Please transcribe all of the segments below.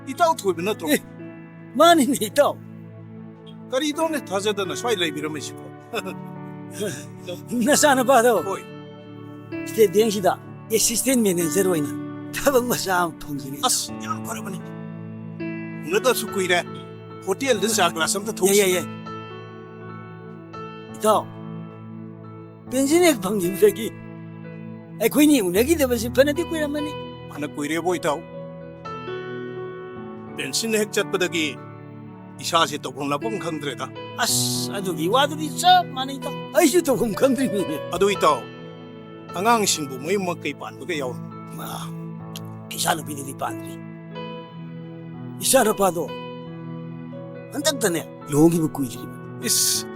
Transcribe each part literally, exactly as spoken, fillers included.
ꯏꯇꯥꯎ ꯊꯣꯏꯕ ꯅꯠꯇ꯭ꯔꯣ? ꯑꯦ, ꯃꯥꯅꯤꯅꯦ, ꯏꯇꯥꯎ꯫ ꯀꯔꯤꯗꯧꯅꯦ ꯊꯥꯖꯗꯅ ꯁ꯭ꯋꯥꯏ ꯂꯩꯕꯤꯔꯝꯃꯤꯁꯤꯕꯣ? ꯅꯆꯥꯅꯨꯄꯥꯗꯣ ꯍꯣꯏ꯫ ꯁ꯭ꯇꯦꯠ ꯕꯦꯡꯁꯤꯗ ꯑꯦꯁꯤꯁꯇꯦꯟ ꯃꯦꯅꯦꯖꯔ ꯑꯣꯏꯅ ꯊꯕꯛ ꯃꯆꯥ ꯑꯃ ꯐꯪꯖꯔꯦ꯫ ꯑꯁ, ꯌꯥꯝ ꯐꯔꯕꯅꯤ꯫ ꯎꯅꯗꯕꯁꯨ ꯀꯨꯏꯔꯦ꯫ ꯍꯣꯇꯦꯜꯗ ꯆꯥ ꯒ꯭ꯂꯥꯁ ꯑꯝꯇ ꯊꯣꯛꯁꯤ꯫ ꯌꯥꯏ, ꯌꯥꯏ, ꯌꯥꯏ꯫ ꯏꯇꯥꯎ, ꯄꯦꯟꯁꯤꯟ ꯍꯦꯛ ꯐꯪꯈꯤꯕꯗꯒꯤ ꯑꯩꯈꯣꯏꯅꯤ ꯎꯅꯈꯤꯗꯕꯁꯤ ꯐꯅꯗꯤ ꯀꯨꯏꯔꯝꯃꯅꯤ꯫ ꯐꯅ ꯀꯨꯏꯔꯦꯕꯣ, ꯏꯇꯥꯎ꯫ ꯄꯦꯟꯁꯤꯟ ꯍꯦꯛ ꯆꯠꯄꯗꯒꯤ ꯏꯁꯥꯁꯦ ꯇꯧꯐꯝ ꯂꯥꯛꯐꯝ ꯈꯪꯗ꯭ꯔꯦꯗ꯫ ꯑꯁ, ꯑꯗꯨꯒꯤ ꯋꯥꯗꯨꯗꯤ ꯆꯞ ꯃꯥꯟꯅꯩ, ꯏꯇꯥꯎ꯫ ꯑꯩꯁꯨ ꯇꯧꯐꯝ ꯈꯪꯗ꯭ꯔꯤꯅꯤꯅꯦ꯫ ꯑꯗꯨ, ꯏꯇꯥꯎ, ꯑꯉꯥꯡꯁꯤꯡꯕꯨ ꯃꯌꯨꯝ ꯃꯀꯩ ꯄꯥꯟꯕꯒ ꯌꯥꯎꯔꯕꯣ? ꯑꯥ, ꯏꯆꯥ ꯅꯨꯄꯤꯗꯨꯗꯤ ꯄꯥꯟꯗ꯭ꯔꯤ꯫ ꯏꯆꯥ ꯅꯨꯄꯥꯗꯣ ꯍꯟꯗꯛꯇꯅꯦ ꯂꯨꯍꯣꯡꯈꯤꯕ ꯀꯨꯏꯗ꯭ꯔꯤꯕ꯫ ꯏꯁ,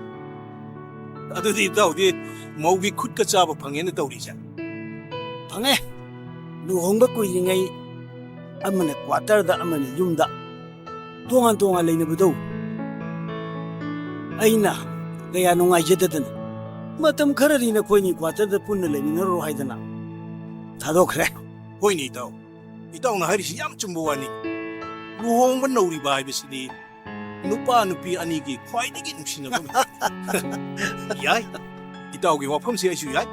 ꯑꯗꯨꯗꯤ ꯏꯇꯥꯎꯗꯤ ꯃꯧꯒꯤ ꯈꯨꯠꯀ ꯆꯥꯕ ꯐꯪꯉꯦꯅ ꯇꯧꯔꯤꯁꯦ? ꯐꯪꯉꯦ꯫ ꯂꯨꯍꯣꯡꯕ ꯀꯨꯏꯗ꯭ꯔꯤꯉꯩ ꯑꯃꯅ ꯀ꯭ꯋꯥꯇꯔꯗ, ꯑꯃꯅ ꯌꯨꯝꯗ ꯇꯣꯉꯥꯟ ꯇꯣꯉꯥꯟ ꯂꯩꯅꯕꯗꯣ ꯑꯩꯅ ꯀꯌꯥ ꯅꯨꯡꯉꯥꯏꯖꯗꯗꯅ ꯃꯇꯝ ꯈꯔꯗꯤ ꯅꯈꯣꯏꯅꯤ ꯀ꯭ꯋꯥꯇꯔꯗ ꯄꯨꯟꯅ ꯂꯩꯃꯤꯟꯅꯔꯨꯔꯣ ꯍꯥꯏꯗꯅ ꯊꯥꯗꯣꯛꯈ꯭ꯔꯦ꯫ ꯍꯣꯏꯅꯦ ꯏꯇꯥꯎ, ꯏꯇꯥꯎꯅ ꯍꯥꯏꯔꯤꯁꯤ ꯌꯥꯝ ꯆꯨꯝꯕ ꯋꯥꯅꯤ꯫ ꯂꯨꯍꯣꯡꯕ ꯅꯧꯔꯤꯕ ꯍꯥꯏꯕꯁꯤꯗꯤ ꯅꯨꯄꯥ ꯅꯨꯄꯤ ꯑꯅꯤꯒꯤ ꯈ꯭ꯋꯥꯏꯗꯒꯤ ꯅꯨꯡꯁꯤꯅꯕ꯫ ꯌꯥꯏ, ꯏꯇꯥꯎꯒꯤ ꯋꯥꯐꯝꯁꯤ ꯑꯩꯁꯨ ꯌꯥꯏ꯫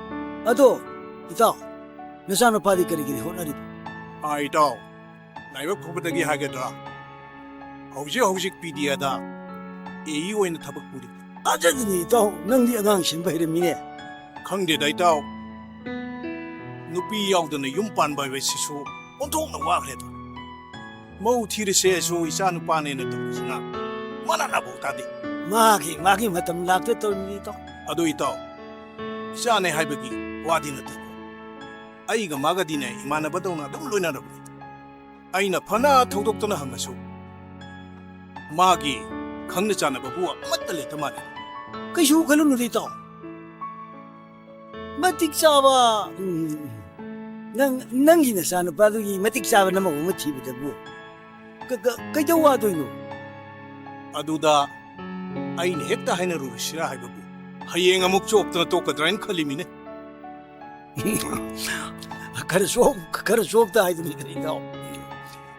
ꯑꯗꯣ ꯏꯇꯥꯎ, ꯅꯆꯥꯅꯨꯄꯥꯗꯤ ꯀꯔꯤ ꯀꯔꯤ ꯍꯣꯠꯅꯔꯤꯕ? ꯑꯥ, ꯏꯇꯥꯎ, ꯂꯥꯏꯕꯛ ꯐꯕꯗꯒꯤ ꯍꯥꯏꯒꯗ꯭ꯔꯥ, ꯍꯧꯖꯤꯛ ꯍꯧꯖꯤꯛ ꯄꯤ ꯗꯤ ꯑꯦꯗ ꯑꯦ ꯏ ꯑꯣꯏꯅ ꯊꯕꯛ ꯄꯨꯔꯤ꯫ ꯊꯥꯖꯗꯦꯅꯦ ꯏꯇꯥꯎ, ꯅꯪꯗꯤ ꯑꯉꯥꯡ ꯁꯦꯝꯕ ꯍꯩꯔꯝꯃꯤꯅꯦ꯫ ꯈꯪꯗꯦꯗ ꯏꯇꯥꯎ, ꯅꯨꯄꯤ ꯌꯥꯎꯗꯅ ꯌꯨꯝ ꯄꯥꯟꯕ ꯍꯥꯏꯕꯁꯤꯁꯨ ꯑꯣꯟꯊꯣꯛꯅ ꯋꯥꯈ꯭ꯔꯦꯗ꯫ ꯃꯧ ꯊꯤꯔꯁꯦꯁꯨ ꯏꯆꯥ ꯅꯨꯄꯥꯅꯦꯅ ꯇꯧꯕꯁꯤꯅ ꯃꯅꯥ ꯅꯥꯕꯧ ꯇꯥꯗꯦ꯫ ꯃꯥꯒꯤ, ꯃꯥꯒꯤ ꯃꯇꯝ ꯂꯥꯛꯇ ꯇꯧꯔꯤꯅꯤ ꯏꯇꯥꯎ꯫ ꯑꯗꯨ ꯏꯇꯥꯎ, ꯏꯆꯥꯅꯦ ꯍꯥꯏꯕꯒꯤ ꯋꯥꯗꯤ ꯅꯠꯇꯦ꯫ ꯑꯩꯒ ꯃꯥꯒꯗꯤꯅꯦ ꯏꯃꯥꯟꯅꯕꯗꯧꯅ ꯑꯗꯨꯝ ꯂꯣꯏꯅꯔꯕꯅꯤ꯫ ꯑꯩꯅ ꯐꯅ ꯊꯧꯗꯣꯛꯇꯅ ꯍꯪꯉꯁꯨ ꯃꯥꯒꯤ ꯈꯪꯅ ꯆꯥꯟꯅꯕꯕꯨ ꯑꯃꯠꯇ ꯂꯩꯇ ꯃꯥꯜꯂꯦ꯫ ꯀꯩꯁꯨ ꯈꯜꯂꯨꯅꯨꯗ ꯏꯇꯥꯎ꯫ ꯃꯇꯤꯛ ꯆꯥꯕ, ꯎꯝ, ꯅꯪ, ꯅꯪꯒꯤ ꯅꯆꯥꯅꯨꯄꯥꯗꯨꯒꯤ ꯃꯇꯤꯛ ꯆꯥꯕ ꯅꯃꯧ ꯑꯃ ꯊꯤꯕꯗꯕꯨ ꯀ-, ꯀ-, ꯀꯩꯗꯧ ꯋꯥꯗꯣꯏꯅꯣ? ꯑꯗꯨꯗ ꯑꯩꯅ ꯍꯦꯛꯇ ꯍꯥꯏꯅꯔꯨꯔꯁꯤꯔꯥ ꯍꯥꯏꯕꯕꯨ ꯍꯌꯦꯡ ꯑꯃꯨꯛ ꯆꯣꯞꯇꯅ ꯇꯣꯛꯀꯗ꯭ꯔꯥ ꯍꯥꯏꯅ ꯈꯜꯂꯤꯃꯤꯅꯦ꯫ ꯈꯔ ꯆꯣꯞ-, ꯈꯔ ꯆꯣꯞꯇ ꯍꯥꯏꯗꯨꯅꯤ ꯀꯔꯤꯅꯣ?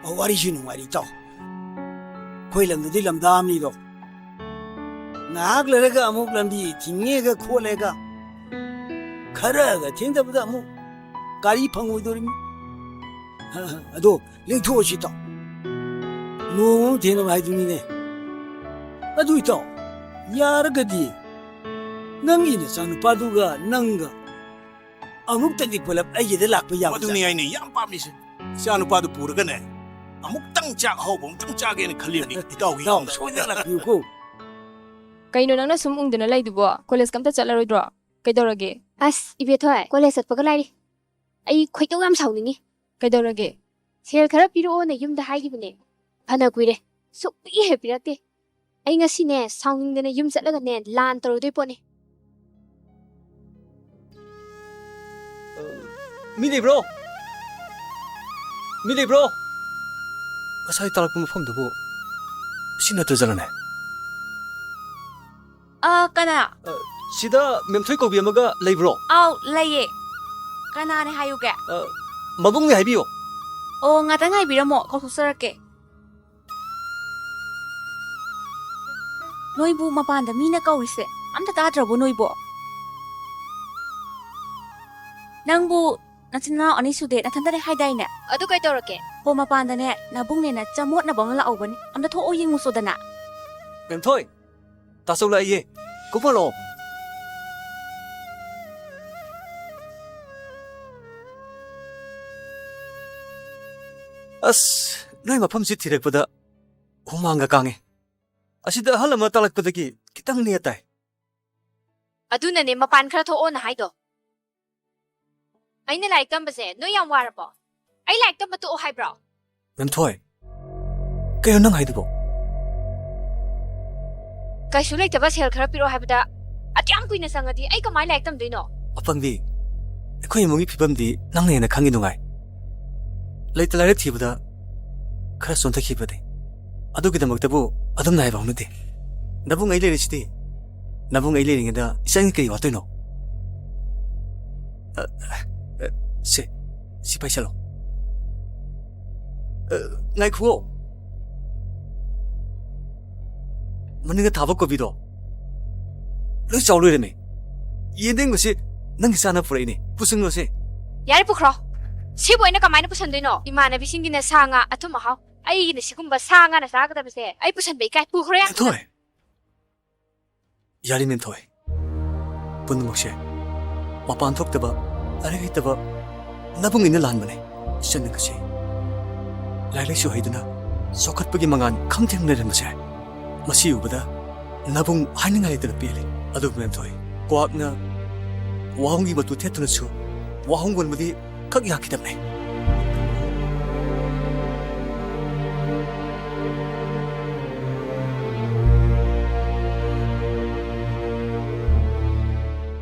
ꯑꯣ, ꯋꯥꯔꯤꯁꯨ ꯅꯨꯡꯉꯥꯏꯔꯤ, ꯏꯇꯥꯎ꯫ ꯑꯩꯈꯣꯏ ꯂꯝꯗꯨꯗꯤ ꯂꯝꯗꯥꯝꯅꯤꯗꯣ꯫ ꯉꯥꯏꯍꯥꯛ ꯂꯩꯔꯒ ꯑꯃꯨꯛ ꯂꯝꯕꯤ ꯊꯤꯡꯉꯦꯒ ꯈꯣꯠꯂꯦꯒ, ꯈꯔꯒ ꯊꯦꯡꯗꯕꯗ ꯑꯃꯨꯛ ꯒꯥꯔꯤ ꯐꯪꯉꯣꯏꯗꯣꯔꯤꯃꯤ꯫ ꯑꯗꯣ ꯂꯦꯡꯊꯣꯛꯑꯁꯤ, ꯏꯇꯥꯎ꯫ ꯅꯣꯡꯃ ꯑꯃ ꯊꯦꯡꯅꯕ ꯍꯥꯏꯗꯨꯅꯤꯅꯦ꯫ ꯑꯗꯨ, ꯏꯇꯥꯎ, ꯌꯥꯔꯒꯗꯤ ꯅꯪꯒꯤ ꯅꯆꯥꯅꯨꯄꯥꯗꯨꯒ ꯅꯪꯒ ꯑꯃꯨꯛꯇꯗꯤ ꯄꯨꯂꯞ ꯑꯩꯒꯤꯗ ꯂꯥꯛꯄ ꯌꯥꯕ ꯃꯗꯨꯅꯤ ꯖꯥꯠꯅꯤ꯫ ꯑꯩꯅ ꯌꯥꯝ ꯄꯥꯝꯃꯤꯁꯦ꯫ ꯏꯆꯥ ꯅꯨꯄꯥꯗꯨ ꯄꯨꯔꯒꯅꯦ, ꯑꯃꯨꯛꯇꯪ ꯆꯥꯛ ꯑꯍꯥꯎꯕ ꯑꯃꯨꯛꯇꯪ ꯆꯥꯒꯦꯅ ꯈꯜꯂꯤꯕꯅꯤ, ꯏꯇꯥꯎꯒꯤ ꯏꯇꯥꯎ, ꯌꯨꯝꯗ꯫ ꯁꯣꯏꯗꯅ ꯂꯥꯛꯄꯤꯌꯨꯀꯣ꯫ ꯀꯩꯅꯣ ꯅꯪꯅ ꯁꯨꯝ ꯎꯪꯗꯅ ꯂꯩꯗꯨꯕꯣ? ꯀꯣꯂꯦꯖꯀ ꯑꯝꯇ ꯆꯠꯂꯔꯣꯏꯗ꯭ꯔꯣ? ꯀꯩꯗꯧꯔꯒꯦ? ꯑꯁ, ꯏꯕꯦꯊꯣꯏ, ꯀꯣꯂꯦꯖ ꯆꯠꯄꯒ ꯂꯥꯏꯔꯤ꯫ ꯑꯩ ꯈꯣꯏꯗꯧ ꯌꯥꯝ ꯁꯥꯎꯅꯤꯡꯉꯤ꯫ ꯀꯩꯗꯧꯔꯒꯦ? ꯁꯦꯜ ꯈꯔ ꯄꯤꯔꯛꯑꯣꯅ ꯌꯨꯝꯗ ꯍꯥꯏꯈꯤꯕꯅꯦ꯫ ꯐꯅ ꯀꯨꯏꯔꯦ꯫ ꯁꯨꯛꯄꯤ ꯍꯦꯛ ꯄꯤꯔꯛꯇꯦ꯫ ꯑꯩ ꯉꯁꯤꯅꯦ, ꯁꯥꯎꯅꯤꯡꯗꯅ ꯌꯨꯝ ꯆꯠꯂꯒꯅꯦ, ꯂꯥꯟ ꯇꯧꯔꯨꯗꯣꯏ ꯄꯣꯠꯅꯤ꯫ ꯃꯤ ꯂꯩꯕ꯭ꯔꯣ? ꯃꯤ ꯂꯩꯕ꯭ꯔꯣ? ꯉꯁꯥꯏ ꯇꯥꯔꯛꯄ ꯃꯐꯝꯗꯨꯕꯨ ꯁꯤ ꯅꯠꯇ꯭ꯔꯖꯥꯠꯂꯅꯦ? ꯑ, ꯀꯅꯥ? ꯑ, ꯁꯤꯗ ꯃꯦꯝꯊꯣꯏ ꯀꯧꯕꯤ ꯑꯃꯒ ꯂꯩꯕ꯭ꯔꯣ? ꯑꯥꯎ, ꯂꯩꯌꯦ꯫ ꯀꯅꯥꯅꯦ ꯍꯥꯏꯌꯨꯒꯦ? ꯑ, ꯃꯕꯨꯡꯅꯦ ꯍꯥꯏꯕꯤꯌꯣ꯫ ꯑꯣ, ꯉꯥꯛꯇꯪ ꯉꯥꯏꯕꯤꯔꯝꯃꯣ, ꯀꯧꯊꯣꯛꯆꯔꯛꯀꯦ꯫ ꯅꯣꯏꯕꯨ ꯃꯄꯥꯟꯗ ꯃꯤꯅ ꯀꯧꯔꯤꯁꯦ ꯑꯝꯇ ꯇꯥꯗ꯭ꯔꯕꯣ ꯅꯣꯏꯕꯣ? ꯅꯪꯕꯨ ꯅꯆꯤꯟ ꯅꯅꯥꯎ ꯑꯅꯤ ꯁꯨꯗꯦ, ꯅꯊꯟꯇꯅꯦ ꯍꯥꯏꯗꯥꯏꯅꯦ? ꯑꯗꯨ ꯀꯩꯗꯧꯔꯒꯦ? ꯍꯣ, ꯃꯄꯥꯟꯗꯅꯦ ꯅꯕꯨꯡꯅꯦꯅ ꯆꯃꯣꯠꯅꯕ ꯑꯃ ꯂꯥꯛꯍꯧꯕꯅꯤ, ꯑꯝꯇ ꯊꯣꯛꯑꯣ ꯌꯦꯡꯉꯨꯆꯣꯗꯅ꯫ ꯃꯦꯝꯊꯣꯏ, ꯇꯥꯆꯧ ꯂꯥꯛꯏꯌꯦ, ꯀꯨꯝꯃꯛꯑꯣ꯫ ꯑꯁ, ꯅꯣꯏ ꯃꯐꯝꯁꯤ ꯊꯤꯔꯛꯄꯗ ꯍꯨꯃꯥꯡꯒ ꯀꯥꯡꯉꯦ꯫ ꯑꯁꯤꯗ ꯑꯍꯜ ꯑꯃ ꯇꯥꯛꯂꯛꯄꯗꯒꯤ ꯈꯤꯇꯪ ꯅꯦꯠ ꯇꯥꯏ꯫ ꯑꯗꯨꯅꯅꯦ ꯃꯄꯥꯟ ꯈꯔ ꯊꯣꯛꯑꯣꯅ ꯍꯥꯏꯗꯣ꯫ ꯑꯩꯅ ꯂꯥꯏꯔꯤꯛ ꯇꯝꯕꯁꯦ ꯅꯣꯏ ꯌꯥꯝ ꯋꯥꯔꯕꯣ? ꯑꯩ ꯂꯥꯏꯔꯤꯛ ꯇꯝꯕ ꯇꯣꯛꯑꯣ ꯍꯥꯏꯕ꯭ꯔꯣ? ꯃꯦꯝꯊꯣꯏ, ꯀꯩꯅꯣ ꯅꯪ ꯍꯥꯏꯗꯨꯕꯣ? ꯀꯩꯁꯨ ꯂꯩꯇꯕ ꯁꯦꯜ ꯈꯔ ꯄꯤꯔꯛꯑꯣ ꯍꯥꯏꯕꯗ ꯑꯗꯨ ꯌꯥꯝ ꯀꯨꯏꯅ ꯆꯪꯉꯗꯤ ꯑꯩ ꯀꯃꯥꯏꯅ ꯂꯥꯏꯔꯤꯛ ꯇꯝꯗꯣꯏꯅꯣ? ꯑꯄꯪꯕꯤ, ꯑꯩꯈꯣꯏ ꯏꯃꯨꯡꯒꯤ ꯐꯤꯕꯝꯗꯤ ꯅꯪꯅ ꯍꯦꯟꯅ ꯈꯪꯉꯤ ꯅꯨꯡꯉꯥꯏ꯫ ꯂꯩꯇ ꯂꯥꯏꯔ ꯊꯤꯕꯗ ꯈꯔ ꯆꯣꯟꯊꯈꯤꯕꯅꯤ꯫ ꯑꯗꯨꯒꯤꯗꯃꯛꯇꯕꯨ ꯑꯗꯨꯝ ꯉꯥꯏꯕ ꯍꯧꯅꯗꯦ꯫ ꯅꯕꯨꯡ ꯑꯩ ꯂꯩꯔꯤꯁꯤꯗꯤ꯫ ꯅꯕꯨꯡ ꯑꯩ ꯂꯩꯔꯤꯉꯩꯗ ꯏꯆꯟꯒꯤ ꯀꯔꯤ ꯋꯥꯠꯇꯣꯏꯅꯣ? ꯑ, ꯑ, ꯁꯦ, ꯁꯤ ꯄꯥꯏꯁꯜꯂꯣ꯫ ꯑ, ꯉꯥꯏꯈꯨꯑꯣ꯫ ꯃꯅꯤꯡꯗ ꯊꯥꯕ ꯀꯣꯕꯤꯗꯣ ꯂꯣꯏ ꯆꯥꯎ ꯂꯣꯏꯔꯝꯃꯦ꯫ ꯌꯦꯟꯗꯦꯝꯒꯁꯤ ꯅꯪꯒꯤ ꯆꯥꯅ ꯄꯨꯔꯛꯏꯅꯦ꯫ ꯄꯨꯁꯤꯜꯂꯣꯁꯦ꯫ ꯌꯥꯔꯦ, ꯄꯨꯈ꯭ꯔꯣ꯫ ꯁꯤꯕꯨ ꯑꯩꯅ ꯀꯃꯥꯏꯅ ꯄꯨꯁꯟꯗꯣꯏꯅꯣ? ꯏꯃꯥꯟꯅꯕꯤꯁꯤꯡꯒꯤꯅ ꯁꯥ ꯉꯥ ꯑꯊꯨꯝ ꯑꯍꯥꯎ, ꯑꯩꯒꯤꯅ ꯁꯤꯒꯨꯝꯕ ꯁꯥ ꯉꯥꯅ ꯆꯥꯒꯗꯕꯁꯦ ꯑꯩ ꯄꯨꯁꯟꯕ ꯏꯀꯥꯏ꯫ ꯄꯨꯈ꯭ꯔꯣ ꯌꯥꯝ ꯊꯨꯅ꯫ ꯊꯣꯏ꯫ ꯌꯥꯔꯦ ꯃꯦꯝꯊꯣꯏ, ꯄꯨꯝꯅꯃꯛꯁꯦ ꯃꯄꯥꯟ ꯊꯣꯛꯇꯕ, ꯂꯥꯏꯔꯤꯛ ꯍꯩꯇꯕ ꯅꯕꯨꯡ ꯑꯩꯅ ꯂꯥꯟꯕꯅꯦ꯫ ꯏꯆꯟ ꯅꯪꯒꯁꯦ ꯂꯥꯏꯔꯤꯛ ꯂꯥꯏꯁꯨ ꯍꯩꯗꯨꯅ ꯆꯥꯎꯈꯠꯄꯒꯤ ꯃꯉꯥꯜ ꯈꯝꯊꯦꯡꯅ ꯂꯩꯔꯝꯕꯁꯦ, ꯃꯁꯤ ꯎꯕꯗ ꯅꯕꯨꯡ ꯍꯥꯏꯅꯤꯡꯉꯥꯏ ꯂꯩꯇꯅ ꯄꯦꯜꯂꯤ꯫ ꯑꯗꯨꯕꯨ ꯃꯦꯝꯊꯣꯏ, ꯀ꯭ꯋꯥꯛꯅ ꯋꯥꯍꯣꯡꯒꯤ ꯃꯇꯨ ꯊꯦꯠꯇꯨꯅꯁꯨ ꯋꯥꯍꯣꯡ ꯍꯣꯟꯕꯗꯤ ꯈꯛ ꯌꯥꯈꯤꯗꯕꯅꯦ꯫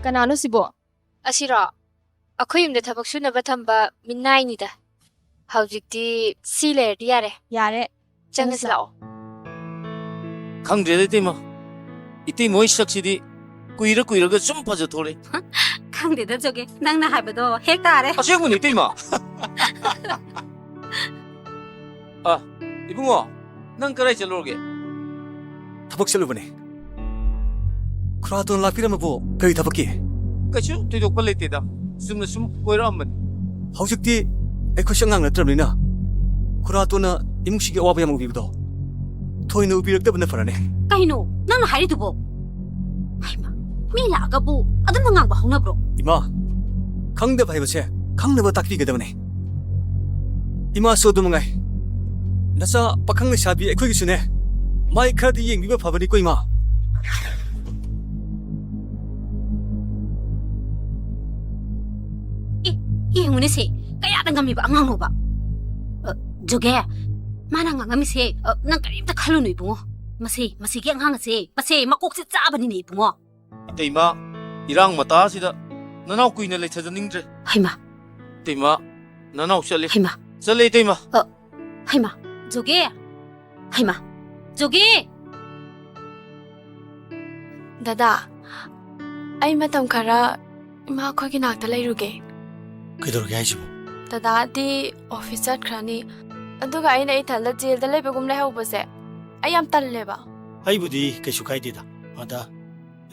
ꯀꯅꯥꯅꯣ ꯁꯤꯕꯣ? ꯑꯁꯤꯔꯣ? ꯑꯩꯈꯣꯏ ꯌꯨꯝꯗ ꯊꯕꯛ ꯁꯨꯅꯕ ꯊꯝꯕ ꯃꯤꯅꯥꯏꯅꯤꯗ꯫ ꯍꯧꯖꯤꯛꯇꯤ ꯁꯤ ꯂꯩꯔꯗꯤ ꯌꯥꯔꯦ꯫ ꯌꯥꯔꯦ꯫ ꯆꯪꯉꯁꯤ ꯂꯥꯛꯑꯣ꯫ ꯈꯪꯗ꯭ꯔꯦꯗ ꯏꯇꯩꯃ꯫ ꯏꯇꯩꯃ ꯍꯣꯏ ꯁꯛꯁꯤꯗꯤ ꯀꯨꯏꯔ ꯀꯨꯏꯔꯒ ꯁꯨꯝ ꯐꯖ ꯊꯣꯛꯂꯛꯑꯦ꯫ ꯈꯪꯗꯦꯗ ꯖꯣꯒꯦ, ꯅꯪꯅ ꯍꯥꯏꯕꯗꯣ ꯍꯦꯛ ꯇꯥꯔꯦ꯫ ꯑꯁꯦꯡꯕꯅꯤ ꯏꯇꯩꯃ꯫ ꯑ, ꯏꯕꯨꯡꯉꯣ, ꯅꯪ ꯀꯗꯥꯏ ꯆꯠꯂꯨꯔꯒꯦ? ꯊꯕꯛ ꯆꯠꯂꯨꯕꯅꯦ꯫ ꯈꯨꯔꯥꯇꯣꯟ ꯂꯥꯛꯄꯤꯔꯝꯃꯕꯣ? ꯀꯔꯤ ꯊꯕꯛꯀꯤ? ꯀꯩꯁꯨ ꯊꯣꯏꯗꯣꯛꯄ ꯂꯩꯇꯦꯗ, ꯆꯨꯝꯅ ꯁꯨꯝ ꯀꯣꯏꯔꯛꯑꯝꯕꯅꯤ꯫ ꯍꯧꯖꯤꯛꯇꯤ ꯑꯩꯈꯣꯏꯁꯨ ꯑꯉꯥꯡ ꯅꯠꯇ꯭ꯔꯕꯅꯤꯅ ꯈꯨꯔꯥꯇꯣꯟꯅ ꯏꯃꯨꯡꯁꯤꯒꯤ ꯑꯋꯥꯕ ꯌꯥꯝ ꯎꯕꯤꯕꯗꯣ ꯊꯣꯏꯅ ꯎꯕꯤꯔꯛꯇꯕꯅ ꯐꯔꯅꯤ꯫ ꯀꯩꯅꯣ ꯅꯪꯅ ꯍꯥꯏꯔꯤꯗꯨꯕꯣ? ꯍꯩꯃꯥ, ꯃꯤ ꯂꯥꯛꯑꯒꯕꯨ ꯑꯗꯨꯝꯅ ꯉꯥꯡꯕ ꯍꯧꯅꯕ꯭ꯔꯣ? ꯏꯃꯥ, ꯈꯪꯗꯕ ꯍꯥꯏꯕꯁꯦ ꯈꯪꯅꯕ ꯇꯥꯛꯄꯤꯒꯗꯕꯅꯦ꯫ ꯏꯃꯥꯁꯨ ꯑꯗꯨ ꯃꯉꯥꯏ꯫ ꯅꯆꯥ ꯄꯥꯈꯪ ꯂꯩꯁꯥꯕꯤ ꯑꯩꯈꯣꯏꯒꯤꯁꯨꯅꯦ, ꯃꯥꯏ ꯈꯔꯗꯤ ꯌꯦꯡꯕꯤꯕ ꯐꯕꯅꯤꯀꯣ, ꯏꯃꯥ꯫ ꯑꯦ, ꯌꯦꯡꯉꯨꯅꯦ ꯁꯦ, ꯀꯌꯥꯗ ꯉꯝꯃꯤꯕ ꯑꯉꯥꯡꯅꯣꯕ? ꯑ, ꯖꯣꯒꯦ, ꯃꯥꯅ ꯉꯥꯡꯉꯝꯃꯤꯁꯦ, ꯑ, ꯅꯪ ꯀꯔꯤꯝꯇ ꯈꯜꯂꯨꯅꯨ ꯏꯕꯨꯡꯉꯣ꯫ ꯃꯁꯤ, ꯃꯁꯤꯒꯤ ꯑꯉꯥꯡ ꯑꯁꯦ, ꯃꯁꯦ ꯃꯀꯣꯛꯁꯦ ꯆꯥꯕꯅꯤꯅꯦ ꯏꯕꯨꯡꯉꯣ꯫ ꯏꯇꯩꯃ, ꯏꯔꯥꯡ ꯃꯇꯥꯁꯤꯗ ꯅꯅꯥꯎ ꯀꯨꯏꯅ ꯂꯩꯊꯖꯅꯤꯡꯗ꯭ꯔꯦ꯫ ꯍꯩꯃꯥ꯫ ꯏꯇꯩꯃ, ꯅꯅꯥꯎ ꯆꯠꯂꯦ꯫ ꯍꯩꯃꯥ꯫ ꯆꯠꯂꯦ ꯏꯇꯩꯃ꯫ ꯑ, ꯍꯩꯃꯥ, ꯖꯣꯒꯦ꯫ ꯍꯩꯃꯥ, ꯖꯣꯒꯦ꯫ ꯗꯗꯥ, ꯑꯩ ꯃꯇꯝ ꯈꯔ ꯏꯃꯥ ꯑꯩꯈꯣꯏꯒꯤ ꯅꯥꯛꯇ ꯂꯩꯔꯨꯒꯦ꯫ ꯀꯩꯗꯧꯔꯒꯦ ꯍꯥꯏꯁꯤꯕꯣ? ꯗꯗꯥꯗꯤ ꯑꯣꯐꯤꯁ ꯆꯠꯈ꯭ꯔꯅꯤ, ꯑꯗꯨꯒ ꯑꯩꯅ ꯏꯊꯟꯗ ꯖꯦꯜꯗ ꯂꯩꯕꯒꯨꯝ ꯂꯩꯍꯧꯕꯁꯦ ꯑꯩ ꯌꯥꯝ ꯇꯜꯂꯦꯕ꯫ ꯑꯩꯕꯨꯗꯤ ꯀꯩꯁꯨ ꯀꯥꯏꯗꯦꯗ, ꯑꯗ,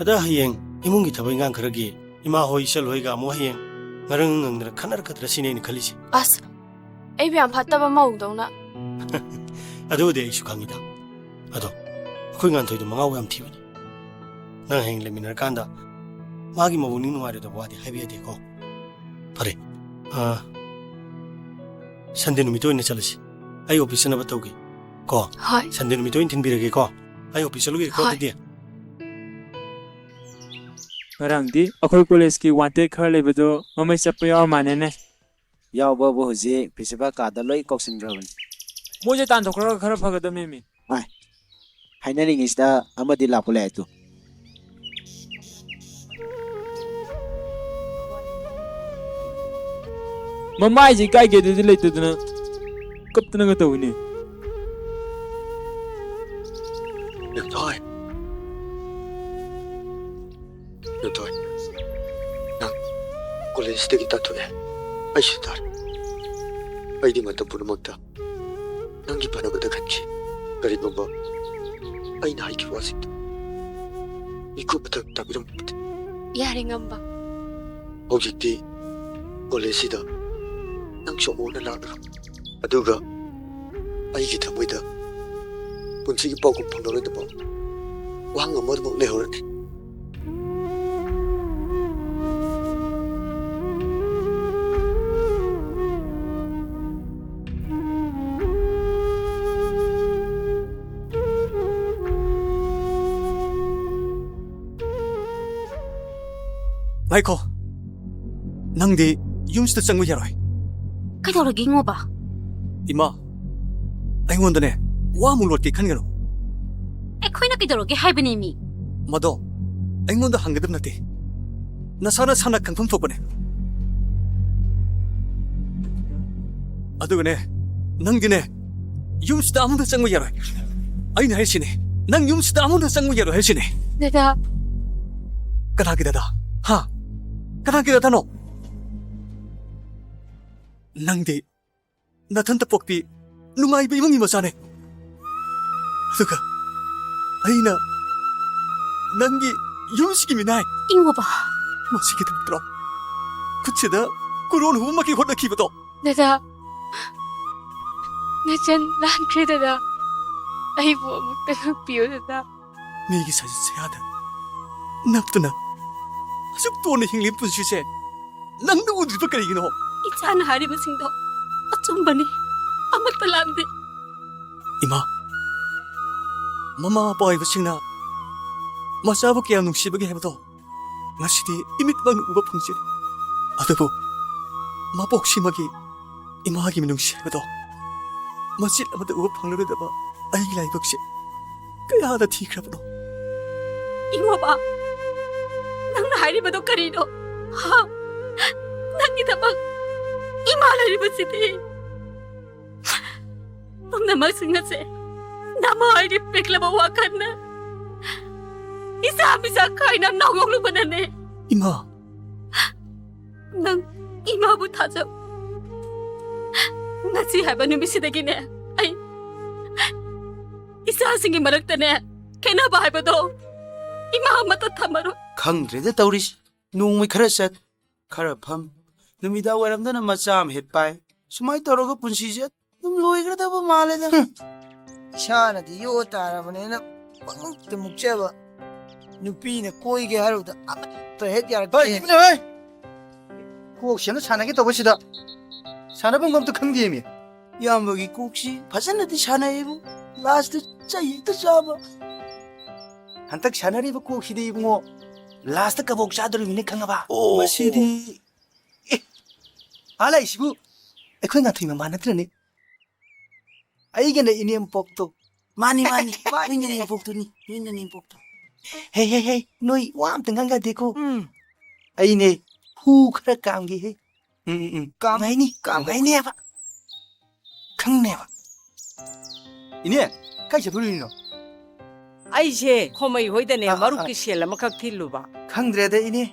ꯑꯗ ꯍꯌꯦꯡ ꯏꯃꯨꯡꯒꯤ ꯊꯕꯛ ꯏꯪꯈꯥꯡ ꯈꯔꯒꯤ ꯏꯃꯥ ꯍꯣꯏ, ꯏꯆꯜ ꯍꯣꯏꯒ ꯑꯃꯨꯛ ꯍꯌꯦꯡ ꯉꯔꯪ ꯉꯪꯗꯅ ꯈꯠꯅꯔꯛꯀꯗ꯭ꯔꯥ ꯁꯤꯅꯦ ꯑꯩꯅ ꯈꯜꯂꯤꯁꯦ꯫ ꯑꯁ, ꯑꯩꯕꯨ ꯌꯥꯝ ꯐꯠꯇꯕ ꯃꯧꯗꯧꯅ꯫ ꯑꯗꯨꯕꯨꯗꯤ ꯑꯩꯁꯨ ꯈꯪꯉꯤꯗ꯫ ꯑꯗꯣ ꯑꯩꯈꯣꯏ ꯉꯥꯟꯊꯣꯏꯗꯣ ꯃꯉꯥꯎ ꯌꯥꯝ ꯊꯤꯕꯅꯤ꯫ ꯅꯪ ꯍꯌꯦꯡ ꯂꯩꯃꯤꯟꯅꯔꯀꯥꯟꯗ ꯃꯥꯒꯤ ꯃꯕꯨꯛꯅꯤꯡ ꯅꯨꯡꯉꯥꯏꯔꯣꯏꯗꯕ ꯋꯥꯗꯤ ꯍꯥꯏꯕ ꯌꯥꯗꯦꯀꯣ꯫ ꯐꯔꯦ, ꯑꯥ, ꯁꯟꯗꯦ ꯅꯨꯃꯤꯠꯇ ꯑꯣꯏꯅ ꯆꯠꯂꯁꯤ꯫ ꯑꯩ ꯑꯣꯐꯤꯁ ꯆꯠꯅꯕ ꯇꯧꯒꯦ ꯀꯣ꯫ ꯍꯣꯏ꯫ ꯁꯟꯗꯦ ꯅꯨꯃꯤꯠꯇ ꯑꯣꯏꯅ ꯊꯤꯟꯕꯤꯔꯒꯦꯀꯣ꯫ ꯑꯩ ꯑꯣꯐꯤꯁ ꯆꯠꯂꯨꯒꯦꯀꯣ꯫ ꯍꯣꯏ꯫ ꯑꯗꯨꯗꯤ ꯉꯔꯥꯡꯗꯤ ꯑꯩꯈꯣꯏ ꯀꯣꯂꯦꯖꯀꯤ ꯋꯥꯟꯇꯦꯗ ꯈꯔ ꯂꯩꯕꯗꯣ ꯃꯃꯩ ꯆꯠꯄ ꯌꯥꯎꯔ ꯃꯥꯟꯅꯦꯅꯦ꯫ ꯌꯥꯎꯕꯕꯨ ꯍꯧꯖꯤꯛ ꯄ꯭ꯔꯤꯟꯁꯤꯄꯥꯜ ꯀꯥꯗ ꯂꯣꯏ ꯀꯧꯁꯤꯟꯈ꯭ꯔꯕꯅꯤ꯫ ꯃꯣꯏꯁꯦ ꯇꯥꯟꯊꯣꯛꯈ꯭ꯔꯒ ꯈꯔ ꯐꯒꯗꯕꯅꯦꯃꯤ꯫ ꯍꯥꯏ꯫ ꯍꯥꯏꯅꯔꯤꯉꯩꯁꯤꯗ ꯑꯃꯗꯤ ꯂꯥꯛꯄ ꯂꯥꯛꯑꯦ ꯇꯨ꯫ ꯃꯃꯥꯏꯁꯦ ꯏꯀꯥꯏ ꯀꯩꯗꯨꯗꯤ ꯂꯩꯇꯗꯅ ꯀꯞꯇꯅꯒ ꯇꯧꯏꯅꯦ꯫ ꯅꯦꯝꯊꯣꯏ꯫ ꯅꯦꯝꯊꯣꯏ꯫ ꯅꯪ ꯀꯣꯂꯦꯖꯇꯒꯤ ꯇꯥꯟꯊꯣꯛꯑꯦ꯫ ꯑꯩꯁꯨ ꯇꯥꯔꯦ꯫ ꯑꯩꯗꯤ ꯃꯇꯝ ꯄꯨꯝꯅꯃꯛꯇ ꯅꯪꯒꯤ ꯐꯅꯕꯗ ꯈꯟꯈꯤ꯫ ꯀꯔꯤꯒꯨꯝꯕ ꯑꯩꯅ ꯍꯥꯏꯈꯤꯕ ꯋꯥꯁꯤꯡꯗꯣ ꯃꯤꯀꯨꯞ ꯑꯃꯇꯪ ꯇꯥꯕꯤꯔꯝꯃꯕꯗꯤ꯫ ꯌꯥꯔꯦ, ꯉꯝꯕ꯫ ꯍꯧꯖꯤꯛꯇꯤ ꯀꯣꯂꯦꯖꯁꯤꯗ ꯅꯪꯁꯨ ꯑꯃꯨꯛ ꯍꯟꯅ ꯂꯥꯛꯂꯔꯣꯏ꯫ ꯑꯗꯨꯒ ꯑꯩꯒꯤ ꯊꯃꯣꯏꯗ ꯄꯨꯟꯁꯤꯒꯤ ꯄꯥꯎꯈꯨꯝ ꯐꯪꯂꯔꯣꯏꯗꯕ ꯋꯥꯍꯪ ꯑꯃ ꯑꯗꯨꯃꯛ ꯂꯩꯍꯧꯔꯅꯤ꯫ ꯉꯥꯏꯈꯣ꯫ ꯅꯪꯗꯤ ꯌꯨꯝꯁꯤꯗ ꯆꯪꯕ ꯌꯥꯔꯣꯏ꯫ ꯀꯩꯗꯧꯔꯒꯦ, ꯏꯉꯣꯕ? ꯏꯃꯥ, ꯑꯩꯉꯣꯟꯗꯅꯦ, ꯋꯥ ꯑꯃꯨꯛ ꯂꯣꯠꯀꯦ ꯈꯟꯒꯅꯨ꯫ ꯑꯩꯈꯣꯏꯅ ꯀꯩꯗꯧꯔꯒꯦ ꯍꯥꯏꯕꯅꯦ ꯃꯤ? ꯃꯗꯣ ꯑꯩꯉꯣꯟꯗ ꯍꯪꯒꯗꯕ ꯅꯠꯇꯦ꯫ ꯅꯁꯥ ꯅꯁꯥꯅ ꯈꯪꯐꯝ ꯊꯣꯛꯄꯅꯦ꯫ ꯑꯗꯨꯒꯅꯦ, ꯅꯪꯗꯤꯅꯦ, ꯌꯨꯝꯁꯤꯗ ꯑꯃꯨꯛꯇ ꯆꯪꯕ ꯌꯥꯔꯣꯏ꯫ ꯑꯩꯅ ꯍꯥꯏꯁꯤꯅꯦ, ꯅꯪ ꯌꯨꯝꯁꯤꯗ ꯑꯃꯨꯛꯇ ꯆꯪꯕ ꯌꯥꯔꯣꯏ ꯍꯥꯏꯁꯤꯅꯦ꯫ ꯗꯗꯥ꯫ ꯀꯅꯥꯒꯤ ꯗꯗꯥ? ꯍꯥ? ꯀꯅꯥꯒꯤ ꯗꯗꯥꯅꯣ? ꯅꯪꯗꯤ ꯅꯊꯟꯇ ꯄꯣꯛꯄꯤ ꯅꯨꯡꯉꯥꯏꯕ ꯏꯃꯨꯡꯒꯤ ꯃꯆꯥꯅꯦ꯫ ꯑꯗꯨꯒ ꯑꯩꯅ ꯅꯪꯒꯤ ꯌꯨꯝꯁꯤꯒꯤ ꯃꯤꯅꯥꯏ꯫ ꯏꯉꯣꯕ꯫ ꯃꯁꯤꯒꯤꯗꯃꯛꯇꯔꯣ ꯈꯨꯠꯁꯤꯗ ꯀꯨꯔꯣꯟ ꯍꯨꯝꯕꯒꯤ ꯍꯣꯠꯅꯈꯤꯕꯗꯣ? ꯗꯗꯥ, ꯅꯆꯟ ꯂꯥꯟꯈ꯭ꯔꯦ ꯗꯗꯥ꯫ ꯑꯩꯕꯨ ꯑꯃꯨꯛꯇ ꯉꯥꯛꯄꯤꯌꯨ ꯗꯗꯥ꯫ ꯃꯤꯒꯤ ꯁꯖꯤꯠ ꯁꯌꯥꯗ ꯅꯞꯇꯨꯅ ꯑꯁꯨꯛ ꯇꯣꯟꯅ ꯍꯤꯡꯂꯤꯕ ꯄꯨꯟꯁꯤꯁꯦ ꯅꯪꯅ ꯎꯗ꯭ꯔꯤꯕ ꯀꯔꯤꯒꯤꯅꯣ? ꯏꯆꯥꯅ ꯍꯥꯏꯔꯤꯕꯁꯤꯡꯗꯣ ꯑꯆꯨꯝꯕꯅꯤ, ꯑꯃꯠꯇ ꯂꯥꯟꯗꯦ꯫ ꯏꯃꯥ, ꯃꯃꯥ ꯃꯄꯥ ꯑꯣꯏꯕꯁꯤꯡꯅ ꯃꯆꯥꯕꯨ ꯀꯌꯥꯝ ꯅꯨꯡꯁꯤꯕꯒꯦ ꯍꯥꯏꯕꯗꯣ ꯉꯁꯤꯗꯤ ꯏꯃꯤꯠꯃꯛꯅ ꯎꯕ ꯐꯪꯖꯔꯦ꯫ ꯑꯗꯨꯕꯨ ꯃꯄꯣꯛꯁꯤꯃꯒꯤ ꯏꯃꯥꯒꯤ ꯃꯤꯅꯨꯡꯁꯤ ꯍꯥꯏꯕꯗꯣ ꯃꯆꯤꯠ ꯑꯃꯠꯇ ꯎꯕ ꯐꯪꯂꯔꯣꯏꯗꯕ ꯑꯩꯒꯤ ꯂꯥꯏꯕꯛꯁꯦ ꯀꯌꯥꯗ ꯊꯤꯈ꯭ꯔꯕꯅꯣ? ꯏꯉꯣꯕ, ꯅꯪꯅ ꯍꯥꯏꯔꯤꯕꯗꯣ ꯀꯔꯤꯅꯣ? ꯍꯥ? ꯅꯪꯒꯤꯗꯃꯛ ꯏꯃꯥ ꯂꯩꯔꯤꯕꯁꯤꯗꯤ꯫ ꯄꯨꯝꯅꯃꯛꯁꯤꯡ ꯑꯁꯦ ꯅꯃꯥꯏꯒꯤ ꯄꯤꯛꯂꯕ ꯋꯥꯈꯜꯅ ꯏꯆꯥ ꯃꯤꯆꯥ ꯈꯥꯏꯅ ꯅꯥꯎꯌꯣꯛꯂꯨꯕꯅꯅꯦ꯫ ꯏꯃꯥ! ꯅꯪ ꯏꯃꯥꯕꯨ ꯊꯥꯖꯧ꯫ ꯉꯁꯤ ꯍꯥꯏꯕ ꯅꯨꯃꯤꯠꯁꯤꯗꯒꯤꯅꯦ, ꯑꯩ ꯏꯆꯥꯁꯤꯡꯒꯤ ꯃꯔꯛꯇꯅꯦ, ꯈꯦꯠꯅꯕ ꯍꯥꯏꯕꯗꯣ ꯏꯃꯥ ꯑꯃꯠꯇ ꯊꯝꯃꯔꯣꯏ꯫ ꯈꯪꯗ꯭ꯔꯦꯗ ꯇꯧꯔꯤꯁꯤ꯫ ꯅꯣꯡꯃꯩ ꯈꯔ ꯆꯠ, ꯈꯔ ꯐꯝ, ꯅꯨꯃꯤꯗꯥꯡ ꯋꯥꯏꯔꯝꯗꯅ ꯃꯆꯥ ꯑꯃ ꯍꯦꯛ ꯄꯥꯏ꯫ ꯁꯨꯃꯥꯏꯅ ꯇꯧꯔꯒ ꯄꯨꯟꯁꯤꯁꯦ ꯑꯗꯨꯝ ꯂꯣꯏꯈ꯭ꯔꯗꯕ ꯃꯥꯜꯂꯦꯗ꯫ ꯍꯨꯝ꯫ ꯏꯁꯥꯅꯗꯤ ꯌꯣ ꯇꯥꯔꯕꯅꯤꯅ ꯄꯪꯃꯨꯛꯇ ꯃꯨꯛꯆꯕ꯫ ꯅꯨꯄꯤꯅ ꯀꯣꯏꯒꯦ ꯍꯥꯏꯔꯨꯕꯗ ꯑꯃꯠꯇ ꯍꯦꯛ ꯌꯥꯔꯛꯇꯦ꯫ ꯍꯣꯏ, ꯏꯕꯨꯡꯉꯣ, ꯍꯣꯏ꯫ ꯀꯣꯛꯁꯦ ꯑꯃ ꯁꯥꯟꯅꯒꯦ ꯇꯧꯕꯁꯤꯗ ꯁꯥꯟꯅꯐꯝ ꯑꯝꯇ ꯈꯪꯗꯦꯃꯤ꯫ ꯏꯌꯥꯝꯕꯒꯤ ꯀꯣꯛꯁꯤ ꯐꯖꯅꯗꯤ ꯁꯥꯟꯅꯩꯕꯨ, ꯂꯥꯁꯇ ꯆꯩ ꯍꯦꯛꯇ ꯆꯥꯕ꯫ ꯍꯟꯗꯛ ꯁꯥꯟꯅꯔꯤꯕ ꯀꯣꯛꯁꯤꯗꯤ ꯏꯕꯨꯡꯉꯣ, ꯂꯥꯁꯇ ꯀꯕꯣꯛ ꯆꯥꯗꯣꯔꯤꯕꯅꯤ ꯈꯪꯉꯕ? ꯑꯣ꯫ ꯃꯁꯤꯗꯤ, ꯑꯦ, ꯑꯥ ꯂꯥꯛꯏꯁꯤꯕꯨ ꯑꯩꯈꯣꯏ ꯉꯥꯊꯣꯏ ꯃꯃꯥ ꯅꯠꯇ꯭ꯔꯅꯦ? ꯑꯩꯒꯅꯦ ꯏꯅꯦꯝꯄꯣꯛꯇꯣ꯫ ꯃꯥꯅꯤ, ꯃꯥꯅꯤ꯫ ꯃꯥꯅꯤ꯫ ꯅꯣꯏ ꯅꯅꯦꯝꯄꯣꯛꯇꯨꯅꯤ꯫ ꯅꯣꯏ ꯅꯅꯦꯝꯄꯣꯛꯇꯣ꯫ ꯍꯦ, ꯍꯦ, ꯍꯦ, ꯅꯣꯏ ꯋꯥ ꯑꯝꯇ ꯉꯥꯡꯅꯗꯦꯀꯣ꯫ ꯎꯝ꯫ ꯑꯩꯅꯦ ꯍꯨ ꯈꯔ ꯀꯥꯝꯒꯦ ꯍꯦ꯫ ꯎꯝ, ꯎꯝ, ꯎꯝ꯫ ꯀꯥꯝ-, ꯀꯥꯝꯒꯦ ꯍꯥꯏꯅꯤ꯫ ꯀꯥꯝꯒꯦ ꯍꯥꯏꯅꯦꯕ꯫ ꯈꯪꯅꯦꯕ꯫ ꯏꯅꯦ, ꯀꯥꯏ ꯆꯠꯊꯣꯛꯂꯨꯏꯅꯣ? ꯑꯩꯁꯦ ꯈꯣꯃꯩ ꯍꯣꯏꯗꯅꯦ ꯑꯥ, ꯑꯥ, ꯃꯔꯨꯞꯀꯤ ꯑꯥ꯫ ꯁꯦꯜ ꯑꯃꯈꯛ ꯊꯤꯜꯂꯨꯕ꯫ ꯈꯪꯗ꯭ꯔꯦꯗ ꯏꯅꯦ꯫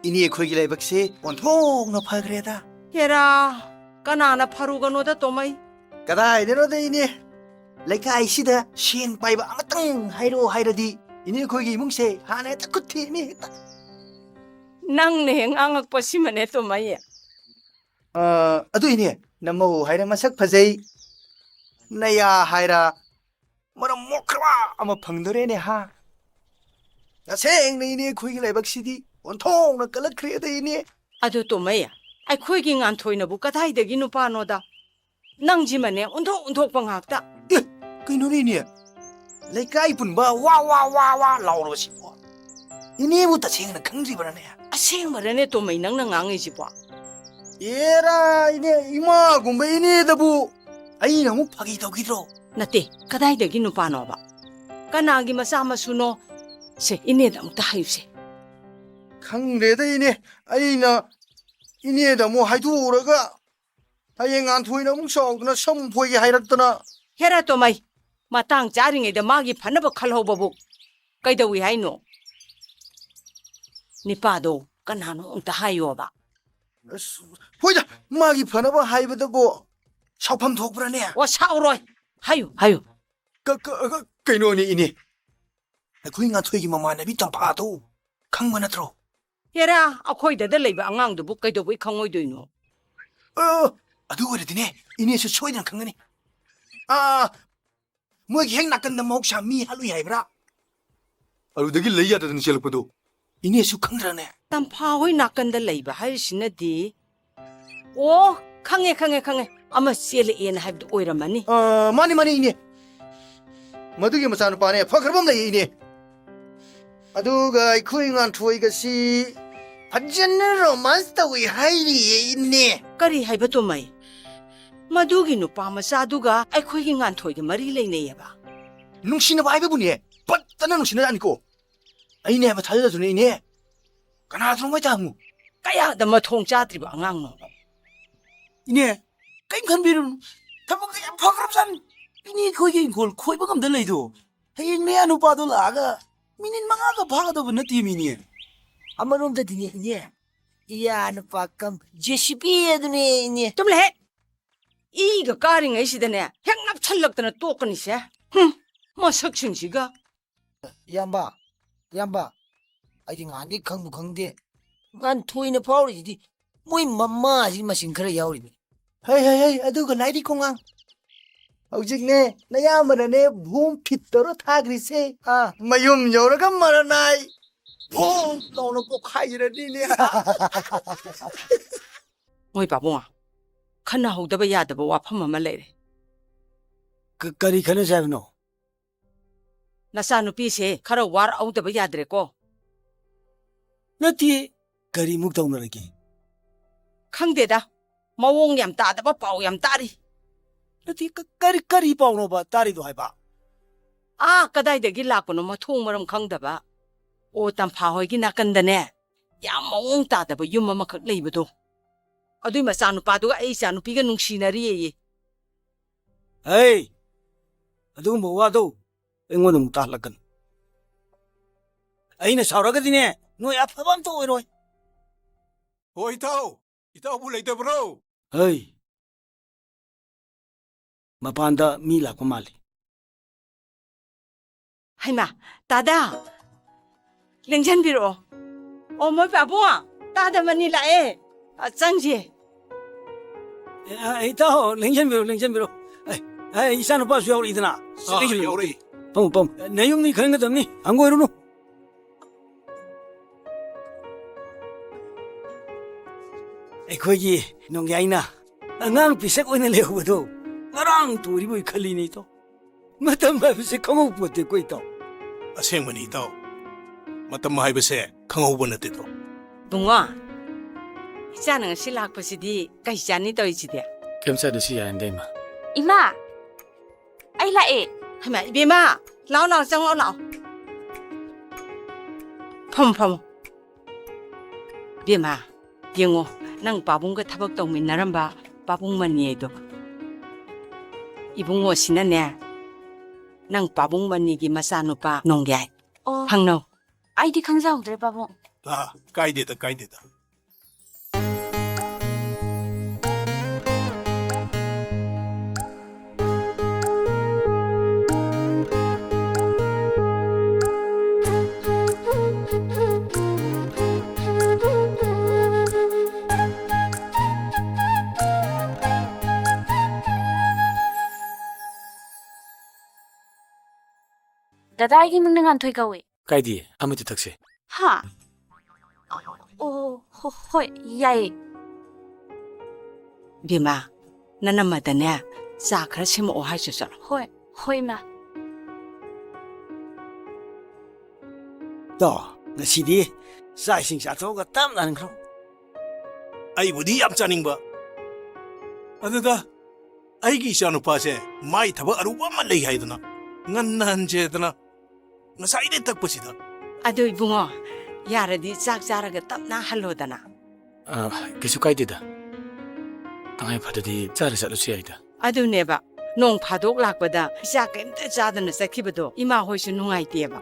ꯏꯅꯦ ꯑꯩꯈꯣꯏꯒꯤ ꯂꯥꯏꯕꯛꯁꯦ ꯑꯣꯟꯊꯣꯛꯅ ꯐꯈ꯭ꯔꯦꯗ꯫ ꯍꯦꯔꯥ, ꯀꯅꯥꯅ ꯐꯔꯨꯒꯅꯣꯗ ꯇꯣꯃꯩ? ꯀꯗꯥꯏꯗꯅꯣꯗ ꯏꯅꯦ, ꯂꯩꯀꯥꯏꯁꯤꯗ ꯁꯦꯟ ꯄꯥꯏꯕ ꯑꯃꯇꯪ ꯍꯥꯏꯔꯛꯑꯣ ꯍꯥꯏꯔꯗꯤ ꯏꯅꯦ ꯑꯩꯈꯣꯏꯒꯤ ꯏꯃꯨꯡꯁꯦ ꯍꯥꯟꯅ ꯍꯦꯛꯇ ꯈꯨꯠ ꯊꯦꯝꯃꯤ ꯍꯦꯛꯇ꯫ ꯅꯪꯅ ꯍꯦꯛ ꯉꯥꯡꯉꯛꯄꯁꯤꯃꯅꯦ, ꯇꯣꯃꯩ꯫ ꯑ, ꯑꯗꯨ ꯏꯅꯦ, ꯅꯃꯧ ꯍꯥꯏꯔ ꯃꯁꯛ ꯐꯖꯩ, ꯅꯌꯥ ꯍꯥꯏꯔ ꯃꯔꯝ ꯃꯣꯛꯈ꯭ꯔꯕ ꯑꯃ ꯐꯪꯗꯣꯔꯦꯅꯦ ꯍꯥ꯫ ꯇꯁꯦꯡꯅ ꯏꯅꯦ ꯑꯩꯈꯣꯏꯒꯤ ꯂꯥꯏꯕꯛꯁꯤꯗꯤ ꯑꯣꯟꯊꯣꯛꯅ ꯀꯜꯂꯛꯈ꯭ꯔꯦꯗ ꯏꯅꯦ꯫ ꯑꯗꯨ ꯇꯣꯃꯩ, ꯑꯩꯈꯣꯏꯒꯤ ꯉꯥꯟꯊꯣꯏꯅꯕꯨ ꯀꯗꯥꯏꯗꯒꯤ ꯅꯨꯄꯥꯅꯣꯗ? ꯅꯪꯁꯤꯃꯅꯦ ꯑꯣꯟꯊꯣꯛ ꯑꯣꯟꯊꯣꯛꯄ ꯉꯥꯛꯇ꯫ ꯑꯦ, ꯀꯩꯅꯣꯅꯦ ꯏꯅꯦ? ꯂꯩꯀꯥꯏ ꯄꯨꯟꯕ ꯋꯥ ꯋꯥ ꯋꯥ ꯋꯥ ꯂꯥꯎꯔꯕꯁꯤꯕꯣ? ꯏꯅꯦꯕꯨ ꯇꯁꯦꯡꯅ ꯈꯪꯗ꯭ꯔꯤꯕ꯭ꯔꯥꯅꯦ? ꯑꯁꯦꯡꯕꯔꯅꯦ ꯇꯣꯃꯩ ꯅꯪꯅ ꯉꯥꯡꯉꯤꯁꯤꯕꯣ? ꯑꯦꯔꯥ ꯏꯅꯦ, ꯏꯃꯥꯒꯨꯝꯕ ꯏꯅꯦꯗꯕꯨ ꯑꯩꯅ ꯑꯃꯨꯛ ꯐꯥꯒꯤ ꯇꯧꯈꯤꯗ꯭ꯔꯣ? ꯅꯠꯇꯦ, ꯀꯗꯥꯏꯗꯒꯤ ꯅꯨꯄꯥꯅꯣꯕ? ꯀꯅꯥꯒꯤ ꯃꯆꯥ ꯃꯁꯨꯅꯣ? ꯁꯦ, ꯏꯅꯦꯗ ꯑꯃꯨꯛꯇ ꯍꯥꯏꯌꯨꯁꯦ꯫ ꯈꯪꯗ꯭ꯔꯦꯗ ꯏꯅꯦ, ꯑꯩꯅ ꯏꯅꯦꯗ ꯑꯃꯨꯛ ꯍꯥꯏꯗꯣꯛꯎꯔꯒ ꯍꯌꯦꯡ ꯉꯥꯟꯊꯣꯏꯅ ꯑꯃꯨꯛ ꯁꯥꯎꯗꯅ ꯁꯝ ꯐꯣꯏꯒꯦ ꯍꯥꯏꯔꯛꯇꯅ꯫ ꯍꯦꯔꯥ ꯇꯣꯃꯩ, ꯃꯇꯥꯡ ꯆꯥꯔꯤꯉꯩꯗ ꯃꯥꯒꯤ ꯐꯅꯕ ꯈꯜꯍꯧꯕꯕꯨ ꯀꯩꯗꯧꯏ ꯍꯥꯏꯅꯣ? ꯅꯤꯄꯥꯗꯣ ꯀꯅꯥꯅꯣ ꯑꯝꯇ ꯍꯥꯏꯌꯣꯕ꯫ ꯑꯁ, ꯍꯣꯏꯗ, ꯃꯥꯒꯤ ꯐꯅꯕ ꯍꯥꯏꯕꯗꯕꯨ ꯁꯥꯎꯐꯝ ꯊꯣꯛꯄ꯭ꯔꯥꯅꯦ? ꯑꯣ, ꯁꯥꯎꯔꯣꯏ꯫ ꯍꯥꯏꯌꯨ, ꯍꯥꯏꯌꯨ꯫ ꯀ-, ꯀ-, ꯀ-, ꯀꯩꯅꯣꯅꯦ ꯏꯅꯦ? ꯑꯩꯈꯣꯏ ꯉꯥꯟꯊꯣꯏꯒꯤ ꯃꯃꯥꯟꯅꯕꯤ ꯇꯝꯐꯥꯗꯣ ꯈꯪꯕ ꯅꯠꯇ꯭ꯔꯣ? ꯍꯦꯔꯥ, ꯑꯩꯈꯣꯏꯗꯗ ꯂꯩꯕ ꯑꯉꯥꯡꯗꯨꯕꯨ ꯀꯩꯗꯧꯕꯩ ꯈꯪꯉꯣꯏꯗꯣꯏꯅꯣ? ꯑ, ꯑꯗꯨ ꯑꯣꯏꯔꯗꯤꯅꯦ, ꯏꯅꯦꯁꯨ ꯁꯣꯏꯗꯅ ꯈꯪꯒꯅꯤ꯫ ꯑꯥ, ꯃꯣꯏꯒꯤ ꯍꯦꯛ ꯅꯥꯀꯟꯗ ꯃꯍꯧꯁꯥ ꯃꯤ ꯍꯥꯠꯂꯨꯏ ꯍꯥꯏꯕ꯭ꯔꯥ? ꯑꯗꯨꯗꯒꯤ ꯂꯩ ꯌꯥꯗꯗꯅ ꯆꯦꯜꯂꯛꯄꯗꯣ ꯏꯅꯦꯁꯨ ꯈꯪꯗ꯭ꯔꯅꯦ? ꯇꯝꯐꯥ ꯍꯣꯏ ꯅꯥꯀꯟꯗ ꯂꯩꯕ ꯍꯥꯏꯔꯤꯁꯤꯅꯗꯤ, ꯑꯣ, ꯈꯪꯉꯦ, ꯈꯪꯉꯦ, ꯈꯪꯉꯦ꯫ ꯑꯃ ꯆꯦꯜꯂꯛꯑꯦꯅ ꯍꯥꯏꯕꯗꯨ ꯑꯣꯏꯔꯝꯃꯅꯤ꯫ ꯑ, ꯃꯥꯅꯤ, ꯃꯥꯅꯤ, ꯏꯅꯦ꯫ ꯃꯗꯨꯒꯤ ꯃꯆꯥꯅꯨꯄꯥꯅꯦ, ꯐꯈ꯭ꯔꯕ ꯑꯃ ꯂꯩꯌꯦ, ꯏꯅꯦ꯫ ꯑꯗꯨꯒ ꯑꯩꯈꯣꯏ ꯉꯥꯟꯊꯣꯏꯒꯁꯤ ꯐꯖꯅ romance ꯇꯧꯏ ꯍꯥꯏꯔꯤꯌꯦ, ꯏꯅꯦ꯫ ꯀꯔꯤ ꯍꯥꯏꯕ, ꯇꯣꯃꯩ? ꯃꯗꯨꯒꯤ ꯅꯨꯄꯥ ꯃꯆꯥꯗꯨꯒ ꯑꯩꯈꯣꯏꯒꯤ ꯉꯥꯟꯊꯣꯏꯒ ꯃꯔꯤ ꯂꯩꯅꯩꯌꯦꯕ? ꯅꯨꯡꯁꯤꯅꯕ ꯍꯥꯏꯕꯕꯨꯅꯦ, ꯐꯖꯅ ꯅꯨꯡꯁꯤꯅꯖꯥꯠꯅꯤꯀꯣ꯫ ꯑꯩꯅꯦ ꯍꯥꯏꯕ ꯊꯥꯖꯗ꯭ꯔꯁꯨꯅꯦ, ꯏꯅꯦ꯫ ꯀꯅꯥꯗꯅꯣ ꯃꯣꯏ ꯇꯥꯃꯨ? ꯀꯌꯥꯗ ꯃꯊꯣꯡ ꯆꯥꯗ꯭ꯔꯤꯕ ꯑꯉꯥꯡꯅꯣ? ꯏꯅꯦ, ꯀꯩꯝ ꯈꯟꯕꯤꯔꯨꯅꯨ꯫ ꯊꯕꯛꯁꯦ ꯌꯥꯝ ꯐꯈ꯭ꯔꯕꯖꯥꯠꯅꯤ꯫ ꯏꯅꯦ ꯑꯩꯈꯣꯏꯒꯤ ꯏꯪꯈꯣꯜ ꯈꯣꯏꯕ ꯉꯝꯗ ꯂꯩꯗꯣ꯫ ꯍꯌꯦꯡ ꯅꯌꯥ ꯅꯨꯄꯥꯗꯣ ꯂꯥꯛꯑꯒ ꯃꯤꯅꯤꯠ ꯃꯉꯥꯒ ꯐꯥꯒꯗꯕ ꯅꯠꯇꯦ, ꯃꯤꯅꯦ꯫ ꯑꯃꯔꯣꯝꯗꯗꯤꯅꯦ, ꯏꯅꯦ, ꯏꯌꯥ ꯅꯨꯄꯥ ꯀꯝ JCB ꯑꯗꯨꯅꯦ, ꯏꯅꯦ꯫ ꯇꯨꯝꯂꯦꯍꯦ꯫ ꯏꯒ ꯀꯥꯔꯤꯉꯩꯁꯤꯗꯅꯦ ꯍꯦꯛ ꯅꯞꯁꯜꯂꯛꯇꯅ ꯇꯣꯛꯀꯅꯤꯁꯦ꯫ ꯍꯨꯝ, ꯃꯁꯛꯁꯤꯡꯁꯤꯒ꯫ ꯏꯌꯥꯝꯕ, ꯏꯌꯥꯝꯕ, ꯑꯩꯗꯤ ꯉꯍꯥꯟꯗꯩ ꯈꯪꯕꯨ ꯈꯪꯗꯦ꯫ ꯉꯥꯟꯊꯣꯏꯅ ꯐꯥꯎꯔꯤꯁꯤꯗꯤ ꯃꯣꯏ ꯃꯃꯥꯁꯤ ꯃꯆꯤꯟ ꯈꯔ ꯌꯥꯎꯔꯤꯕꯅꯤ꯫ ꯍꯩ, ꯍꯩ, ꯍꯩ, ꯑꯗꯨꯒ ꯂꯥꯏꯔꯤꯛ ꯈꯣꯡꯉꯥꯡ꯫ ꯍꯧꯖꯤꯛꯅꯦ, ꯅꯌꯥꯝꯕꯅꯅꯦ ꯚꯨꯝ ꯐꯤꯠ ꯇꯧꯔ ꯊꯥꯈ꯭ꯔꯤꯁꯦ꯫ ꯑꯥ, ꯃꯌꯨꯝ ꯌꯧꯔꯒ ꯃꯔꯅꯥꯏ ꯚꯨꯝ ꯂꯥꯎꯅ ꯄꯣꯛꯈꯥꯏꯔꯅꯤꯅꯦ꯫ ꯃꯣꯏ ꯄꯥꯕꯨꯡ, ꯈꯟꯅꯍꯧꯗꯕ ꯌꯥꯗꯕ ꯋꯥꯐꯝ ꯑꯃ ꯂꯩꯔꯦ꯫ ꯀ-, ꯀꯔꯤ ꯈꯟꯅꯁꯦ ꯍꯥꯏꯕꯅꯣ? ꯅꯆꯥꯅꯨꯄꯤꯁꯦ ꯈꯔ ꯋꯥꯔꯛꯍꯧꯗꯕ ꯌꯥꯗ꯭ꯔꯦꯀꯣ꯫ ꯅꯠꯇꯦ, ꯀꯔꯤꯃꯨꯛ ꯇꯧꯅꯔꯒꯦ? ꯈꯪꯗꯦꯗ, ꯃꯑꯣꯡ ꯌꯥꯝ ꯇꯥꯗꯕ ꯄꯥꯎ ꯌꯥꯝ ꯇꯥꯔꯤ꯫ ꯅꯠꯇꯦ, ꯀ-, ꯀꯔꯤ, ꯀꯔꯤ ꯄꯥꯎꯅꯣꯕ ꯇꯥꯔꯤꯗꯣ ꯍꯥꯏꯕ? ꯑꯥ, ꯀꯗꯥꯏꯗꯒꯤ ꯂꯥꯛꯄꯅꯣ ꯃꯊꯣꯡ ꯃꯔꯝ ꯈꯪꯗꯕ꯫ ꯑꯣ, ꯇꯝꯐꯥ ꯍꯣꯏꯒꯤ ꯅꯥꯀꯟꯗꯅꯦ, ꯌꯥꯝ ꯃꯑꯣꯡ ꯇꯥꯗꯕ ꯌꯨꯝ ꯑꯃꯈꯛ ꯂꯩꯕꯗꯣ, ꯑꯗꯨꯏ ꯃꯆꯥꯅꯨꯄꯥꯗꯨꯒ ꯑꯩ ꯏꯆꯥꯅꯨꯄꯤꯒ ꯅꯨꯡꯁꯤꯅꯔꯤꯌꯦ꯫ ꯍꯩ! ꯑꯗꯨꯒꯨꯝꯕ ꯋꯥꯗꯣ ꯑꯩꯉꯣꯟꯗ ꯑꯃꯨꯛ ꯇꯥꯍꯜꯂꯛꯀꯅꯨ꯫ ꯑꯩꯅ ꯁꯥꯎꯔꯒꯗꯤꯅꯦ, ꯅꯣꯏ ꯑꯐꯕ ꯑꯝꯇ ꯑꯣꯏꯔꯣꯏ꯫ ꯍꯣ, ꯏꯇꯥꯎ! ꯏꯇꯥꯎꯕꯨ ꯂꯩꯇꯕ꯭ꯔꯣ? ꯍꯩ! ꯃꯄꯥꯟꯗ ꯃꯤ ꯂꯥꯛꯄ ꯃꯥꯜꯂꯤ꯫ ꯍꯩꯃꯥ, ꯇꯥꯗꯥ! ꯂꯦꯡꯖꯟꯕꯤꯔꯛꯑꯣ꯫ ꯑꯣ, ꯃꯣꯏ ꯄꯥꯕꯨꯡ, ꯇꯥꯗ ꯃꯅꯤ ꯂꯥꯛꯑꯦ꯫ ꯑ, ꯆꯪꯁꯤ꯫ ꯑꯦ, ꯑ, ꯏꯇꯥꯎ, ꯂꯦꯡꯖꯟꯕꯤꯔꯣ, ꯂꯦꯡꯖꯟꯕꯤꯔꯣ꯫ ꯑꯦ, ꯑꯦ, ꯏꯆꯥꯅꯨꯄꯥꯁꯨ ꯌꯥꯎꯔꯛꯏꯗꯅ꯫ ꯑꯥ, ꯆꯪꯁꯤꯜꯂꯨ꯫ ꯌꯥꯎꯔꯛꯏ꯫ ꯐꯝꯃꯨ, ꯐꯝꯃꯨ꯫ ꯅꯌꯨꯝꯅꯤ ꯈꯪꯒꯗꯕꯅꯤ, ꯍꯪꯒꯣꯏꯔꯨꯅꯨ꯫ ꯑꯩꯈꯣꯏꯒꯤ ꯅꯣꯡꯌꯥꯏꯅ ꯑꯉꯥꯡ ꯄꯤꯁꯛ ꯑꯣꯏꯅ ꯂꯩꯍꯧꯕꯗꯣ ꯉꯔꯥꯡ ꯇꯣꯔꯤꯕꯣꯏ ꯈꯜꯂꯤꯅꯦ, ꯏꯇꯥꯎ꯫ ꯃꯇꯝ ꯍꯥꯏꯕꯁꯦ ꯈꯪꯍꯧ ꯄꯣꯠꯇꯦꯀꯣ, ꯏꯇꯥꯎ꯫ ꯑꯁꯦꯡꯕꯅꯤ, ꯏꯇꯥꯎ꯫ ꯃꯇꯝ ꯍꯥꯏꯕꯁꯦ ꯈꯪꯍꯧꯕ ꯅꯠꯇꯦꯗꯣ꯫ ꯕꯨꯡꯉꯣ, ꯏꯆꯥꯅ ꯉꯁꯤ ꯂꯥꯛꯄꯁꯤꯗꯤ ꯀꯩ ꯆꯥꯅꯤ ꯇꯧꯔꯤꯁꯤꯗꯤ? ꯀꯩꯝ ꯆꯥꯗ꯭ꯔꯁꯨ ꯌꯥꯔꯦꯗ, ꯏꯃꯥ꯫ ꯏꯃꯥ! ꯑꯩ ꯂꯥꯛꯑꯦ꯫ ꯍꯩꯃꯥ, ꯏꯕꯦꯝꯃ, ꯂꯥꯛꯑꯣ, ꯂꯥꯛꯑꯣ, ꯆꯪꯉꯛꯑꯣ, ꯂꯥꯛꯑꯣ꯫ ꯐꯝꯃꯣ, ꯐꯝꯃꯣ꯫ ꯏꯕꯦꯝꯃ, ꯌꯦꯡꯉꯣ, ꯅꯪ ꯄꯥꯕꯨꯡꯒ ꯊꯕꯛ ꯇꯧꯃꯤꯟꯅꯔꯝꯕ ꯄꯥꯕꯨꯡ ꯃꯅꯤ ꯍꯥꯏꯗꯣ꯫ ꯏꯕꯨꯡꯉꯣꯁꯤꯅꯅꯦ, ꯅꯪ ꯄꯥꯕꯨꯡ ꯃꯅꯤꯒꯤ ꯃꯆꯥꯅꯨꯄꯥ ꯅꯣꯡꯌꯥꯏ꯫ ꯑꯣ꯫ ꯈꯪꯅꯧ꯫ ꯑꯩꯗꯤ ꯈꯪꯖꯍꯧꯗ꯭ꯔꯦ, ꯄꯥꯕꯨꯡ꯫ ꯑꯥ, ꯀꯥꯏꯗꯦꯗ, ꯀꯥꯏꯗꯦꯗ꯫ ꯀꯗꯥꯏꯒꯤ ꯏꯃꯨꯡꯅ ꯉꯥꯟꯊꯣꯏ ꯀꯧꯏ? ꯀꯥꯏꯗꯦ, ꯑꯃꯗꯤ ꯊꯛꯁꯦ꯫ ꯍꯥ? ꯑꯣ, ꯍꯣ-, ꯍꯣꯏ, ꯌꯥꯏꯌꯦ꯫ ꯕꯦꯝꯃ, ꯅꯅꯝꯃꯗꯅꯦ, ꯆꯥ ꯈꯔ ꯁꯦꯝꯃꯛꯑꯣ ꯍꯥꯏꯁꯨ ꯆꯠꯂꯣ꯫ ꯍꯣꯏ, ꯍꯣꯏ, ꯃꯥ꯫ ꯇꯣ, ꯉꯁꯤꯗꯤ ꯆꯥꯛ ꯏꯁꯤꯡ ꯆꯥꯊꯣꯛꯑꯒ ꯇꯞꯅ ꯍꯟꯈ꯭ꯔꯣ꯫ ꯑꯩꯕꯨꯗꯤ ꯌꯥꯝ ꯆꯥꯅꯤꯡꯕ꯫ ꯑꯗꯨꯗ ꯑꯩꯒꯤ ꯏꯆꯥꯅꯨꯄꯥꯁꯦ ꯃꯥꯏ ꯊꯕꯛ ꯑꯔꯨꯕ ꯑꯃ ꯂꯩ ꯍꯥꯏꯗꯅ ꯉꯟꯅ ꯍꯟꯁꯦꯗꯅ ꯉꯁꯥꯏꯗꯩ ꯇꯛꯄꯁꯤꯗ꯫ ꯑꯗꯨ ꯏꯕꯨꯡꯉꯣ, ꯌꯥꯔꯗꯤ ꯆꯥꯛ ꯆꯥꯔꯒ ꯇꯞꯅ ꯍꯜꯂꯣꯗꯅ꯫ ꯑ, ꯀꯩꯁꯨ ꯀꯥꯏꯗꯦꯗ꯫ ꯇꯉꯥꯏ ꯐꯗꯗꯤ ꯆꯥꯔ ꯆꯠꯂꯁꯨ ꯌꯥꯏꯗ꯫ ꯑꯗꯨꯅꯦꯕ, ꯅꯣꯡ ꯐꯥꯗꯣꯛ ꯂꯥꯛꯄꯗ ꯏꯆꯥ ꯀꯩꯝꯇ ꯆꯥꯗꯅ ꯆꯠꯈꯤꯕꯗꯣ ꯏꯃꯥ ꯍꯣꯏꯁꯨ ꯅꯨꯡꯉꯥꯏꯇꯦꯕ꯫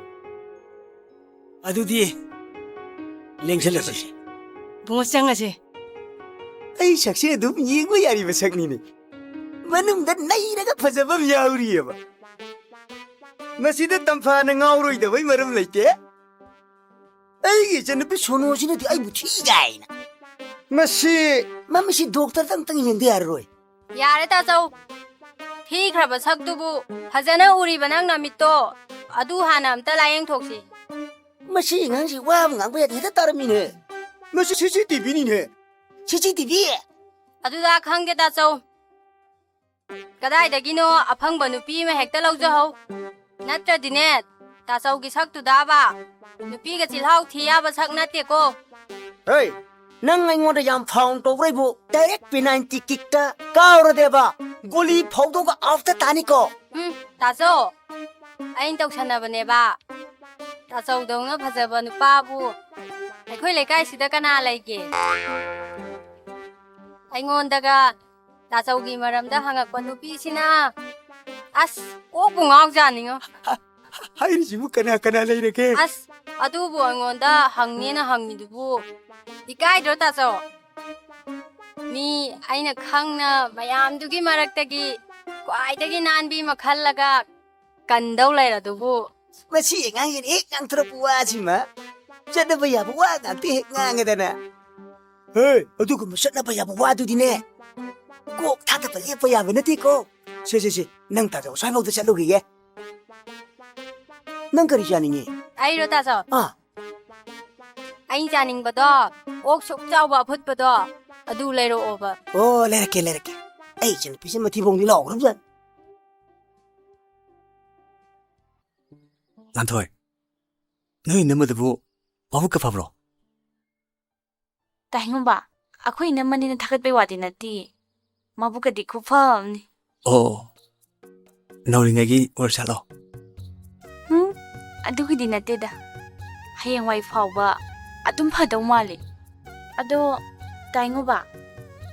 ꯑꯗꯨꯗꯤ ꯂꯦꯡꯁꯤꯜꯂꯁꯤ꯫ ꯏꯕꯨꯡꯉꯣ, ꯆꯪꯉꯁꯦ꯫ ꯑꯩ ꯁꯛꯁꯦ ꯑꯗꯨꯝ ꯌꯦꯡꯕ ꯌꯥꯔꯤꯕ ꯁꯛꯅꯤꯅꯦ꯫ ꯃꯅꯨꯡꯗ ꯅꯩꯔꯒ ꯐꯖꯕ ꯑꯃ ꯌꯥꯎꯔꯤꯑꯕ꯫ ꯃꯁꯤꯗ ꯇꯝꯐꯥꯅ ꯉꯥꯎꯔꯣꯏꯗꯕꯩ ꯃꯔꯝ ꯂꯩꯇꯦ꯫ ꯑꯩꯒꯤ ꯏꯆꯟꯅꯨꯄꯤ ꯁꯣꯅꯣꯁꯤꯅꯗꯤ ꯑꯩꯕꯨ ꯊꯤ ꯀꯥꯏꯅ꯫ ꯃꯁꯤ, ꯃꯃꯤꯁꯤ ꯗꯣꯛꯇꯔꯗ ꯑꯝꯇꯪ ꯌꯦꯡꯗ ꯌꯥꯔꯔꯣꯏ꯫ ꯌꯥꯔꯦ, ꯇꯥꯆꯧ꯫ ꯊꯤꯈ꯭ꯔꯕ ꯁꯛꯇꯨꯕꯨ ꯐꯖꯅ ꯎꯔꯤꯕ ꯅꯪ ꯅꯃꯤꯠꯇꯣ? ꯑꯗꯨ ꯍꯥꯟꯅ ꯑꯝꯇ ꯂꯥꯌꯦꯡꯊꯣꯛꯁꯤ꯫ ꯃꯁꯤ ꯑꯉꯥꯡꯁꯤ ꯋꯥ ꯑꯃ ꯉꯥꯡꯕ ꯌꯥꯗꯦ, ꯍꯦꯛꯇ ꯇꯥꯔꯝꯃꯤꯅꯦ꯫ ꯃꯁꯤ ꯁꯤ ꯁꯤ ꯇꯤ ꯚꯤꯅꯤꯅꯦ꯫ ꯁꯤ ꯁꯤ ꯇꯤ ꯚꯤ? ꯑꯗꯨꯗ ꯈꯪꯗꯦ, ꯇꯥꯆꯧ꯫ ꯀꯗꯥꯏꯗꯒꯤꯅꯣ ꯑꯐꯪꯕ ꯅꯨꯄꯤ ꯑꯃ ꯍꯦꯛꯇ ꯂꯧꯖꯍꯧ꯫ ꯅꯠꯇ꯭ꯔꯗꯤꯅꯦ, ꯇꯥꯆꯧꯒꯤ ꯁꯛꯇꯨꯗꯥꯕ ꯅꯨꯄꯤꯒ ꯆꯤꯜꯍꯥꯎ ꯊꯤ ꯌꯥꯕ ꯁꯛ ꯅꯠꯇꯦꯀꯣ꯫ ꯍꯦ, ꯅꯪ ꯑꯩꯉꯣꯟꯗ ꯌꯥꯝ ꯐꯥꯎꯟ ꯇꯧꯕ꯭ꯔꯩꯕꯨ? ꯗꯥꯏꯔꯦꯛ ꯄꯦꯅꯥꯜꯇꯤ ꯀꯤꯛꯇ ꯀꯥꯎꯔꯗꯦꯕ꯫ ꯒꯣꯂꯤ ꯐꯧꯗꯣꯛꯑꯒ ꯑꯥꯎꯠꯇ ꯇꯥꯅꯤꯀꯣ꯫ ꯎꯝ, ꯇꯥꯆꯧ, ꯑꯩꯅ ꯇꯧꯁꯟꯅꯕꯅꯦꯕ꯫ ꯇꯥꯆꯧꯗꯧꯅ ꯐꯖꯕ ꯅꯨꯄꯥꯕꯨ ꯑꯩꯈꯣꯏ ꯂꯩꯀꯥꯏꯁꯤꯗ ꯀꯅꯥ ꯂꯩꯒꯦ? ꯑꯩꯉꯣꯟꯗꯒ ꯇꯥꯆꯧꯒꯤ ꯃꯔꯝꯗ ꯍꯪꯉꯛꯄ ꯅꯨꯄꯤꯁꯤꯅ, ꯑꯁ, ꯀꯣꯛꯄꯨ ꯉꯥꯎꯖꯥꯅꯤꯉꯣ꯫ ꯍꯥꯏꯔꯤꯁꯤꯕꯨ ꯀꯅꯥ ꯀꯅꯥ ꯂꯩꯔꯒꯦ? ꯑꯁ, ꯑꯗꯨꯕꯨ ꯑꯩꯉꯣꯟꯗ ꯍꯪꯅꯦꯅ ꯍꯪꯉꯤꯗꯨꯕꯨ ꯏꯀꯥꯏꯗ꯭ꯔꯣ, ꯇꯥꯆꯧ? ꯃꯤ ꯑꯩꯅ ꯈꯪꯅ ꯃꯌꯥꯝꯗꯨꯒꯤ ꯃꯔꯛꯇꯒꯤ ꯈ꯭ꯋꯥꯏꯗꯒꯤ ꯅꯥꯟꯕꯤ ꯑꯃ ꯈꯜꯂꯒ ꯀꯟꯗꯧ ꯂꯩꯔꯗꯨꯕꯨ꯫ ꯃꯁꯤ ꯑꯉꯥꯡꯁꯤꯅ ꯍꯦꯛ ꯉꯥꯡꯊꯣꯔꯛꯄ ꯋꯥꯁꯤꯃ ꯆꯠꯅꯕ ꯌꯥꯕ ꯋꯥ ꯉꯥꯛꯇ ꯍꯦꯛ ꯉꯥꯡꯉꯦꯗꯅ꯫ ꯍꯦ, ꯑꯗꯨꯒꯨꯝꯕ ꯆꯠꯅꯕ ꯌꯥꯕ ꯋꯥꯗꯨꯗꯤꯅꯦ, ꯀꯣꯛ ꯊꯥꯗꯕ ꯂꯦꯞꯄ ꯌꯥꯕ ꯅꯠꯇꯦꯀꯣ꯫ ꯁꯦ, ꯁꯦ, ꯁꯦ, ꯅꯪ ꯇꯥꯆꯧ ꯑꯁ꯭ꯋꯥꯏꯐꯥꯎꯗ ꯆꯠꯂꯨꯈꯤꯒꯦ꯫ ꯅꯪ ꯀꯔꯤ ꯆꯥꯅꯤꯡꯉꯤ? ꯑꯩꯔꯣ, ꯇꯥꯆꯧ? ꯑꯥ꯫ ꯑꯩ ꯆꯥꯅꯤꯡꯕꯗꯣ, ꯑꯣꯛ ꯁꯨꯛ ꯆꯥꯎꯕ ꯑꯐꯨꯠꯄꯗꯣ, ꯑꯗꯨ ꯂꯩꯔꯛꯑꯣꯕ꯫ ꯑꯣ, ꯂꯩꯔꯛꯀꯦ, ꯂꯩꯔꯛꯀꯦ꯫ ꯑꯩ ꯏꯆꯟꯅꯨꯄꯤꯁꯦ ꯃꯊꯤꯕꯣꯡꯗꯤ ꯂꯥꯎꯈ꯭ꯔꯕꯖꯥꯠꯅꯤ꯫ ꯉꯥꯟꯊꯣꯏ, ꯅꯣꯏ ꯏꯅꯝꯃꯗꯨꯕꯨ ꯃꯕꯨꯛꯀ ꯐꯕ꯭ꯔꯣ? ꯇꯥꯏꯉꯨꯝꯕ, ꯑꯩꯈꯣꯏ ꯏꯅꯝꯃꯅꯤꯅ ꯊꯥꯒꯠꯄꯩ ꯋꯥꯗꯤ ꯅꯠꯇꯦ, ꯃꯕꯨꯛꯀꯗꯤ ꯈꯨꯐ ꯑꯃꯅꯤ꯫ ꯑꯣ, ꯅꯧꯔꯤꯉꯩꯒꯤ ꯑꯣꯏꯔꯖꯥꯠꯂꯣ? ꯍꯨꯝ, ꯑꯗꯨꯒꯤꯗꯤ ꯅꯠꯇꯦꯗ, ꯍꯌꯦꯡꯋꯥꯏ ꯐꯥꯎꯕ ꯑꯗꯨꯝ ꯐꯗꯧ ꯃꯥꯜꯂꯤ꯫ ꯑꯗꯣ, ꯇꯥꯏꯉꯨꯕ,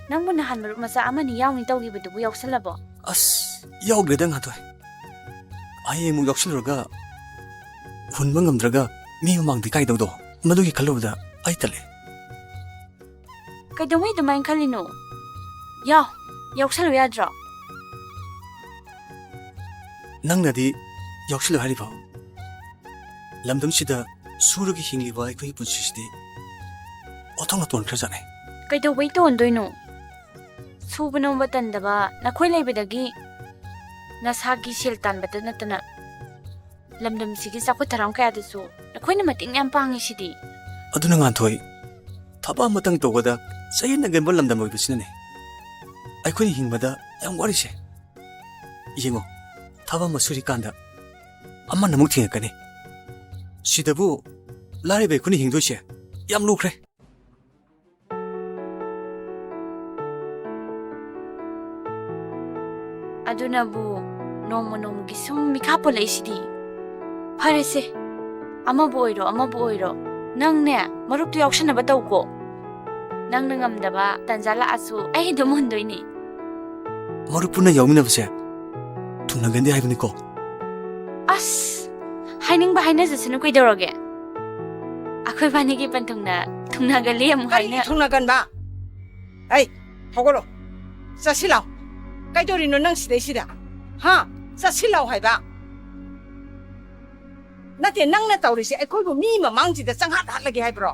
ꯅꯪꯕꯨ ꯅꯍꯥꯟ ꯃꯔꯨꯞ ꯃꯆꯥ ꯑꯃꯅꯤ ꯌꯥꯎꯅꯤ ꯇꯧꯈꯤꯕꯗꯨꯕꯨ ꯌꯥꯎꯁꯜꯂꯕꯣ? ꯑꯁ, ꯌꯥꯎꯗ꯭ꯔꯦꯗ, ꯉꯥꯟꯊꯣꯏ꯫ ꯍꯌꯦꯡꯃꯨꯛ ꯌꯥꯎꯁꯜꯂꯨꯔꯒ ꯍꯨꯟꯕ ꯉꯝꯗ꯭ꯔꯒ ꯃꯤ ꯃꯃꯥꯡꯗ ꯏꯀꯥꯏꯗꯧꯗꯣ, ꯃꯗꯨꯒꯤ ꯈꯜꯂꯨꯕꯗ ꯑꯩ ꯇꯜꯂꯦ꯫ ꯀꯩꯗꯧꯉꯩ ꯑꯗꯨꯃꯥꯏꯅ ꯈꯜꯂꯤꯅꯣ? ꯌꯥꯎ, ꯌꯥꯎꯁꯜꯂꯨ ꯌꯥꯗ꯭ꯔꯣ? ꯅꯪꯅꯗꯤ ꯌꯥꯎꯁꯜꯂꯨ ꯍꯥꯏꯔꯤꯕꯣ? ꯂꯝꯗꯝꯁꯤꯗ ꯁꯨꯔꯒ ꯍꯤꯡꯂꯤꯕ ꯑꯩꯈꯣꯏꯒꯤ ꯄꯨꯟꯁꯤꯁꯤꯗꯤ ꯋꯥꯊꯣꯛꯅ ꯇꯣꯟꯈ꯭ꯔꯖꯥꯠꯅꯤ꯫ ꯀꯩꯗꯧꯕꯩ ꯇꯣꯟꯗꯣꯏꯅꯣ? ꯁꯨꯕ ꯅꯣꯝꯕ ꯇꯟꯗꯕ ꯅꯈꯣꯏ ꯂꯩꯕꯗꯒꯤ ꯅꯁꯥꯒꯤ ꯁꯦꯜ ꯇꯥꯟꯕꯇ ꯅꯠꯇꯅ ꯂꯝꯗꯝꯁꯤꯒꯤ ꯆꯥꯎꯈꯠ ꯊꯧꯔꯥꯡ ꯀꯌꯥꯗꯁꯨ ꯅꯈꯣꯏꯅ ꯃꯇꯦꯡ ꯌꯥꯝ ꯄꯥꯡꯉꯤꯁꯤꯗꯤ꯫ ꯑꯗꯨꯅ ꯉꯥꯟꯊꯣꯏ, ꯊꯕꯛ ꯑꯃꯇꯪ ꯇꯧꯕꯗ ꯆꯌꯦꯠꯅꯒꯟꯕ ꯂꯝꯗꯝ ꯑꯣꯏꯕꯁꯤꯅꯅꯦ ꯑꯩꯈꯣꯏꯅ ꯍꯤꯡꯕꯗ ꯌꯥꯝ ꯋꯥꯔꯤꯁꯦ꯫ ꯌꯦꯡꯉꯣ, ꯊꯕꯛ ꯑꯃ ꯁꯨꯔꯤꯀꯥꯟꯗ ꯑꯃꯅ ꯑꯃꯨꯛ ꯊꯦꯡꯉꯛꯀꯅꯤ꯫ ꯁꯤꯗꯕꯨ ꯂꯥꯏꯔꯕ ꯑꯩꯈꯣꯏꯅ ꯍꯤꯡꯗꯣꯏꯁꯦ ꯌꯥꯝ ꯂꯨꯈ꯭ꯔꯦ꯫ ꯑꯗꯨꯅꯕꯨ ꯅꯣꯡꯃ ꯅꯣꯡꯃꯒꯤ ꯁꯨꯝ ꯃꯤꯈꯥ ꯄꯣꯜꯂꯛꯏꯁꯤꯗꯤ꯫ ꯐꯔꯦꯁꯦ, ꯑꯃꯕꯨ ꯑꯣꯏꯔꯣ, ꯑꯃꯕꯨ ꯑꯣꯏꯔꯣ, ꯅꯪꯅꯦ, ꯃꯔꯨꯞꯇꯨ ꯌꯥꯎꯁꯟꯅꯕ ꯇꯧꯀꯣ꯫ ꯅꯪꯅ ꯉꯝꯗꯕ ꯇꯟꯖꯥ ꯂꯥꯛꯑꯁꯨ ꯑꯩ ꯑꯗꯨꯝ ꯍꯨꯟꯗꯣꯏꯅꯤ꯫ ꯃꯔꯨꯞ ꯄꯨꯟꯅ ꯌꯥꯎꯃꯤꯟꯅꯕꯁꯦ ꯊꯨꯡꯅꯒꯟꯗꯦ ꯍꯥꯏꯕꯅꯤꯀꯣ꯫ ꯑꯁ, ꯍꯥꯏꯅꯤꯡꯕ ꯍꯥꯏꯅꯖꯁꯅꯨ, ꯀꯩꯗꯧꯔꯒꯦ? ꯑꯩꯈꯣꯏꯕꯥꯅꯤꯒꯤ ꯄꯟꯊꯨꯡꯅ ꯊꯨꯡꯅꯒꯜꯂꯤ ꯑꯃꯨꯛ ꯀꯔꯤꯒꯤ ꯍꯥꯏꯅ- ꯊꯨꯡꯅꯒꯟꯕ? ꯑꯩ, ꯍꯧꯒꯠꯂꯣ꯫ ꯆꯠꯁꯤ ꯂꯥꯎ꯫ ꯀꯩꯗꯧꯔꯤꯅꯣ ꯅꯪ ꯁꯤꯗꯩꯁꯤꯗ? ꯍꯥ? ꯆꯠꯁꯤ ꯂꯥꯎ ꯍꯥꯏꯕ꯫ ꯅꯠꯇꯦ, ꯅꯪꯅ ꯇꯧꯔꯤꯁꯦ ꯑꯩꯈꯣꯏꯕꯨ ꯃꯤ ꯃꯃꯥꯡꯁꯤꯗ ꯆꯪꯍꯠ ꯍꯠꯂꯒꯦ ꯍꯥꯏꯕ꯭ꯔꯣ?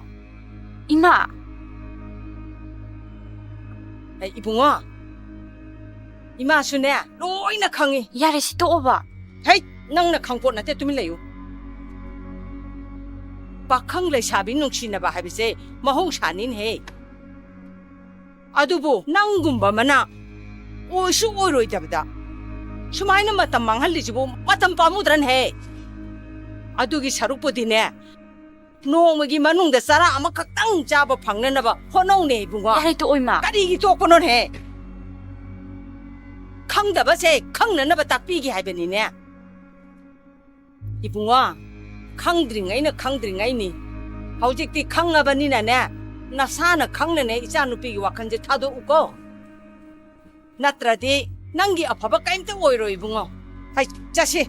ꯏꯃꯥ! ꯑꯩ, ꯏꯕꯨꯡꯉꯣ, ꯏꯃꯥꯁꯨꯅꯦ ꯂꯣꯏꯅ ꯈꯪꯉꯤ꯫ ꯌꯥꯔꯦ, ꯁꯤ ꯇꯣꯛꯑꯣꯕ꯫ ꯍꯩ, ꯅꯪꯅ ꯈꯪꯄꯣꯠ ꯅꯠꯇꯦ, ꯇꯨꯃꯤꯟ ꯂꯩꯌꯨ꯫ ꯄꯥꯈꯪ ꯂꯩꯁꯥꯕꯤ ꯅꯨꯡꯁꯤꯅꯕ ꯍꯥꯏꯕꯁꯦ ꯃꯍꯧꯁꯥꯅꯤꯅꯦꯍꯦ꯫ ꯑꯗꯨꯕꯨ ꯅꯪꯒꯨꯝꯕ ꯑꯃꯅ ꯑꯣꯏꯁꯨ ꯑꯣꯏꯔꯣꯏꯗꯕꯗ ꯁꯨꯃꯥꯏꯅ ꯃꯇꯝ ꯃꯥꯡꯍꯜꯂꯤꯁꯤꯕꯨ ꯃꯇꯝ ꯄꯥꯝꯃꯨꯗ꯭ꯔꯅꯦꯍꯦ? ꯑꯗꯨꯒꯤ ꯁꯔꯨꯛꯄꯨꯗꯤꯅꯦ, ꯅꯣꯡꯃꯒꯤ ꯃꯅꯨꯡꯗ ꯆꯔꯥ ꯑꯃꯈꯛꯇꯪ ꯆꯥꯕ ꯐꯪꯅꯅꯕ ꯍꯣꯠꯅꯧꯅꯦ ꯏꯕꯨꯡꯉꯣ꯫ ꯌꯥꯔꯦ, ꯇꯣꯛꯑꯣ, ꯏꯃꯥ꯫ ꯀꯔꯤꯒꯤ ꯇꯣꯛꯄꯅꯣꯅꯦꯍꯦ? ꯈꯪꯗꯕꯁꯦ ꯈꯪꯅꯅꯕ ꯇꯥꯛꯄꯤꯒꯦ ꯍꯥꯏꯕꯅꯤꯅꯦ꯫ ꯏꯕꯨꯡꯉꯣ, ꯈꯪꯗ꯭ꯔꯤꯉꯩꯅ ꯈꯪꯗ꯭ꯔꯤꯉꯩꯅꯤ꯫ ꯍꯧꯖꯤꯛꯇꯤ ꯈꯪꯉꯕꯅꯤꯅꯅꯦ, ꯅꯁꯥꯅ ꯈꯪꯅꯅꯦ ꯏꯆꯥꯅꯨꯄꯤꯒꯤ ꯋꯥꯈꯜꯁꯦ ꯊꯥꯗꯣꯛꯎꯀꯣ꯫ ꯅꯠꯇ꯭ꯔꯗꯤ ꯅꯪꯒꯤ ꯑꯐꯕ ꯀꯩꯝꯇ ꯑꯣꯏꯔꯣꯏ ꯏꯕꯨꯡꯉꯣ꯫ ꯍꯥꯏ, ꯆꯠꯁꯤ,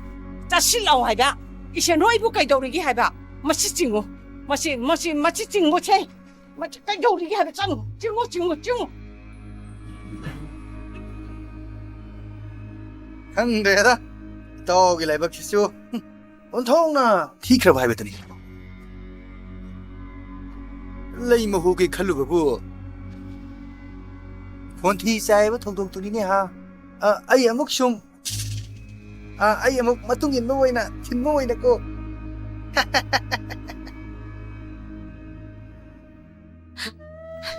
ꯆꯠꯁꯤ ꯂꯥꯛꯑꯣ ꯍꯥꯏꯕ꯫ ꯏꯁꯦꯟ ꯍꯣꯏꯕꯨ ꯀꯩꯗꯧꯔꯤꯒꯦ ꯍꯥꯏꯕ? ꯃꯁꯤ ꯆꯤꯡꯉꯨ, ꯃꯁꯤ, ꯃꯁꯤ, ꯃꯁꯤ ꯆꯤꯡꯉꯨꯁꯦ꯫ ꯃꯁꯤ ꯀꯩꯗꯧꯔꯤꯒꯦ ꯍꯥꯏꯕ? ꯆꯪꯉꯨ, ꯆꯤꯡꯉꯨ, ꯆꯤꯡꯉꯨ, ꯆꯤꯡꯉꯨ꯫ ꯈꯪꯗ꯭ꯔꯦꯗ, ꯏꯇꯥꯎꯒꯤ ꯂꯥꯏꯕꯛꯁꯤꯁꯨ꯫ ꯑꯣꯟꯊꯣꯛꯅ ꯊꯤꯈ꯭ꯔꯕ ꯍꯥꯏꯕꯗꯨꯅꯤ꯫ ꯂꯩ ꯃꯍꯨꯒꯤ ꯈꯜꯂꯨꯕꯕꯨ ꯈꯣꯟꯊꯤ ꯆꯥꯏꯕ ꯊꯧꯗꯣꯛꯇꯨꯅꯤꯅꯦ ꯍꯥ꯫ ꯑ, ꯑꯩ ꯑꯃꯨꯛ ꯁꯨꯝ, ꯑ, ꯑꯩ ꯑꯃꯨꯛ ꯃꯇꯨꯡ ꯏꯟꯕ ꯑꯣꯏꯅ, ꯊꯤꯟꯕ ꯑꯣꯏꯅꯀꯣ꯫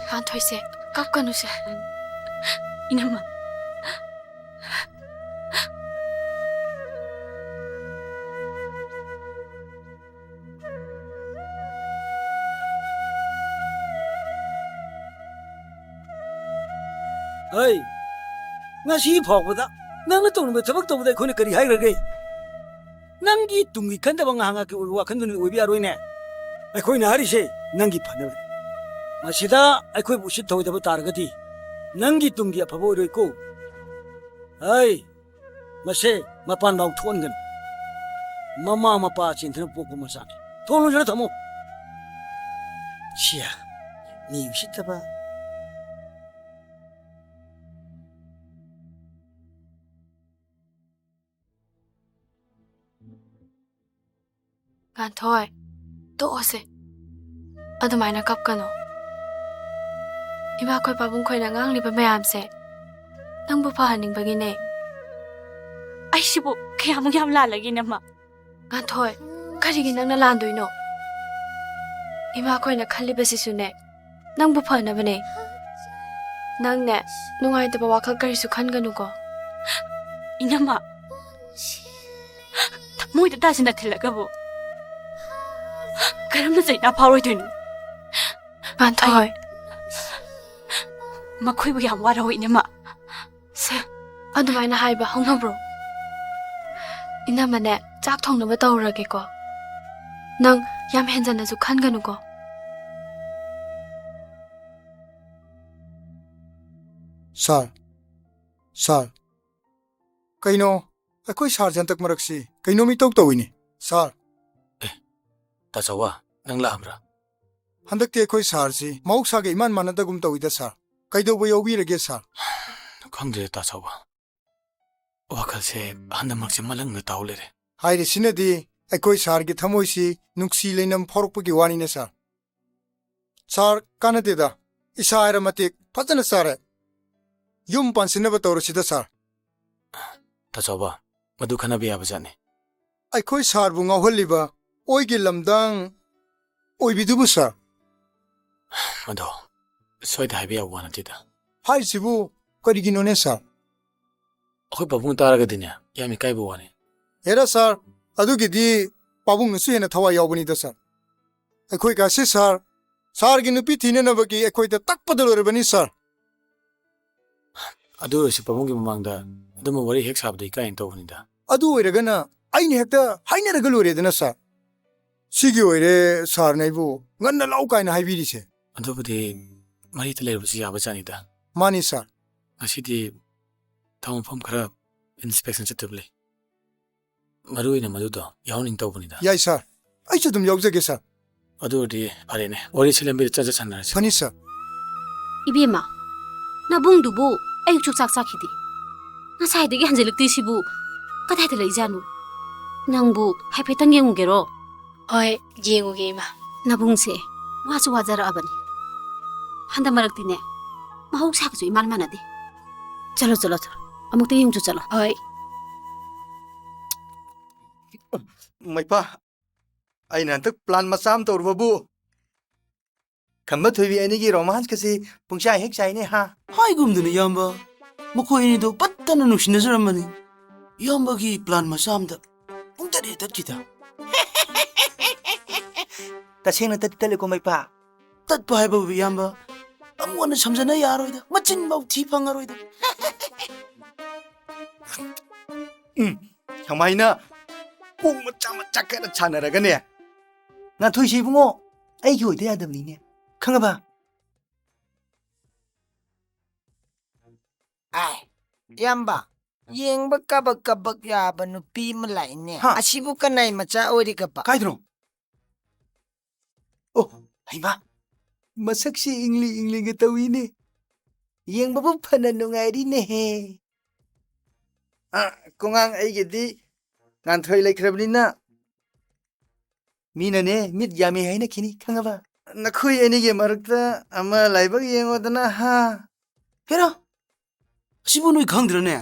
ꯉꯥꯟꯊꯣꯏꯁꯦ, ꯀꯞꯀꯅꯨꯁꯦ꯫ ꯏꯅꯝꯃ꯫ ꯍꯩ, ꯉꯁꯤ ꯐꯥꯎꯕꯗ ꯅꯪꯅ ꯇꯧꯅꯤꯡꯕ ꯊꯕꯛ ꯇꯧꯕꯗ ꯑꯩꯈꯣꯏꯅ ꯀꯔꯤ ꯍꯥꯏꯈ꯭ꯔꯒꯦ? ꯅꯪꯒꯤ ꯇꯨꯡꯒꯤ ꯈꯟꯗꯕ ꯉꯥꯏꯍꯥꯛ ꯉꯥꯏꯍꯥꯛꯀꯤ ꯑꯣꯏꯕ ꯋꯥꯈꯜꯗꯨꯅ ꯑꯣꯏꯕ ꯌꯥꯔꯣꯏꯅꯦ꯫ ꯑꯩꯈꯣꯏꯅ ꯍꯥꯏꯔꯤꯁꯦ ꯅꯪꯒꯤ ꯐꯅꯕꯅꯤ꯫ ꯃꯁꯤꯗ ꯑꯩꯈꯣꯏꯕꯨ ꯎꯁꯤꯠ ꯊꯧꯑꯣꯏꯗꯕ ꯇꯥꯔꯒꯗꯤ ꯅꯪꯒꯤ ꯇꯨꯡꯒꯤ ꯑꯐꯕ ꯑꯣꯏꯔꯣꯏꯀꯣ꯫ ꯍꯩ, ꯃꯁꯦ ꯃꯄꯥꯟ ꯐꯥꯎ ꯊꯣꯛꯍꯟꯒꯅꯨ꯫ ꯃꯃꯥ ꯃꯄꯥ ꯆꯦꯟꯊꯅ ꯄꯣꯛꯄ ꯃꯆꯥꯅꯤ꯫ ꯊꯣꯡ ꯂꯣꯟꯁꯤꯜꯂ ꯊꯝꯃꯣ꯫ ꯁꯤꯌꯥ, ꯃꯤ ꯎꯁꯤꯠꯇꯕ꯫ ꯉꯥꯟꯊꯣꯏ, ꯇꯣꯛꯑꯣꯁꯦ꯫ ꯑꯗꯨꯃꯥꯏꯅ ꯀꯞꯀꯅꯣ꯫ ꯏꯃꯥꯈꯣꯏ ꯄꯥꯕꯨꯡꯈꯣꯏꯅ ꯉꯥꯡꯂꯤꯕ ꯃꯌꯥꯝꯁꯦ ꯅꯪꯕꯨ ꯐꯍꯟꯅꯤꯡꯕꯒꯤꯅꯦ꯫ ꯑꯩꯁꯤꯕꯨ ꯀꯌꯥꯃꯨꯛ ꯌꯥꯝ ꯂꯥꯜꯂꯒꯦ, ꯏꯅꯝꯃ? ꯉꯥꯟꯊꯣꯏ, ꯀꯔꯤꯒꯤ ꯅꯪꯅ ꯂꯥꯟꯗꯣꯏꯅꯣ? ꯏꯃꯥꯈꯣꯏꯅ ꯈꯜꯂꯤꯕꯁꯤꯁꯨꯅꯦ, ꯅꯪꯕꯨ ꯐꯅꯕꯅꯦ꯫ ꯅꯪꯅꯦ, ꯅꯨꯡꯉꯥꯏꯇꯕ ꯋꯥꯈꯜ ꯀꯔꯤꯁꯨ ꯈꯟꯒꯅꯨꯀꯣ꯫ ꯏꯅꯝꯃ, ꯊꯃꯣꯏꯗ ꯇꯥꯁꯤꯟꯅ ꯊꯤꯜꯂꯒꯕꯨ ꯀꯔꯝꯅ ꯆꯩꯅꯥ ꯐꯥꯎꯔꯣꯏꯗꯣꯏꯅꯣ? ꯄꯥꯟꯊꯣꯏ꯫ ꯃꯈꯣꯏꯕꯨ ꯌꯥꯝ ꯋꯥꯔꯧꯏ, ꯏꯅꯝꯃ꯫ ꯁꯦ, ꯑꯗꯨꯃꯥꯏꯅ ꯍꯥꯏꯕ ꯍꯧꯅꯕ꯭ꯔꯣ? ꯏꯅꯝꯃꯅꯦ, ꯆꯥꯛ ꯊꯣꯡꯅꯕ ꯇꯧꯔꯒꯦꯀꯣ꯫ ꯅꯪ ꯌꯥꯝ ꯍꯦꯟꯖꯟꯅꯁꯨ ꯈꯟꯒꯅꯨꯀꯣ꯫ ꯁꯥꯔ, ꯁꯥꯔ, ꯀꯩꯅꯣ? ꯑꯩꯈꯣꯏ ꯁꯥꯔꯁꯦ ꯍꯟꯗꯛ ꯃꯔꯛꯁꯤ ꯀꯩꯅꯣꯝ ꯏꯇꯧ ꯇꯧꯏꯅꯦ, ꯁꯥꯔ꯫ ꯑꯦ, ꯇꯥꯆꯧꯕ, ꯅꯪ ꯂꯥꯛꯑꯕ꯭ꯔꯥ? ꯍꯟꯗꯛꯇꯤ ꯑꯩꯈꯣꯏ ꯁꯥꯔꯁꯤ ꯃꯍꯧꯁꯥꯒ ꯏꯃꯥꯟ ꯃꯥꯟꯅꯗꯒꯨꯝ ꯇꯧꯏꯗ, ꯁꯥꯔ꯫ ꯀꯩꯗꯧꯕ ꯌꯥꯎꯕꯤꯔꯒꯦ, ꯁꯥꯔ? ꯈꯪꯗ꯭ꯔꯦ, ꯇꯥꯆꯧꯕ꯫ ꯋꯥꯈꯜꯁꯦ ꯍꯟꯗꯛ ꯃꯔꯛꯁꯦ ꯃꯂꯪꯗ ꯇꯥꯎ ꯂꯩꯔꯦ꯫ ꯍꯥꯏꯔꯤꯁꯤꯅꯗꯤ ꯑꯩꯈꯣꯏ ꯁꯥꯔꯒꯤ ꯊꯃꯣꯏꯁꯤ ꯅꯨꯡꯁꯤ ꯂꯩꯅꯝ ꯐꯥꯎꯔꯛꯄꯒꯤ ꯋꯥꯅꯤꯅꯦ, ꯁꯥꯔ꯫ ꯁꯥꯔ, ꯀꯥꯟꯅꯗꯦꯗ꯫ ꯏꯁꯥ ꯍꯥꯏꯔ ꯃꯇꯤꯛ ꯐꯖꯅ ꯆꯥꯔꯦ꯫ ꯌꯨꯝ ꯄꯥꯟꯁꯤꯟꯅꯕ ꯇꯧꯔꯁꯤꯗ, ꯁꯥꯔ꯫ ꯇꯥꯆꯧꯕ, ꯃꯗꯨ ꯈꯟꯅꯕ ꯌꯥꯕ ꯖꯥꯠꯅꯤ꯫ ꯑꯩꯈꯣꯏ ꯁꯥꯔꯕꯨ ꯉꯥꯎꯍꯜꯂꯤꯕ ꯑꯣꯏꯒꯤ ꯂꯝꯗꯥꯡ ꯑꯣꯏꯕꯤꯗꯨꯕꯨ, ꯁꯥꯔ? ꯃꯗꯣ ꯁꯣꯏꯗ ꯍꯥꯏꯕ ꯌꯥꯕ ꯋꯥ ꯅꯠꯇꯦꯗ꯫ ꯍꯥꯏꯔꯤꯁꯤꯕꯨ ꯀꯔꯤꯒꯤꯅꯣꯅꯦ, ꯁꯥꯔ? ꯑꯩꯈꯣꯏ ꯄꯥꯕꯨꯡ ꯇꯥꯔꯒꯗꯤꯅꯦ, ꯌꯥꯝ ꯏꯀꯥꯏꯕ ꯋꯥꯅꯤ꯫ ꯍꯦꯔꯥ, ꯁꯥꯔ, ꯑꯗꯨꯒꯤꯗꯤ ꯄꯥꯕꯨꯡꯅꯁꯨ ꯍꯦꯟꯅ ꯊꯋꯥꯏ ꯌꯥꯎꯕꯅꯤꯗ, ꯁꯥꯔ꯫ ꯑꯩꯈꯣꯏ ꯀꯥꯁꯤ, ꯁꯥꯔ, ꯁꯥꯔꯒꯤ ꯅꯨꯄꯤ ꯊꯤꯅꯅꯕꯒꯤ ꯑꯩꯈꯣꯏꯗ ꯇꯛꯄꯗ ꯂꯣꯏꯔꯕꯅꯤ, ꯁꯥꯔ꯫ ꯑꯗꯨ ꯑꯣꯏꯔꯁꯨ ꯄꯥꯕꯨꯡꯒꯤ ꯃꯃꯥꯡꯗ ꯑꯗꯨꯝꯕ ꯋꯥꯔꯤ ꯍꯦꯛ ꯁꯥꯕꯗꯣ ꯏꯀꯥꯏꯅ ꯇꯧꯕꯅꯤꯗ꯫ ꯑꯗꯨ ꯑꯣꯏꯔꯒꯅ ꯑꯩꯅ ꯍꯦꯛꯇ ꯍꯥꯏꯅꯔꯒ ꯂꯣꯏꯔꯦꯗꯅ, ꯁꯥꯔ꯫ ꯁꯤꯒꯤ ꯑꯣꯏꯔꯦ ꯁꯥꯔꯅ ꯑꯩꯕꯨ ꯉꯟꯅ ꯂꯥꯛꯎ ꯀꯥꯏꯅ ꯍꯥꯏꯕꯤꯔꯤꯁꯦ꯫ ꯑꯗꯨꯕꯨꯗꯤ ꯃꯔꯤꯗ ꯂꯩꯔꯨꯕꯁꯨ ꯌꯥꯕ ꯖꯥꯠꯅꯤꯗ꯫ ꯃꯥꯅꯤ, ꯁꯥꯔ꯫ ꯉꯁꯤꯗꯤ ꯊꯕꯛ ꯃꯐꯝ ꯈꯔ inspection ꯆꯠꯇꯕ ꯂꯩ꯫ ꯃꯔꯨ ꯑꯣꯏꯅ ꯃꯗꯨꯗꯣ ꯌꯥꯎꯍꯟꯅꯤꯡ ꯇꯧꯕꯅꯤꯗ꯫ ꯌꯥꯏ, ꯁꯥꯔ꯫ ꯑꯩꯁꯨ ꯑꯗꯨꯝ ꯌꯥꯎꯖꯒꯦ, ꯁꯥꯔ꯫ ꯑꯗꯨ ꯑꯣꯏꯔꯗꯤ ꯐꯔꯦꯅꯦ, ꯋꯥꯔꯤꯁꯤ ꯂꯝꯕꯤꯗ ꯆꯠ ꯆꯠ ꯁꯥꯟꯅꯔꯁꯤ꯫ ꯐꯅꯤ, ꯁꯥꯔ꯫ ꯏꯕꯦꯝꯃ, ꯅꯕꯨꯡꯗꯨꯕꯨ ꯑꯌꯨꯛ ꯆꯨꯛꯆꯥꯛ ꯆꯥꯈꯤꯗꯦ꯫ ꯉꯁꯥꯏꯗꯒꯤ ꯍꯟꯖꯤꯜꯂꯛꯇ꯭ꯔꯤꯁꯤꯕꯨ ꯀꯗꯥꯏꯗ ꯂꯩꯖꯥꯠꯅꯣ? ꯅꯪꯕꯨ ꯍꯥꯏꯐꯦꯠꯇꯪ ꯌꯦꯡꯉꯨꯒꯦꯔꯣ? ꯍꯣꯏ, ꯌꯦꯡꯉꯨꯒꯦ, ꯏꯃꯥ꯫ ꯅꯕꯨꯡꯁꯦ ꯋꯥꯁꯨ ꯋꯥꯖꯔꯛꯑꯕꯅꯤ꯫ ꯍꯟꯗꯛ ꯃꯔꯛꯇꯤꯅꯦ, ꯃꯍꯧꯁꯥꯒꯁꯨ ꯏꯃꯥꯟ ꯃꯥꯟꯅꯗꯦ꯫ ꯆꯠꯂꯣ, ꯆꯠꯂꯣ, ꯆꯠꯂꯣ꯫ ꯑꯃꯨꯛꯇ ꯌꯦꯡꯉꯨꯆꯣ, ꯆꯠꯂꯣ꯫ ꯍꯣꯏ꯫ ꯃꯩꯄꯥ, ꯑꯩꯅ ꯍꯟꯗꯛ plan ꯃꯆꯥ ꯑꯃ ꯇꯧꯔꯨꯕꯕꯨ ꯈꯝꯕ ꯊꯣꯏꯕꯤ ꯑꯅꯤꯒꯤ ꯔꯣꯃꯥꯟꯁꯀꯁꯤ ꯄꯨꯡꯆꯥꯏ ꯍꯦꯛ ꯆꯥꯏꯅꯦ ꯍꯥ꯫ ꯍꯥꯏꯒꯨꯝꯗꯅ ꯏꯌꯥꯝꯕ, ꯃꯈꯣꯏ ꯑꯅꯤꯗꯣ ꯄꯠꯇꯅ ꯅꯨꯡꯁꯤꯅꯖꯔꯝꯕꯅꯤ꯫ ꯏꯌꯥꯝꯕꯒꯤ ꯄ꯭ꯂꯥꯟ ꯃꯆꯥ ꯑꯃꯗ ꯄꯨꯡꯇꯠ ꯍꯦꯛ ꯇꯠꯈꯤꯗ꯫ ꯇꯁꯦꯡꯅ ꯇꯠꯇꯤ ꯇꯠꯂꯦꯀꯣ ꯃꯩꯄꯥ꯫ ꯇꯠꯄ ꯍꯥꯏꯕꯕꯨ ꯏꯌꯥꯝꯕ, ꯑꯃꯨꯛ ꯍꯟꯅ ꯁꯝꯖꯟꯅ ꯌꯥꯔꯣꯏꯗ, ꯃꯆꯤꯟꯐꯥꯎ ꯊꯤ ꯐꯪꯉꯔꯣꯏꯗ꯫ ꯎꯝ, ꯁꯨꯃꯥꯏꯅ ꯀꯣꯛ ꯃꯆꯥ ꯃꯆꯥ ꯈꯔ ꯁꯥꯟꯅꯔꯒꯅꯦ꯫ ꯉꯥꯟꯊꯣꯏꯁꯦ ꯏꯕꯨꯡꯉꯣ, ꯑꯩꯒꯤ ꯑꯣꯏꯗ ꯌꯥꯗꯕꯅꯤꯅꯦ, ꯈꯪꯉꯕ? ꯑꯥꯏ, ꯏꯌꯥꯝꯕ, ꯌꯦꯡꯕ ꯀꯕꯛ ꯀꯕꯛ ꯌꯥꯕ ꯅꯨꯄꯤ ꯑꯃ ꯂꯥꯛꯏꯅꯦ꯫ ꯍꯥ? ꯑꯁꯤꯕꯨ ꯀꯅꯥꯏ ꯃꯆꯥ ꯑꯣꯏꯔꯤꯒꯕ? ꯀꯥꯏꯗꯅꯣ? ꯑꯣ, ꯍꯩꯃꯥ, ꯃꯁꯛꯁꯤ ꯏꯪꯂꯤ ꯏꯪꯂꯤꯒ ꯇꯧꯏꯅꯦ꯫ ꯌꯦꯡꯕꯕꯨ ꯐꯅ ꯅꯨꯡꯉꯥꯏꯔꯤꯅꯦꯍꯦ꯫ ꯑ, ꯀꯣꯉꯥꯡ ꯑꯩꯒꯤꯗꯤ ꯉꯥꯟꯊꯣꯏ ꯂꯩꯈ꯭ꯔꯕꯅꯤꯅ ꯃꯤꯅꯅꯦ ꯃꯤꯠ ꯌꯥꯝꯃꯤ ꯍꯥꯏꯅꯈꯤꯅꯤ, ꯈꯪꯉꯕ? ꯅꯈꯣꯏ ꯑꯅꯤꯒꯤ ꯃꯔꯛꯇ ꯑꯃ ꯂꯥꯏꯕꯛ ꯌꯦꯡꯉꯣꯗꯅ, ꯍꯥ? ꯍꯦꯔꯥ, ꯑꯁꯤꯕꯨ ꯅꯣꯏ ꯈꯪꯗ꯭ꯔꯅꯦ?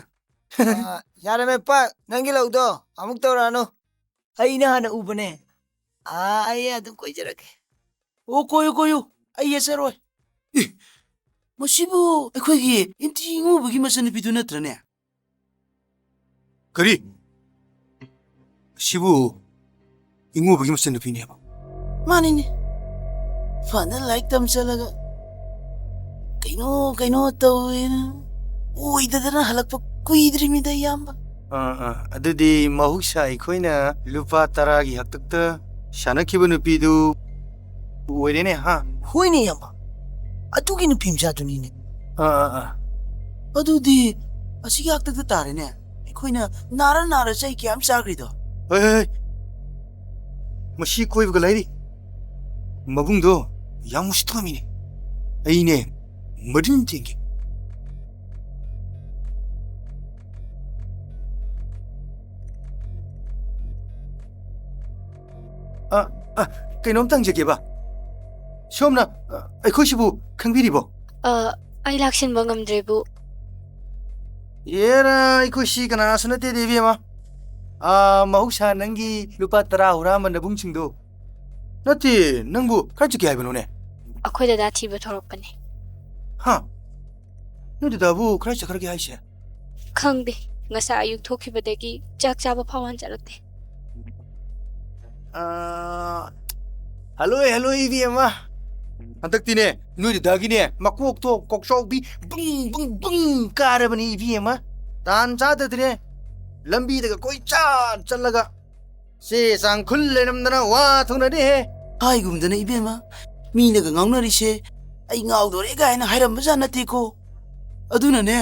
ꯑ, ꯌꯥꯔꯦ ꯃꯩꯄꯥ, ꯅꯪꯒꯤ ꯂꯧꯗꯣ ꯑꯃꯨꯛ ꯇꯧꯔꯛꯑꯅꯨ꯫ ꯑꯩꯅ ꯍꯥꯟꯅ ꯎꯕꯅꯦ꯫ ꯑꯥ, ꯑꯩ ꯑꯗꯨꯝ ꯀꯣꯏꯖꯔꯛꯀꯦ꯫ ꯑꯣ, ꯀꯣꯏꯌꯨ, ꯀꯣꯏꯌꯨ꯫ ꯑꯩ ꯌꯦꯠꯆꯔꯣꯏ꯫ ꯑꯦ, ꯃꯁꯤꯕꯨ ꯑꯩꯈꯣꯏꯒꯤ ꯏꯝꯇꯤ ꯏꯉꯨꯕꯒꯤ ꯃꯆꯟꯅꯨꯄꯤꯗꯨ ꯅꯠꯇ꯭ꯔꯅꯦ? ꯀꯔꯤ? ꯁꯤꯕꯨ ꯏꯉꯨꯕꯒꯤ ꯃꯆꯟꯅꯨꯄꯤꯅꯦꯕ? ꯃꯥꯅꯤꯅꯦ꯫ ꯐꯅ ꯂꯥꯏꯔꯤꯛ ꯇꯝ ꯆꯠꯂꯒ ꯀꯩꯅꯣ ꯀꯩꯅꯣ ꯇꯧꯋꯦꯅ ꯑꯣꯏꯗꯗꯅ ꯍꯜꯂꯛꯄ ꯀꯨꯏꯗ꯭ꯔꯤꯃꯤꯗ, ꯏꯌꯥꯝꯕ꯫ ꯑꯥ, ꯑꯥ, ꯑꯗꯨꯗꯤ ꯃꯍꯧꯁꯥ ꯑꯩꯈꯣꯏꯅ ꯂꯨꯄꯥ ꯇꯔꯥꯒꯤ ꯍꯥꯛꯇꯛꯇ ꯁꯥꯟꯅꯈꯤꯕ ꯅꯨꯄꯤꯗꯨ ꯑꯣꯏꯔꯦꯅꯦ, ꯍꯥ? ꯍꯣꯏꯅꯦ, ꯏꯌꯥꯝꯕ꯫ ꯑꯗꯨꯒꯤ ꯅꯨꯄꯤ ꯃꯆꯥꯗꯨꯅꯤꯅꯦ꯫ ꯑꯥ, ꯑꯥ, ꯑꯥ꯫ ꯑꯗꯨꯗꯤ ꯑꯁꯤꯒꯤ ꯍꯥꯛꯇꯛꯇ ꯇꯥꯔꯦꯅꯦ꯫ ꯑꯩꯈꯣꯏꯅ ꯅꯥꯔ ꯅꯥꯔ ꯆꯩ ꯀꯌꯥꯝ ꯆꯥꯈ꯭ꯔꯤꯗꯣ꯫ ꯍꯣꯏ, ꯍꯣꯏ, ꯍꯣꯏ꯫ ꯃꯁꯤ ꯀꯣꯏꯕꯒ ꯂꯩꯔꯤ꯫ ꯃꯕꯨꯡꯗꯣ ꯌꯥꯝ ꯎꯁꯤꯠꯇꯕ ꯃꯤꯅꯦ꯫ ꯑꯩꯅꯦ ꯃꯔꯤꯟ ꯊꯦꯡꯒꯦ꯫ ꯑ, ꯑ, ꯀꯩꯅꯣꯝꯇ ꯍꯪꯖꯒꯦꯕ꯫ ꯁꯣꯝꯅ, ꯑ, ꯑꯩꯈꯣꯏꯁꯤꯕꯨ ꯈꯪꯕꯤꯔꯤꯕꯣ? ꯑ, ꯑꯩ ꯂꯥꯛꯁꯤꯟꯕ ꯉꯝꯗ꯭ꯔꯦꯕꯨ꯫ ꯑꯦꯔꯥ, ꯑꯩꯈꯣꯏꯁꯤ ꯀꯅꯥꯁꯨ ꯅꯠꯇꯦꯗ, ꯏꯕꯦꯝꯃ꯫ ꯑ, ꯃꯍꯧꯁꯥ ꯅꯪꯒꯤ ꯂꯨꯄꯥ ꯇꯔꯥ ꯍꯨꯔꯥꯟꯕ ꯅꯕꯨꯡꯁꯤꯡꯗꯣ꯫ ꯅꯠꯇꯦ, ꯅꯪꯕꯨ ꯀꯥꯏ ꯆꯠꯀꯦ ꯍꯥꯏꯕꯅꯣꯅꯦ? ꯑꯩꯈꯣꯏ ꯗꯗꯥ ꯊꯤꯕ ꯊꯣꯔꯛꯄꯅꯦ꯫ ꯍꯥ? ꯅꯣꯏ ꯗꯗꯥꯕꯨ ꯀꯗꯥꯏ ꯆꯠꯈ꯭ꯔꯒꯦ ꯍꯥꯏꯁꯦ? ꯈꯪꯗꯦ꯫ ꯉꯁꯥꯏ ꯑꯌꯨꯛ ꯊꯣꯛꯈꯤꯕꯗꯒꯤ ꯆꯥꯛ ꯆꯥꯕ ꯐꯥꯎ ꯍꯟꯖꯜꯂꯛꯇꯦ꯫ ꯑꯥ, ꯍꯜꯂꯣ, ꯍꯜꯂꯣ, ꯏꯕꯦꯝꯃ꯫ ꯍꯟꯗꯛꯇꯤꯅꯦ, ꯅꯣꯏ ꯗꯗꯥꯒꯤꯅꯦ, ꯃꯀꯣꯛꯇꯣ ꯀꯣꯛꯆꯥꯎꯕꯤ ꯕꯨꯡ, ꯕꯨꯡ, ꯕꯨꯡ ꯀꯥꯔꯕꯅꯤ, ꯏꯕꯦꯝꯃ꯫ ꯇꯥꯟ ꯆꯥꯗꯗꯅꯦ, ꯂꯝꯕꯤꯗꯒ ꯀꯣꯏꯆꯠ ꯆꯠꯂꯒ ꯆꯦ ꯆꯥꯡ ꯈꯨꯜ ꯂꯩꯔꯝꯗꯅ ꯋꯥ ꯊꯣꯛꯅꯔꯤꯍꯦ꯫ ꯍꯥꯏꯒꯨꯝꯗꯅ ꯏꯕꯦꯝꯃ, ꯃꯤꯅꯒ ꯉꯥꯎꯅꯔꯤꯁꯦ ꯑꯩ ꯉꯥꯎꯗꯣꯔꯦ ꯀꯥꯏꯅ ꯍꯥꯏꯔꯝꯕꯖꯥꯠ ꯅꯠꯇꯦꯀꯣ꯫ ꯑꯗꯨꯅꯅꯦ,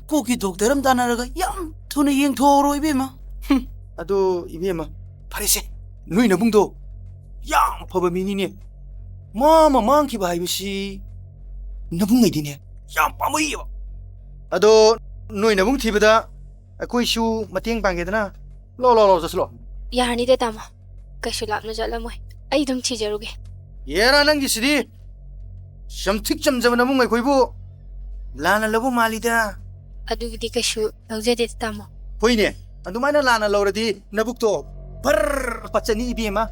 ꯀꯣꯛꯀꯤ ꯗꯣꯛꯇꯔ ꯑꯃ ꯇꯥꯟꯅꯔꯒ ꯌꯥꯝ ꯊꯨꯅ ꯌꯦꯡꯊꯣꯛꯍꯧꯔꯣ ꯏꯕꯦꯝꯃ꯫ ꯍꯨꯝ, ꯑꯗꯣ ꯏꯕꯦꯝꯃ, ꯐꯔꯦꯁꯦ, ꯅꯣꯏ ꯅꯕꯨꯡꯗꯣ ꯌꯥꯝ ꯐꯕ ꯃꯤꯅꯤꯅꯦ꯫ ꯃꯥ ꯑꯃ ꯃꯥꯡꯈꯤꯕ ꯍꯥꯏꯕꯁꯤ ꯅꯕꯨꯡꯉꯩꯗꯤꯅꯦ ꯌꯥꯝ ꯄꯥꯝꯃꯨꯏꯌꯦꯕ꯫ ꯑꯗꯣ ꯅꯣꯏ ꯅꯕꯨꯡ ꯊꯤꯕꯗ ꯑꯩꯈꯣꯏꯁꯨ ꯃꯇꯦꯡ ꯄꯥꯡꯒꯦꯗꯅ꯫ ꯂꯥꯎ, ꯂꯥꯎ, ꯂꯥꯎ, ꯆꯠꯁꯤꯂꯣ꯫ ꯌꯥꯔꯅꯤꯗ, ꯇꯥꯃꯣ꯫ ꯀꯩꯁꯨ ꯂꯥꯞꯅ ꯆꯠꯂꯝꯃꯣꯏ꯫ ꯑꯩ ꯑꯗꯨꯝ ꯊꯤꯖꯔꯨꯒꯦ꯫ ꯑꯦꯔꯥ, ꯅꯪꯒꯤꯁꯤꯗꯤ ꯆꯝꯊꯤꯛ ꯆꯝꯖꯕ ꯅꯕꯨꯡ ꯑꯩꯈꯣꯏꯕꯨ ꯂꯥꯟꯅ ꯂꯧꯕ ꯃꯥꯜꯂꯤꯗ꯫ ꯑꯗꯨꯒꯤꯗꯤ ꯀꯩꯁꯨ ꯂꯧꯖꯗꯦ, ꯇꯥꯃꯣ꯫ ꯍꯣꯏꯅꯦ, ꯑꯗꯨꯃꯥꯏꯅ ꯂꯥꯟꯅ ꯂꯧꯔꯗꯤ ꯅꯕꯨꯛꯇꯣ ꯚꯔ ꯄꯠꯆꯅꯤ ꯏꯕꯦꯝꯃ꯫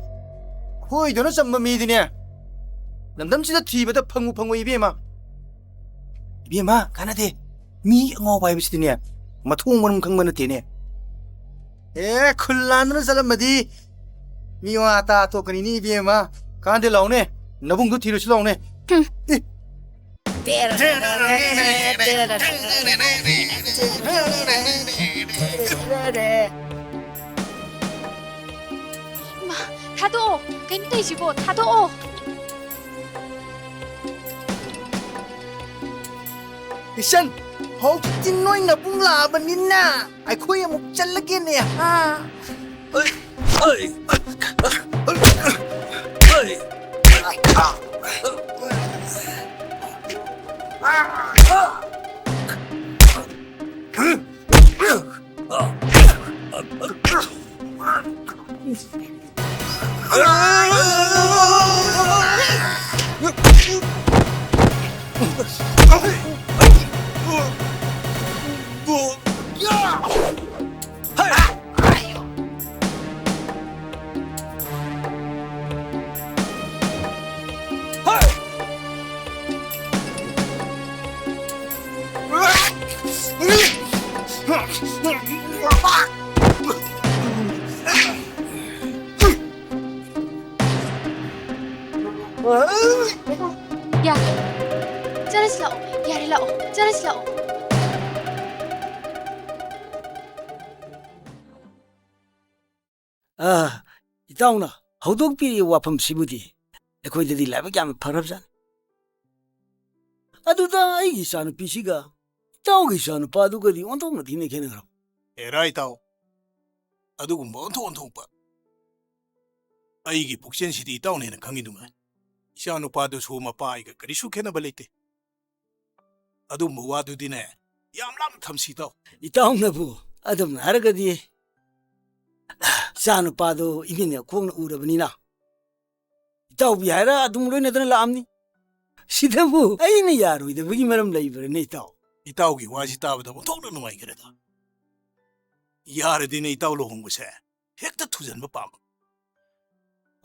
ꯑꯩꯈꯣꯏꯗꯧꯅ ꯆꯝꯕ ꯃꯤꯗꯤꯅꯦ, ꯂꯝꯗꯝꯁꯤꯗ ꯊꯤꯕꯗ ꯐꯪꯉꯨ ꯐꯪꯉꯣꯏ ꯏꯕꯦꯝꯃ꯫ ꯏꯕꯦꯝꯃ, ꯀꯥꯟꯅꯗꯦ꯫ ꯃꯤ ꯑꯉꯥꯎꯕ ꯍꯥꯏꯕꯁꯤꯗꯤꯅꯦ, ꯃꯊꯣꯡ ꯃꯔꯝ ꯈꯪꯕ ꯅꯠꯇꯦꯅꯦ꯫ ꯑꯦ, ꯈꯨꯜ ꯂꯥꯟꯗꯨꯅ ꯆꯠꯂꯝꯃꯗꯤ ꯃꯤ ꯋꯥ ꯇꯥ ꯇꯣꯛꯀꯅꯤꯅꯦ ꯏꯕꯦꯝꯃ꯫ ꯀꯥꯟꯗꯦ, ꯂꯥꯎꯅꯦ, ꯅꯕꯨꯡꯗꯣ ꯊꯤꯔꯨꯁꯤ ꯂꯥꯎꯅꯦ꯫ ꯍꯨꯝ꯫ ꯑꯦ꯫ ꯏꯃꯥ, ꯊꯥꯗꯣꯛꯑꯣ꯫ ꯀꯩꯅꯣ ꯇꯧꯔꯤꯁꯤꯕꯣ? ꯊꯥꯗꯣꯛꯑꯣ꯫ ꯏꯆꯟ, ꯍꯧꯖꯤꯛꯇꯤ ꯅꯣꯏ ꯅꯕꯨꯡ ꯂꯥꯛꯑꯕꯅꯤꯅ ꯑꯩꯈꯣꯏ ꯑꯃꯨꯛ ꯆꯠꯂꯒꯦꯅꯦ, ꯍꯥ? ꯌꯥꯔꯦ꯫ ꯆꯠꯂꯁꯤ ꯂꯥꯛꯑꯣ꯫ ꯌꯥꯔꯦ, ꯂꯥꯛꯑꯣ꯫ ꯆꯠꯂꯁꯤ ꯂꯥꯛꯑꯣ꯫ ꯑꯥ, ꯏꯇꯥꯎꯅ ꯍꯧꯗꯣꯛꯄꯤꯔꯤꯕ ꯋꯥꯐꯝꯁꯤꯕꯨꯗꯤ ꯑꯩꯈꯣꯏꯗꯗꯤ ꯂꯥꯏꯕꯛ ꯌꯥꯝꯅ ꯐꯔꯕꯖꯥꯠꯅꯤ꯫ ꯑꯗꯨꯗ ꯑꯩꯒꯤ ꯏꯆꯥꯅꯨꯄꯤꯁꯤꯒ ꯏꯇꯥꯎꯒꯤ ꯏꯆꯥꯅꯨꯄꯥꯗꯨꯒꯗꯤ ꯑꯣꯟꯊꯣꯛꯅ ꯊꯤꯅ ꯈꯦꯠꯅꯈ꯭ꯔꯕ꯫ ꯑꯦꯔꯥ ꯏꯇꯥꯎ, ꯑꯗꯨꯒꯨꯝꯕ ꯑꯣꯟꯊꯣꯛ ꯑꯣꯟꯊꯣꯛꯄ꯫ ꯑꯩꯒꯤ ꯄꯨꯛꯆꯦꯜꯁꯤꯗꯤ ꯏꯇꯥꯎꯅ ꯍꯦꯟꯅ ꯈꯪꯉꯤꯗꯨꯉꯥꯏ꯫ ꯏꯆꯥꯅꯨꯄꯥꯗꯨꯁꯨ ꯃꯄꯥ ꯑꯩꯒ ꯀꯔꯤꯁꯨ ꯈꯦꯠꯅꯕ ꯂꯩꯇꯦ꯫ ꯑꯗꯨꯒꯨꯝꯕ ꯋꯥꯗꯨꯗꯤꯅꯦ, ꯌꯥꯝ ꯂꯥꯞꯅ ꯊꯝꯁꯤ ꯏꯇꯥꯎ꯫ ꯏꯇꯥꯎꯅꯕꯨ ꯑꯗꯨꯝꯅ ꯍꯥꯏꯔꯒꯗꯤ, ꯏꯆꯥꯅꯨꯄꯥꯗꯣ ꯏꯃꯤꯠꯅ ꯈꯣꯡꯅ ꯎꯔꯕꯅꯤꯅ, ꯏꯇꯥꯎꯕꯤ ꯍꯥꯏꯔ ꯑꯗꯨꯝ ꯂꯣꯏꯅꯗꯅ ꯂꯥꯛꯑꯝꯅꯤ꯫ ꯁꯤꯗꯕꯨ ꯑꯩꯅ ꯌꯥꯔꯣꯏꯗꯕꯒꯤ ꯃꯔꯝ ꯂꯩꯕ꯭ꯔꯅꯦ ꯏꯇꯥꯎ? ꯏꯇꯥꯎꯒꯤ ꯋꯥꯁꯤ ꯇꯥꯕꯗ ꯑꯣꯟꯊꯣꯛꯅ ꯅꯨꯡꯉꯥꯏꯈ꯭ꯔꯦꯗ꯫ ꯌꯥꯔꯗꯤꯅꯦ ꯏꯇꯥꯎ ꯂꯨꯍꯣꯡꯕꯁꯦ ꯍꯦꯛꯇ ꯊꯨꯖꯟꯕ ꯄꯥꯝꯕ꯫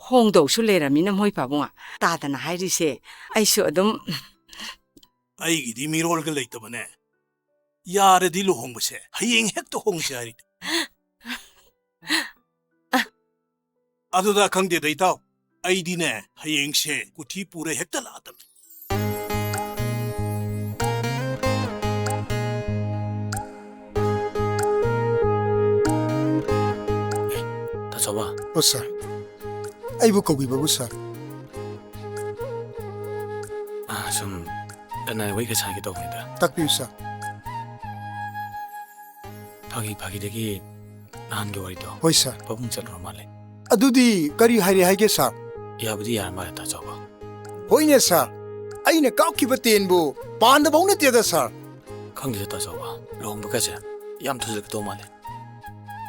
ꯍꯣꯡꯗꯧꯁꯨ ꯂꯩꯔꯝꯃꯤꯅ ꯃꯣꯏ ꯄꯥꯕꯨꯡ, ꯇꯥꯗꯅ ꯍꯥꯏꯔꯤꯁꯦ꯫ ꯑꯩꯁꯨ ꯑꯗꯨꯝ ꯑꯩꯒꯤꯗꯤ ꯃꯤꯔꯣꯜꯒ ꯂꯩꯇꯕꯅꯦ꯫ ꯌꯥꯔꯗꯤ ꯂꯨꯍꯣꯡꯕꯁꯦ ꯍꯌꯦꯡ ꯍꯦꯛꯇ ꯍꯣꯡꯁꯦ ꯍꯥꯏꯔꯤꯅꯦ꯫ ꯑꯗꯨꯗ ꯈꯪꯗꯦꯗ ꯏꯇꯥꯎ, ꯑꯩꯗꯤꯅꯦ ꯍꯌꯦꯡꯁꯦ ꯀꯨꯊꯤ ꯄꯨꯔ ꯍꯦꯛꯇ ꯂꯥꯛꯑꯗꯕꯅꯤ꯫ ꯇꯥꯆꯧꯕ꯫ ꯑꯣ ꯁꯥꯔ, ꯑꯩꯕꯨ ꯀꯧꯕꯤꯕꯕꯨ ꯁꯥꯔ? ꯑꯥ, ꯁꯨꯝ ꯀꯅꯥ ꯋꯥꯔꯤ ꯈꯔ ꯁꯥꯒꯦ ꯇꯧꯕꯅꯤꯗ꯫ ꯇꯥꯛꯄꯤꯌꯨ ꯁꯥꯔ꯫ ꯐꯥꯒꯤ ꯐꯥꯒꯤꯗꯒꯤ ꯅꯍꯥꯟꯒꯤ ꯋꯥꯔꯤꯗꯣ꯫ ꯍꯣꯏ ꯁꯥꯔ꯫ ꯄꯥꯕꯨꯡ ꯆꯠꯂꯨꯔ ꯃꯥꯜꯂꯦ꯫ ꯑꯗꯨꯗꯤ ꯀꯔꯤ ꯍꯥꯏꯔꯦ ꯍꯥꯏꯒꯦ ꯁꯥꯔ? ꯌꯥꯕꯨꯗꯤ ꯌꯥꯔ ꯃꯥꯜꯂꯦ ꯇꯥꯆꯧꯕ꯫ ꯍꯣꯏꯅꯦ ꯁꯥꯔ, ꯑꯩꯅ ꯀꯥꯞꯈꯤꯕ ꯇꯦꯟꯕꯨ ꯄꯥꯟꯗꯕ ꯍꯧꯅ ꯅꯠꯇꯦꯗ ꯁꯥꯔ꯫ ꯈꯪꯗꯦꯗ ꯇꯥꯆꯧꯕ, ꯂꯨꯍꯣꯡꯕꯒꯁꯦ ꯌꯥꯝ ꯊꯨꯖꯜꯂꯛꯀꯗꯧ ꯃꯥꯜꯂꯦ꯫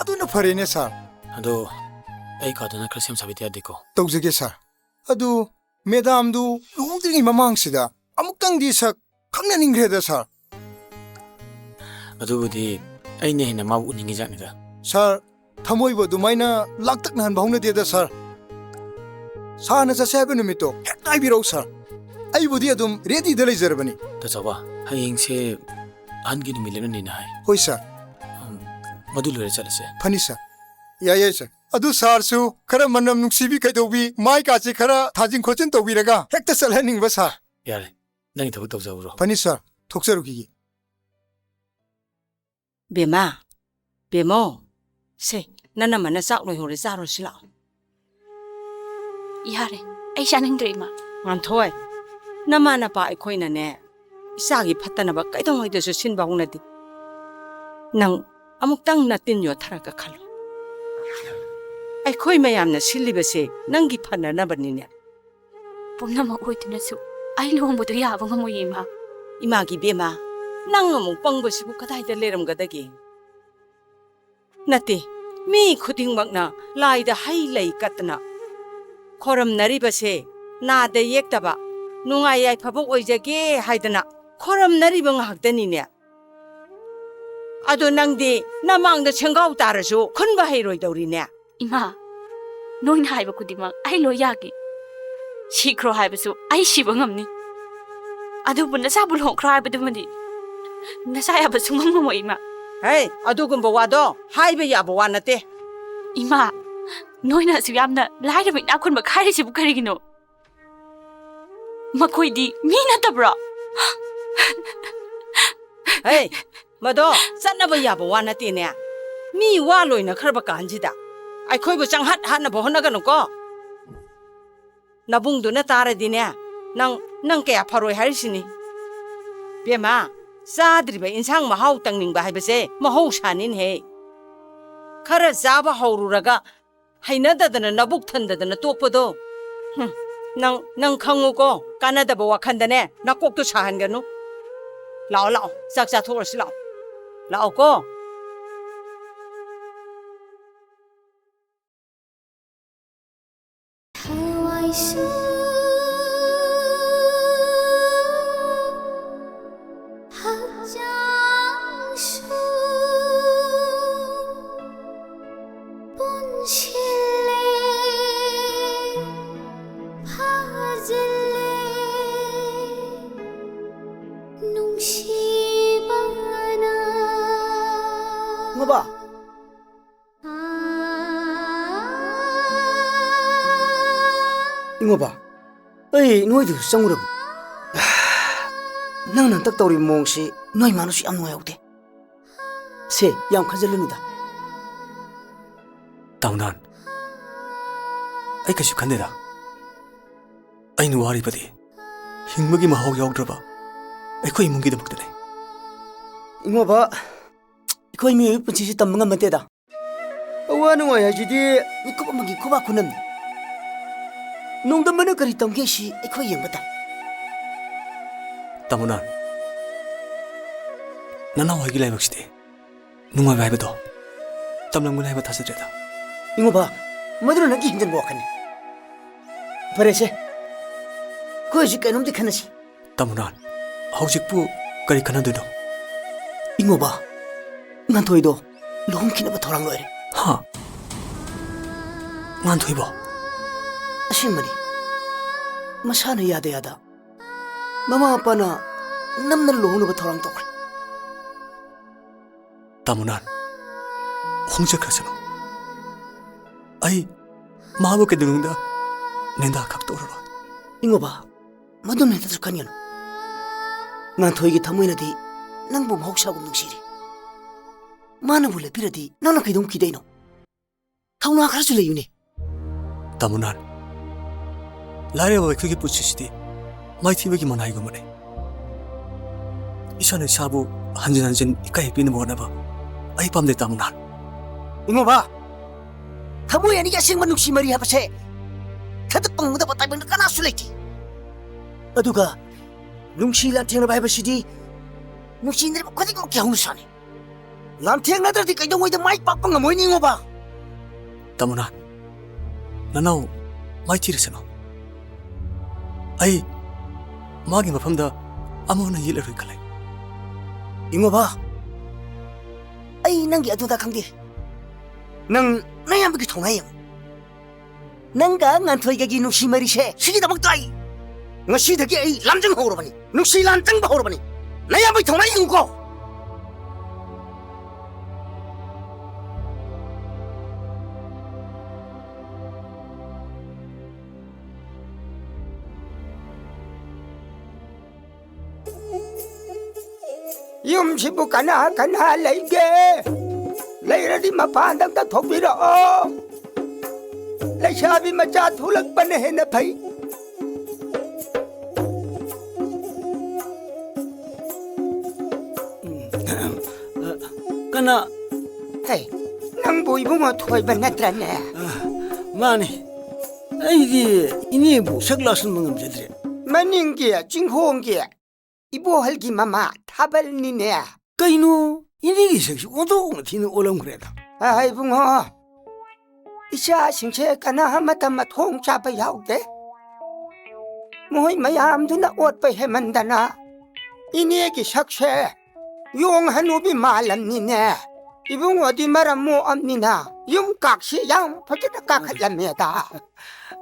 ꯑꯗꯨꯅ ꯐꯔꯦꯅꯦ ꯁꯥꯔ꯫ ꯑꯗꯣ ꯑꯩ ꯀꯥꯗꯨꯅ ꯈꯔ ꯁꯦꯝ ꯁꯥꯕꯤꯗ ꯌꯥꯗꯦꯀꯣ? ꯇꯧꯖꯒꯦ ꯁꯥꯔ꯫ ꯑꯗꯨ ꯃꯦꯗꯥꯝꯗꯨ ꯂꯨꯍꯣꯡꯗ꯭ꯔꯤꯉꯩ ꯃꯃꯥꯡꯁꯤꯗ ꯑꯃꯨꯛꯇꯪꯗꯤ ꯁꯛ ꯈꯪꯅꯅꯤꯡꯈ꯭ꯔꯦꯗ ꯁꯥꯔ꯫ ꯑꯗꯨꯕꯨꯗꯤ ꯑꯩꯅ ꯍꯦꯟꯅ ꯃꯥꯕꯨ ꯎꯅꯤꯡꯉꯤ ꯖꯥꯠꯅꯤꯗ꯫ ꯁꯥꯔ, ꯊꯃꯣꯏꯕꯨ ꯑꯗꯨꯃꯥꯏꯅ ꯂꯥꯡꯇꯛꯅꯍꯟꯕ ꯍꯧꯅꯗꯦꯗ ꯁꯥꯔ꯫ ꯁꯥꯔꯅ ꯆꯠꯁꯦ ꯍꯥꯏꯕ ꯅꯨꯃꯤꯠꯇꯣ ꯍꯦꯛꯇ ꯍꯥꯏꯕꯤꯔꯛꯎ ꯁꯥꯔ꯫ ꯑꯩꯕꯨꯗꯤ ꯑꯗꯨꯝ ꯔꯦꯗꯤꯗ ꯂꯩꯖꯔꯕꯅꯤ꯫ ꯇꯥꯆꯧꯕ, ꯍꯌꯦꯡꯁꯦ ꯑꯍꯟꯒꯤ ꯅꯨꯃꯤꯠ ꯂꯦꯞꯅꯅꯤꯅ ꯍꯥꯏ꯫ ꯍꯣꯏ, ꯁꯥꯔ꯫ ꯎꯝ, ꯃꯗꯨ ꯂꯣꯏꯔ ꯆꯠꯂꯁꯦ꯫ ꯐꯅꯤ, ꯁꯥꯔ꯫ ꯌꯥꯏ, ꯌꯥꯏ, ꯁꯥꯔ꯫ ꯑꯗꯨ ꯁꯥꯔꯁꯨ ꯈꯔ ꯃꯅꯝ ꯅꯨꯡꯁꯤꯕꯤ ꯀꯩꯗꯧꯕꯤ, ꯃꯥꯏ ꯀꯥꯁꯦ ꯈꯔ ꯊꯥꯖꯤꯟ ꯈꯣꯠꯆꯤꯟ ꯇꯧꯕꯤꯔꯒ ꯍꯦꯛꯇ ꯆꯠꯍꯟꯅꯤꯡꯕ, ꯁꯥꯔ꯫ ꯌꯥꯔꯦ, ꯅꯪꯒꯤ ꯊꯕꯛ ꯇꯧꯖꯍꯧꯔꯣ꯫ ꯐꯅꯤ, ꯁꯥꯔ꯫ ꯊꯣꯛꯆꯔꯨꯈꯤꯒꯦ꯫ ꯕꯦꯝꯃ, ꯕꯦꯝꯃꯧ, ꯁꯦ, ꯅꯅꯝꯃꯅ ꯆꯥꯛ ꯂꯣꯏꯍꯧꯔꯦ, ꯆꯥꯔꯨꯁꯤ ꯂꯥꯛꯑꯣ꯫ ꯌꯥꯔꯦ, ꯑꯩ ꯆꯥꯅꯤꯡꯗ꯭ꯔꯦ, ꯏꯃꯥ꯫ ꯉꯥꯟꯊꯣꯏ, ꯅꯃꯥ ꯅꯄꯥ ꯑꯩꯈꯣꯏꯅꯅꯦ, ꯏꯆꯥꯒꯤ ꯐꯠꯇꯅꯕ ꯀꯩꯗꯧꯉꯩꯗꯁꯨ ꯁꯤꯟꯕ ꯍꯧꯅꯗꯦ꯫ ꯅꯪ ꯑꯃꯨꯛꯇꯪ ꯅꯇꯤꯟ ꯌꯣꯠꯊꯔꯒ ꯈꯜꯂꯨ꯫ ꯑꯩꯈꯣꯏ ꯃꯌꯥꯝꯅ ꯁꯤꯜꯂꯤꯕꯁꯦ ꯅꯪꯒꯤ ꯐꯅꯅꯕꯅꯤꯅꯦ꯫ ꯄꯨꯝꯅꯃꯛ ꯑꯣꯏꯗꯨꯅꯁꯨ ꯑꯩ ꯂꯨꯍꯣꯡꯕꯗꯨ ꯌꯥꯕ ꯉꯝꯃꯣꯏꯌꯦ, ꯏꯃꯥ꯫ ꯏꯃꯥꯒꯤ ꯕꯦꯝꯃ, ꯅꯪ ꯑꯃꯨꯛ ꯄꯪꯕꯁꯤꯕꯨ ꯀꯗꯥꯏꯗ ꯂꯩꯔꯝꯒꯗꯒꯦ? ꯅꯠꯇꯦ, ꯃꯤ ꯈꯨꯗꯤꯡꯃꯛꯅ ꯂꯥꯏꯗ ꯍꯩ ꯂꯩ ꯀꯠꯇꯅ ꯈꯣꯔꯝꯅꯔꯤꯕꯁꯦ ꯅꯥꯗ ꯌꯦꯛꯇꯕ, ꯅꯨꯡꯉꯥꯏ ꯌꯥꯏꯐꯕ ꯑꯣꯏꯖꯒꯦ ꯍꯥꯏꯗꯅ ꯈꯣꯔꯝꯅꯔꯤꯕ ꯉꯥꯛꯇꯅꯤꯅꯦ꯫ ꯑꯗꯣ ꯅꯪꯗꯤ ꯅꯃꯥꯡꯗ ꯁꯦꯡꯒꯥꯎ ꯇꯥꯔꯁꯨ ꯈꯨꯟꯕ ꯍꯩꯔꯣꯏꯗꯧꯔꯤꯅꯦ꯫ ꯏꯃꯥ, ꯅꯣꯏꯅ ꯍꯥꯏꯕ ꯈꯨꯗꯤꯡꯃꯛ ꯑꯩ ꯂꯣꯏ ꯌꯥꯒꯦ꯫ ꯁꯤꯈ꯭ꯔꯣ ꯍꯥꯏꯕꯁꯨ ꯑꯩ ꯁꯤꯕ ꯉꯝꯅꯤ꯫ ꯑꯗꯨꯕꯨ ꯅꯆꯥꯕꯨ ꯂꯨꯍꯣꯡꯈ꯭ꯔꯣ ꯍꯥꯏꯕꯗꯨꯃꯗꯤ ꯅꯆꯥ ꯌꯥꯕ ꯁꯨꯡꯉꯝ ꯉꯝꯃꯣꯏ, ꯏꯃꯥ꯫ ꯍꯦ, ꯑꯗꯨꯒꯨꯝꯕ ꯋꯥꯗꯣ ꯍꯥꯏꯕ ꯌꯥꯕ ꯋꯥ ꯅꯠꯇꯦ꯫ ꯏꯃꯥ, ꯅꯣꯏꯅ ꯑꯁꯨꯛ ꯌꯥꯝꯅ ꯂꯥꯏꯔꯕ ꯏꯅꯥꯛ ꯈꯨꯟꯕ ꯈꯥꯏꯔꯤꯁꯤꯕꯨ ꯀꯔꯤꯒꯤꯅꯣ? ꯃꯈꯣꯏꯗꯤ ꯃꯤ ꯅꯠꯇꯕ꯭ꯔꯣ? ꯍꯦ, ꯃꯗꯣ ꯆꯠꯅꯕ ꯌꯥꯕ ꯋꯥ ꯅꯠꯇꯦꯅꯦ꯫ ꯃꯤ ꯋꯥ ꯂꯣꯏꯅꯈ꯭ꯔꯕ ꯀꯥꯟꯁꯤꯗ ꯑꯩꯈꯣꯏꯕꯨ ꯆꯪꯍꯠ ꯍꯠꯅꯕ ꯍꯣꯠꯅꯒꯅꯨꯀꯣ꯫ ꯅꯕꯨꯡꯗꯨꯅ ꯇꯥꯔꯗꯤꯅꯦ, ꯅꯪ, ꯅꯪ ꯀꯌꯥ ꯐꯔꯣꯏ ꯍꯥꯏꯔꯤꯁꯤꯅꯤ꯫ ꯕꯦꯝꯃ, ꯆꯥꯗ꯭ꯔꯤꯕ ꯏꯟꯁꯥꯡ ꯃꯍꯥꯎ ꯇꯪꯅꯤꯡꯕ ꯍꯥꯏꯕꯁꯦ ꯃꯍꯧꯁꯥꯅꯤꯅꯦꯍꯦ꯫ ꯈꯔ ꯆꯥꯕ ꯍꯧꯔꯨꯔꯒ ꯍꯩꯅꯗꯗꯅ ꯅꯕꯨꯛ ꯊꯟꯗꯗꯅ ꯇꯣꯛꯄꯗꯣ꯫ ꯍꯨꯝ, ꯅꯪ, ꯅꯪ ꯈꯪꯉꯨꯀꯣ, ꯀꯥꯟꯅꯗꯕ ꯋꯥꯈꯟꯗꯅꯦ ꯅꯀꯣꯛꯇꯣ ꯁꯥꯍꯟꯒꯅꯨ꯫ ꯂꯥꯛꯑꯣ, ꯂꯥꯛꯑꯣ, ꯆꯥꯛ ꯆꯥꯊꯣꯛꯑꯁꯤ ꯂꯥꯛꯑꯣ꯫ ꯂꯥꯛꯑꯣꯀꯣ꯫ ꯊꯋꯥꯏꯁꯨ ꯍꯛꯆꯥꯡꯁꯨ ꯄꯨꯟꯁꯤꯜꯂꯦ, ꯐꯥꯖꯤꯜꯂꯦ, ꯅꯨꯡꯁꯤꯕ ꯄꯥ꯫ ꯏꯉꯣꯕ, ꯑꯩ ꯅꯣꯏꯗꯨ ꯆꯪꯉꯨꯔꯕ? ꯅꯪꯅ ꯍꯟꯇꯛ ꯇꯧꯔꯤꯕ ꯃꯑꯣꯡꯁꯤ ꯅꯣꯏ ꯃꯥꯅꯁꯨ ꯌꯥꯝ ꯅꯨꯡꯉꯥꯏꯍꯧꯗꯦ꯫ ꯁꯦ, ꯌꯥꯝ ꯈꯟꯖꯜꯂꯨꯅꯨꯗ꯫ ꯇꯥꯃꯣꯅꯥꯟ, ꯑꯩ ꯀꯩꯁꯨ ꯈꯟꯗꯦꯗ꯫ ꯑꯩꯅ ꯋꯥꯔꯤꯕꯗꯤ ꯍꯤꯡꯕꯒꯤ ꯃꯍꯥꯎ ꯌꯥꯎꯗ꯭ꯔꯕ ꯑꯩꯈꯣꯏ ꯏꯃꯨꯡꯒꯤꯗꯃꯛꯇꯅꯦ꯫ ꯏꯉꯣꯕ, ꯑꯩꯈꯣꯏ ꯃꯤꯑꯣꯏꯕ ꯄꯨꯟꯁꯤꯁꯤ ꯇꯝꯕ ꯉꯝꯕ ꯅꯠꯇꯦꯗ꯫ ꯑꯋꯥ ꯅꯨꯡꯉꯥꯏ ꯍꯥꯏꯁꯤꯗꯤ ꯃꯤꯀꯨꯞ ꯑꯃꯒꯤ ꯈꯨꯕꯥꯛ ꯈꯨꯅꯝꯅꯤ꯫ ꯅꯣꯡꯗꯝꯕꯅ ꯀꯔꯤ ꯇꯝꯒꯦ ꯁꯤ ꯑꯩꯈꯣꯏ ꯌꯦꯡꯕ ꯇꯥꯏ꯫ ꯇꯥꯃꯣꯅꯥꯟ, ꯅꯅꯥꯎ ꯍꯣꯏꯒꯤ ꯂꯥꯏꯕꯛꯁꯤꯗꯤ ꯅꯨꯡꯉꯥꯏꯕ ꯍꯥꯏꯕꯗꯣ ꯇꯝꯂꯝꯒꯅꯤ ꯍꯥꯏꯕ ꯊꯥꯖꯗ꯭ꯔꯦꯗ꯫ ꯏꯉꯣꯕ, ꯃꯗꯨꯅ ꯅꯪꯒꯤ ꯍꯦꯟꯖꯟꯕ ꯋꯥꯈꯜꯅꯤ꯫ ꯐꯔꯦꯁꯦ, ꯑꯩꯈꯣꯏ ꯍꯧꯖꯤꯛ ꯀꯩꯅꯣꯝꯗꯤ ꯈꯟꯅꯁꯤ꯫ ꯇꯥꯃꯣꯅꯥꯟ, ꯍꯧꯖꯤꯛꯄꯨ ꯀꯔꯤ ꯈꯟꯅꯗꯣꯏꯅꯣ? ꯏꯉꯣꯕ, ꯉꯥꯟꯊꯣꯏꯗꯣ ꯂꯨꯍꯣꯡꯈꯤꯅꯕ ꯊꯧꯔꯥꯡ ꯂꯣꯏꯔꯦ꯫ ꯍꯥ? ꯉꯥꯟꯊꯣꯏꯕꯣ? ꯑꯁꯦꯡꯕꯅꯤ꯫ ꯃꯁꯥꯅ ꯌꯥꯗ ꯌꯥꯗ ꯃꯃꯥ ꯃꯄꯥꯅ ꯅꯝꯗꯅ ꯂꯨꯍꯣꯡꯅꯕ ꯊꯧꯔꯥꯡ ꯇꯧꯈ꯭ꯔꯦ꯫ ꯇꯥꯃꯣꯅꯥꯟ, ꯍꯣꯡꯖꯈ꯭ꯔꯁꯅꯨ꯫ ꯑꯩ ꯃꯍꯥꯛꯄꯨ ꯀꯩꯗꯧꯅꯨꯡꯗ ꯅꯤꯟꯗꯥ ꯈꯛ ꯇꯧꯔꯔꯣꯏ꯫ ꯏꯉꯣꯕ, ꯃꯗꯨ ꯅꯦꯇꯗ ꯈꯟꯒꯅꯨ꯫ ꯉꯥꯟꯊꯣꯏꯒꯤ ꯊꯃꯣꯏꯅꯗꯤ ꯅꯪꯕꯨ ꯃꯍꯧꯁꯥꯒꯨꯝ ꯅꯨꯡꯁꯤꯔꯤ꯫ ꯃꯥꯅꯕꯨ ꯂꯦꯞꯄꯤꯔꯗꯤ ꯅꯪꯅ ꯀꯩꯗꯧ ꯀꯤꯗꯣꯏꯅꯣ? ꯊꯧꯅꯥ ꯈꯔꯁꯨ ꯂꯩꯌꯨꯅꯦ꯫ ꯇꯥꯃꯣꯅꯥꯟ, ꯂꯥꯏꯔꯕ ꯑꯩꯈꯣꯏꯒꯤ ꯄꯨꯟꯁꯤꯁꯤꯗꯤ ꯃꯥꯏꯊꯤꯕꯒꯤ ꯃꯅꯥꯏꯒꯨꯝꯕꯅꯤ꯫ ꯏꯁꯥꯅ ꯏꯁꯥꯕꯨ ꯍꯟꯖꯤꯟ ꯍꯟꯖꯤꯟ ꯏꯀꯥꯏ ꯄꯤꯅꯕ ꯍꯣꯠꯅꯕ ꯑꯩ ꯄꯥꯝꯗꯦ, ꯇꯥꯃꯣꯅꯥꯟ꯫ ꯏꯉꯣꯕ, ꯊꯃꯣꯏ ꯑꯅꯤꯒꯤ ꯑꯁꯦꯡꯕ ꯅꯨꯡꯁꯤ ꯃꯔꯤ ꯍꯥꯏꯕꯁꯦ ꯈꯟꯗ ꯇꯣꯡꯒꯗꯕ ꯇꯥꯏꯕꯪꯗ ꯀꯅꯥꯁꯨ ꯂꯩꯇꯦ꯫ ꯑꯗꯨꯒ ꯅꯨꯡꯁꯤ ꯂꯥꯟꯊꯦꯡꯅꯕ ꯍꯥꯏꯕꯁꯤꯗꯤ ꯅꯨꯡꯁꯤꯅꯔꯤꯕ ꯈꯨꯗꯤꯡꯃꯛꯀꯤ ꯍꯧꯅꯁꯥꯅꯤ꯫ ꯂꯥꯟꯊꯦꯡꯅꯗ꯭ꯔꯗꯤ ꯀꯩꯗꯧꯉꯩꯗ ꯃꯥꯏ ꯄꯥꯛꯄ ꯉꯝꯃꯣꯏꯅꯤ, ꯏꯉꯣꯕ꯫ ꯇꯥꯃꯣꯅꯥꯟ, ꯅꯅꯥꯎ ꯃꯥꯏꯊꯤꯔꯁꯅꯨ꯫ ꯑꯩ ꯃꯥꯒꯤ ꯃꯐꯝꯗ ꯑꯃꯨꯛ ꯍꯟꯅ ꯌꯦꯠꯂꯔꯣꯏ ꯈꯜꯂꯦ꯫ ꯏꯉꯣꯕ, ꯑꯩ ꯅꯪꯒꯤ ꯑꯗꯨꯗ ꯈꯪꯗꯦ꯫ ꯅꯪ ꯅꯌꯥꯝꯕꯒꯤ ꯊꯧꯅꯥ ꯌꯦꯡꯉꯨ꯫ ꯅꯪꯒ ꯉꯥꯟꯊꯣꯏꯒꯒꯤ ꯅꯨꯡꯁꯤ ꯃꯔꯤꯁꯦ ꯁꯤꯒꯤꯗꯃꯛꯇ ꯑꯩ ꯉꯁꯤꯗꯒꯤ ꯑꯩ ꯂꯥꯝꯖꯤꯡ ꯍꯧꯔꯕꯅꯤ, ꯅꯨꯡꯁꯤ ꯂꯥꯟ ꯆꯪꯕ ꯍꯧꯔꯕꯅꯤ꯫ ꯅꯌꯥꯝꯕꯒꯤ ꯊꯧꯅꯥ ꯌꯦꯡꯉꯨꯀꯣ꯫ ꯌꯨꯝꯁꯤꯕꯨ ꯀꯅꯥ ꯀꯅꯥ ꯂꯩꯒꯦ? ꯂꯩꯔꯗꯤ ꯃꯄꯥꯟꯗ ꯑꯝꯇ ꯊꯣꯛꯄꯤꯔꯛꯑꯣ꯫ ꯂꯩꯁꯥꯕꯤ ꯃꯆꯥ ꯊꯣꯛꯂꯛꯄꯅ ꯍꯦꯟꯅ ꯐꯩ꯫ ꯀꯅꯥ? ꯍꯦ, ꯅꯪꯕꯨ ꯏꯕꯨꯡꯉꯣ ꯊꯣꯏꯕ ꯅꯠꯇ꯭ꯔꯅꯦ? ꯑ, ꯃꯥꯅꯤ꯫ ꯑꯩꯗꯤ ꯏꯅꯦꯕꯨ ꯁꯛ ꯂꯥꯛꯁꯟꯕ ꯉꯝꯖꯗ꯭ꯔꯦ꯫ ꯃꯅꯤꯡꯒꯤ ꯆꯤꯡꯈꯣꯡꯒꯤ ꯏꯕꯣꯍꯜꯒꯤ ꯃꯃꯥ ꯊꯥꯕꯜꯅꯤꯅꯦ꯫ ꯀꯩꯅꯣ, ꯏꯅꯦꯒꯤ ꯁꯛꯁꯤ ꯑꯣꯟꯊꯣꯛꯅ ꯊꯤꯅ ꯑꯣꯜꯂꯝꯈ꯭ꯔꯦꯗ꯫ ꯑ, ꯏꯕꯨꯡꯉꯣ, ꯏꯆꯥꯁꯤꯡꯁꯦ ꯀꯅꯥ ꯑꯃꯠꯇ ꯃꯊꯣꯡ ꯆꯥꯕ ꯌꯥꯎꯗꯦ꯫ ꯃꯈꯣꯏ ꯃꯌꯥꯝꯗꯨꯅ ꯑꯣꯠꯄ ꯍꯦꯟꯃꯟꯗꯅ ꯏꯅꯦꯒꯤ ꯁꯛꯁꯦ ꯌꯣꯡ ꯍꯅꯨꯕꯤ ꯃꯥꯜꯂꯝꯅꯤꯅꯦ꯫ ꯏꯕꯨꯡꯉꯣꯗꯤ ꯃꯔꯝ ꯃꯣꯛꯑꯝꯅꯤꯅ ꯌꯨꯝ ꯀꯥꯛꯁꯤ ꯌꯥꯝ ꯐꯖꯅ ꯀꯥꯈꯠꯂꯝꯃꯦꯗ꯫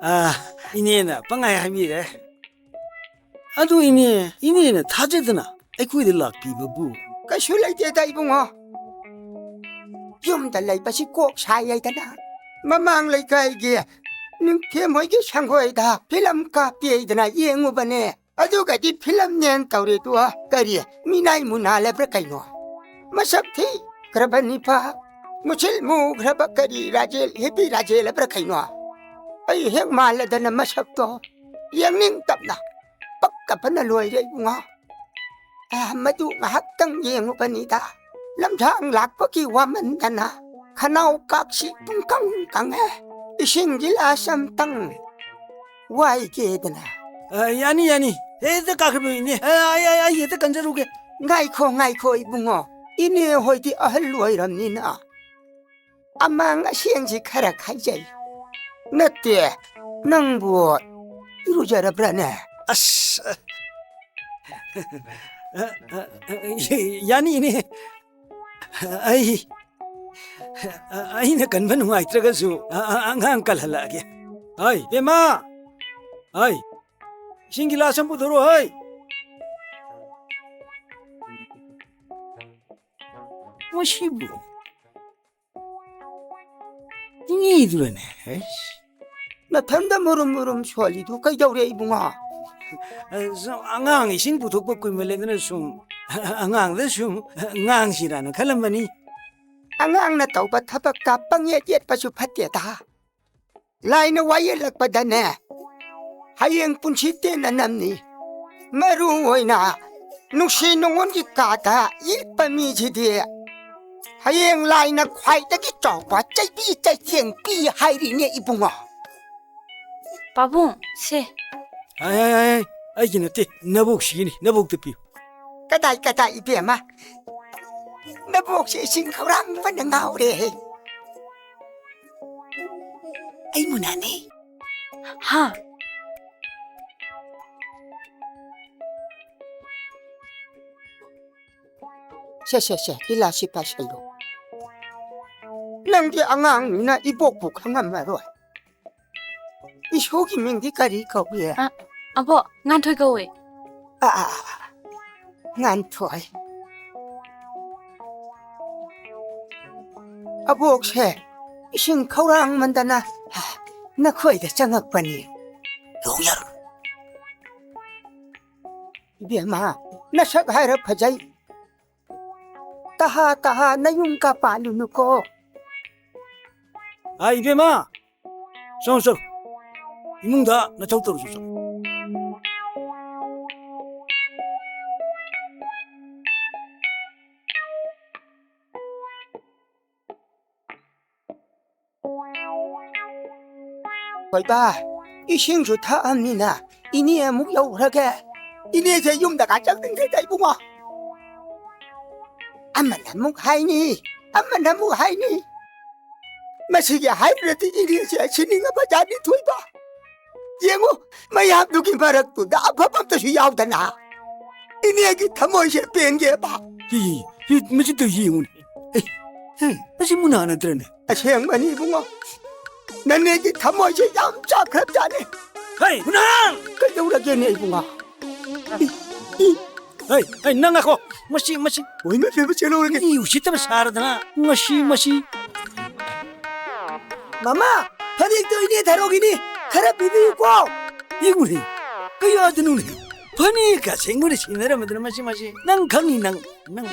ꯑ, ꯏꯅꯦꯅ ꯄꯪꯍꯥꯏ ꯍꯥꯏꯕꯤꯔꯦ꯫ ꯑꯗꯨ ꯏꯅꯦ, ꯏꯅꯦꯅ ꯊꯥꯖꯗꯅ ꯑꯩꯈꯣꯏꯗ ꯂꯥꯛꯄꯤꯕꯕꯨ? ꯀꯩꯁꯨ ꯂꯩꯇꯦꯗ ꯏꯕꯨꯡꯉꯣ꯫ ꯌꯨꯝꯗ ꯂꯩꯕꯁꯤ ꯀꯣꯛ ꯁꯥꯏ ꯍꯥꯏꯗꯅ ꯃꯃꯥꯡ ꯂꯩꯀꯥꯏꯒꯤ ꯅꯤꯡꯊꯦꯝ ꯍꯣꯏꯒꯤ ꯁꯪꯒꯣꯏꯗ ꯐꯤꯂꯝ ꯀꯥꯞꯄꯤ ꯍꯥꯏꯗꯅ ꯌꯦꯡꯉꯨꯕꯅꯦ꯫ ꯑꯗꯨꯒꯗꯤ ꯐꯤꯂꯝꯅꯦꯅ ꯇꯧꯔꯤꯗꯨ ꯀꯔꯤ ꯃꯤꯅꯥꯏ ꯃꯨꯅꯥꯜꯂꯕ꯭ꯔꯥ ꯀꯩꯅꯣ? ꯃꯁꯛ ꯊꯤꯈ꯭ꯔꯕ ꯅꯤꯄꯥ, ꯃꯨꯁꯤꯜ ꯃꯨꯈ꯭ꯔꯕ ꯀꯔꯤ ꯔꯥꯖꯦꯜ, ꯍꯦꯄꯤ ꯔꯥꯖꯦꯜ ꯍꯥꯏꯕ꯭ꯔꯥ ꯀꯩꯅꯣ? ꯑꯩ ꯍꯦꯛ ꯃꯥꯜꯂꯗꯅ ꯃꯁꯛꯇꯣ ꯌꯦꯡꯅꯤꯡꯗꯕꯅ ꯄꯛꯀꯕꯅ ꯂꯣꯏꯔꯦ ꯏꯕꯨꯡꯉꯣ꯫ ꯑꯦ, ꯃꯗꯨ ꯉꯥꯏꯍꯥꯛꯇꯪ ꯌꯦꯡꯉꯨꯕꯅꯤꯗ꯫ ꯂꯝꯁꯥꯡ ꯂꯥꯛꯄꯒꯤ ꯋꯥꯃꯟꯗꯅ ꯈꯅꯥꯎ ꯀꯥꯛꯁꯤ ꯄꯨꯡꯀꯪ ꯀꯪꯉꯦ꯫ ꯏꯁꯤꯡ ꯒꯤꯂꯥꯁ ꯑꯝꯇꯪ ꯋꯥꯏꯒꯦꯗꯅ꯫ ꯑ, ꯌꯥꯅꯤ, ꯌꯥꯅꯤ꯫ ꯍꯦꯛꯇ ꯀꯥꯈꯠꯄꯤꯌꯨ, ꯏꯅꯦ꯫ ꯑ, ꯑꯩ, ꯑꯩ, ꯑꯩ ꯍꯦꯛꯇ ꯀꯟꯖꯔꯨꯒꯦ꯫ ꯉꯥꯏꯈꯣ, ꯉꯥꯏꯈꯣ, ꯏꯕꯨꯡꯉꯣ꯫ ꯏꯅꯦ ꯍꯣꯏꯗꯤ ꯑꯍꯜ ꯑꯣꯏꯔꯝꯅꯤꯅ ꯑꯃꯥꯡ ꯑꯁꯦꯡꯁꯤ ꯈꯔ ꯈꯥꯏꯖꯩ꯫ ꯅꯠꯇꯦ, ꯅꯪꯕꯨ ꯏꯔꯨꯖꯔꯕ꯭ꯔꯥꯅꯦ? ꯑꯁ, ꯑ, ꯑ, ꯑ, ꯌꯥꯅꯤ, ꯏꯅꯦ꯫ ꯑꯩ, ꯑꯩꯅ ꯀꯟꯕ ꯅꯨꯡꯉꯥꯏꯇ꯭ꯔꯒꯁꯨ, ꯑ-, ꯑ-, ꯑꯉꯥꯡ ꯀꯜꯍꯜꯂꯛꯑꯒꯦ꯫ ꯍꯩ, ꯕꯦꯝꯃ! ꯍꯩ, ꯏꯁꯤꯡ ꯒꯤꯂꯥꯁ ꯑꯃ ꯄꯨꯊꯣꯔꯛꯑꯣ, ꯍꯩ! ꯃꯁꯤꯕꯨ ꯏꯅꯦꯗꯨꯔꯅꯦ? ꯍꯩꯁ! ꯅꯊꯟꯗ ꯃꯨꯔꯨꯝ ꯃꯨꯔꯨꯝ ꯁꯣꯜꯂꯤꯗꯨ ꯀꯩꯗꯧꯔꯦ, ꯏꯕꯨꯡꯉꯣ? ꯑ, ꯁꯨꯝ ꯑꯉꯥꯡ ꯏꯁꯤꯡ ꯄꯨꯊꯣꯛꯄ ꯀꯨꯏꯃꯜꯂꯦꯗꯅ ꯁꯨꯝ ꯑꯉꯥꯡꯗ ꯁꯨꯝ ꯉꯥꯡꯁꯤꯔꯥꯅ ꯈꯜꯂꯝꯕꯅꯤ꯫ ꯑꯉꯥꯡꯅ ꯇꯧꯕ ꯊꯕꯛꯇ ꯄꯪꯌꯦꯠ ꯌꯦꯠꯄꯁꯨ ꯐꯠꯇꯦꯗ꯫ ꯂꯥꯏꯅ ꯋꯥꯌꯦꯜꯂꯛꯄꯗꯅꯦ, ꯍꯌꯦꯡ ꯄꯨꯟꯁꯤ ꯇꯦꯟꯅ ꯅꯝꯅꯤ꯫ ꯃꯔꯨ ꯑꯣꯏꯅ ꯅꯨꯡꯁꯤ ꯅꯨꯡꯉꯣꯟꯒꯤ ꯀꯥꯗ ꯌꯦꯠꯄ ꯃꯤꯁꯤꯗꯤ ꯍꯌꯦꯡ ꯂꯥꯏꯅ ꯈ꯭ꯋꯥꯏꯗꯒꯤ ꯆꯥꯎꯕ ꯆꯩꯕꯤ ꯆꯩꯊꯦꯡ ꯄꯤ ꯍꯥꯏꯔꯤꯅꯦ ꯏꯕꯨꯡꯉꯣ꯫ ꯄꯥꯕꯨꯡ, ꯁꯦ꯫ ꯑꯩ, ꯑꯩ, ꯑꯩ, ꯑꯩ, ꯑꯩꯒꯤ ꯅꯠꯇꯦ, ꯅꯕꯣꯛꯁꯤꯒꯤꯅꯤ, ꯅꯕꯣꯛꯇ ꯄꯤꯌꯨ꯫ ꯀꯗꯥꯏ, ꯀꯗꯥꯏ, ꯏꯕꯦꯝꯃ? ꯅꯕꯣꯛꯁꯦ ꯏꯁꯤꯡ ꯈꯧꯔꯥꯡꯕꯅ ꯉꯥꯎꯔꯦ꯫ ꯑꯩ ꯃꯨꯅꯥꯅꯤ꯫ ꯍꯥ? ꯁꯦ, ꯁꯦ, ꯁꯦ, ꯒꯤꯂꯥꯁꯁꯤ ꯄꯥꯏꯁꯜꯂꯨ꯫ ꯅꯪꯗꯤ ꯑꯉꯥꯡꯅꯤꯅ ꯏꯕꯣꯛꯄꯨ ꯈꯪꯉꯝꯃꯔꯣꯏ꯫ ꯏꯁꯨꯒꯤ ꯃꯤꯡꯗꯤ ꯀꯔꯤ ꯀꯧꯏ? ꯑ, ꯑꯕꯣꯛ, ꯉꯥꯟꯊꯣꯏ ꯀꯧꯋꯦ꯫ ꯑ, ꯑ, ꯑ, ꯉꯥꯟꯊꯣꯏ꯫ ꯑꯕꯣꯛꯁꯦ ꯏꯁꯤꯡ ꯈꯧꯔꯥꯡꯃꯟꯗꯅ ꯅꯈꯣꯏꯗ ꯆꯪꯉꯛꯄꯅꯤ꯫ ꯂꯣꯡꯌꯔ꯫ ꯏꯕꯦꯝꯃ, ꯅꯁꯛ ꯍꯥꯏꯔ ꯐꯖꯩ꯫ ꯇꯍꯥ ꯇꯍꯥ ꯅꯌꯨꯝ ꯀꯥ ꯄꯥꯜꯂꯨꯅꯨꯀꯣ꯫ ꯑꯥ, ꯏꯕꯦꯝꯃ, ꯆꯪꯉꯣ, ꯆꯪꯉꯣ꯫ ꯏꯃꯨꯡꯗ ꯅꯊꯧ ꯇꯧꯔꯨꯆꯣ, ꯆꯪꯉꯣ꯫ ꯍꯣꯏꯕ, ꯏꯁꯤꯡꯁꯨ ꯊꯛꯑꯝꯅꯤꯅ ꯏꯅꯦ ꯑꯃꯨꯛ ꯌꯧꯈ꯭ꯔꯒꯦ꯫ ꯏꯅꯦꯁꯦ ꯌꯨꯝꯗꯒ ꯆꯪꯅꯤꯡꯗꯦꯗ ꯏꯕꯨꯡꯉꯣ꯫ ꯑꯃꯅ ꯑꯃꯨꯛ ꯍꯥꯏꯅꯤ, ꯑꯃꯅ ꯑꯃꯨꯛ ꯍꯥꯏꯅꯤ꯫ ꯃꯁꯤꯒꯤ ꯍꯥꯏꯔꯨꯔꯗꯤ ꯏꯅꯦꯁꯦ ꯁꯤꯅꯤꯡꯉꯕ ꯖꯥꯠꯅꯤ ꯊꯣꯏꯕ꯫ ꯌꯦꯡꯉꯨ, ꯃꯌꯥꯝꯗꯨꯒꯤ ꯃꯔꯛꯇꯨꯗ ꯑꯐꯕ ꯑꯝꯇꯁꯨ ꯌꯥꯎꯗꯅ ꯏꯅꯦꯒꯤ ꯊꯃꯣꯏꯁꯦ ꯄꯦꯟꯒꯦꯕ꯫ ꯍꯤ, ꯍꯤ, ꯃꯁꯤꯗ ꯌꯦꯡꯉꯨꯅꯦ꯫ ꯑꯦ, ꯍꯦ, ꯃꯁꯤ ꯃꯨꯅꯥ ꯅꯠꯇ꯭ꯔꯅꯦ? ꯑꯁꯦꯡꯕꯅꯤ ꯏꯕꯨꯡꯉꯣ, ꯅꯅꯦꯒꯤ ꯊꯃꯣꯏꯁꯦ ꯌꯥꯝ ꯆꯥꯛꯈ꯭ꯔꯕꯖꯥꯠꯅꯤ꯫ ꯍꯩ, ꯃꯨꯅꯥ! ꯀꯩꯗꯧꯔꯒꯦꯅꯦ ꯏꯕꯨꯡꯉꯣ? ꯍꯩ, ꯍꯩ, ꯅꯪ ꯉꯥꯏꯈꯣ꯫ ꯃꯁꯤ, ꯃꯁꯤ꯫ ꯑꯣꯏꯃ ꯐꯦꯕ ꯆꯦꯜꯍꯧꯔꯒꯦ꯫ ꯃꯤ ꯎꯁꯤꯠꯇꯕ ꯁꯥꯔꯗꯅ ꯉꯁꯤ ꯃꯁꯤ꯫ ꯃꯃꯥ, ꯐꯅꯦꯛꯇꯣ ꯏꯅꯦ ꯊꯥꯔꯣꯒꯤꯅꯤ꯫ ꯈꯔ ꯄꯤꯕꯤꯌꯨꯀꯣ꯫ ꯌꯦꯡꯉꯨꯅꯦ, ꯀꯌꯥꯗꯅꯣꯅꯦ? ꯐꯅꯦꯛꯀ ꯑꯁꯦꯡꯕꯗ ꯁꯤꯟꯅꯔꯝꯃꯗꯅ ꯃꯁꯤ, ꯃꯁꯤ꯫ ꯅꯪ ꯈꯪꯅꯤ, ꯅꯪ, ꯅꯪ꯫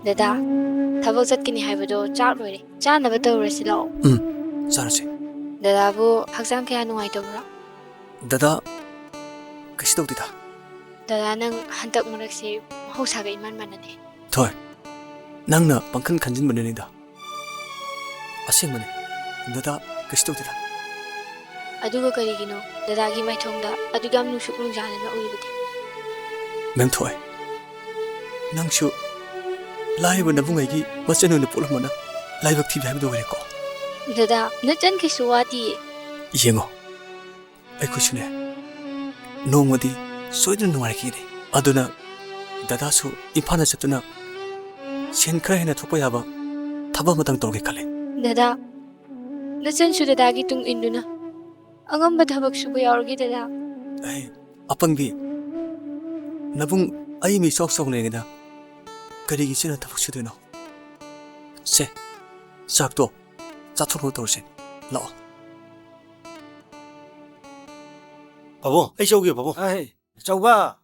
ꯗꯗꯥ, ꯊꯕꯛ ꯆꯠꯀꯅꯤ ꯍꯥꯏꯕꯗꯣ ꯆꯥꯛ ꯂꯣꯏꯔꯦ꯫ ꯆꯥꯅꯕ ꯇꯧꯔꯁꯤ ꯂꯥꯛꯑꯣ꯫ ꯎꯝ, ꯆꯥꯔꯁꯤ꯫ ꯗꯗꯥꯕꯨ ꯍꯛꯆꯥꯡ ꯀꯌꯥ ꯅꯨꯡꯉꯥꯏꯇꯕ꯭ꯔꯣ? ꯗꯗꯥ, ꯀꯩꯁꯨ ꯇꯧꯗꯦꯗ꯫ ꯗꯗꯥ, ꯅꯪ ꯍꯟꯗꯛ ꯃꯔꯛꯁꯦ ꯃꯍꯧꯁꯥꯒ ꯏꯃꯥꯟ ꯃꯥꯟꯅꯗꯦ꯫ ꯊꯣꯏ, ꯅꯪꯅ ꯄꯪꯈꯟ ꯈꯟꯖꯤꯟꯕꯅꯅꯤꯗ꯫ ꯑꯁꯦꯡꯕꯅꯤ, ꯗꯗꯥ, ꯀꯩꯁꯨ ꯇꯧꯗꯦꯗ꯫ ꯑꯗꯨꯒ ꯀꯔꯤꯒꯤꯅꯣ ꯗꯗꯥꯒꯤ ꯃꯥꯏꯊꯣꯡꯗ ꯑꯗꯨꯛ ꯌꯥꯝ ꯅꯨꯡꯁꯨꯛ ꯅꯨꯡꯖꯥꯅꯅ ꯎꯔꯤꯕꯗꯤ? ꯃꯦꯝ ꯊꯣꯏ, ꯅꯪꯁꯨ ꯂꯥꯏꯔꯕ ꯅꯕꯨꯡꯉꯩꯒꯤ ꯃꯆꯟ ꯑꯣꯏꯅ ꯄꯣꯛꯂꯝꯕꯅ ꯂꯥꯏꯕꯛ ꯊꯤꯕ ꯍꯥꯏꯕꯗꯨ ꯑꯣꯏꯔꯦꯀꯣ? ꯗꯗꯥ, ꯅꯆꯟ ꯀꯩꯁꯨ ꯋꯥꯗꯤꯌꯦ꯫ ꯌꯦꯡꯉꯣ, ꯑꯩꯈꯣꯏꯁꯨꯅꯦ, ꯅꯣꯡꯃꯗꯤ ꯁꯣꯏꯗꯅ ꯅꯨꯡꯉꯥꯏꯔꯛꯈꯤꯒꯅꯤ꯫ ꯑꯗꯨꯅ ꯗꯗꯥꯁꯨ ꯏꯝꯐꯥꯜꯗ ꯆꯠꯇꯨꯅ ꯁꯦꯟ ꯈꯔ ꯍꯦꯟꯅ ꯊꯣꯛꯄ ꯌꯥꯕ ꯊꯕꯛ ꯑꯃꯇꯪ ꯇꯧꯔꯒꯦ ꯈꯜꯂꯤ꯫ ꯗꯗꯥ, ꯅꯆꯟꯁꯨ ꯗꯗꯥꯒꯤ ꯇꯨꯡ ꯏꯟꯗꯨꯅ ꯑꯉꯝꯕ ꯊꯕꯛ ꯁꯨꯕ ꯌꯥꯎꯔꯒꯦ, ꯗꯗꯥ꯫ ꯑꯩ, ꯑꯄꯪꯕꯤ, ꯅꯕꯨꯡ ꯑꯩ ꯃꯤ ꯏꯆꯥꯎ ꯆꯥꯎꯅ ꯌꯦꯡꯉꯦꯗ, ꯀꯔꯤꯒꯤ ꯏꯆꯦꯅ ꯊꯕꯛ ꯁꯨꯗꯣꯏꯅꯣ? ꯁꯦ, ꯆꯥꯛꯇꯣ ꯆꯥꯊꯣꯛꯅꯕ ꯇꯧꯔꯁꯦ꯫ ꯂꯥꯛꯑꯣ꯫ ꯄꯥꯕꯨꯡ, ꯑꯩ ꯆꯧꯒꯦ, ꯄꯥꯕꯨꯡ꯫ ꯑꯍꯦ, ꯆꯧꯕ,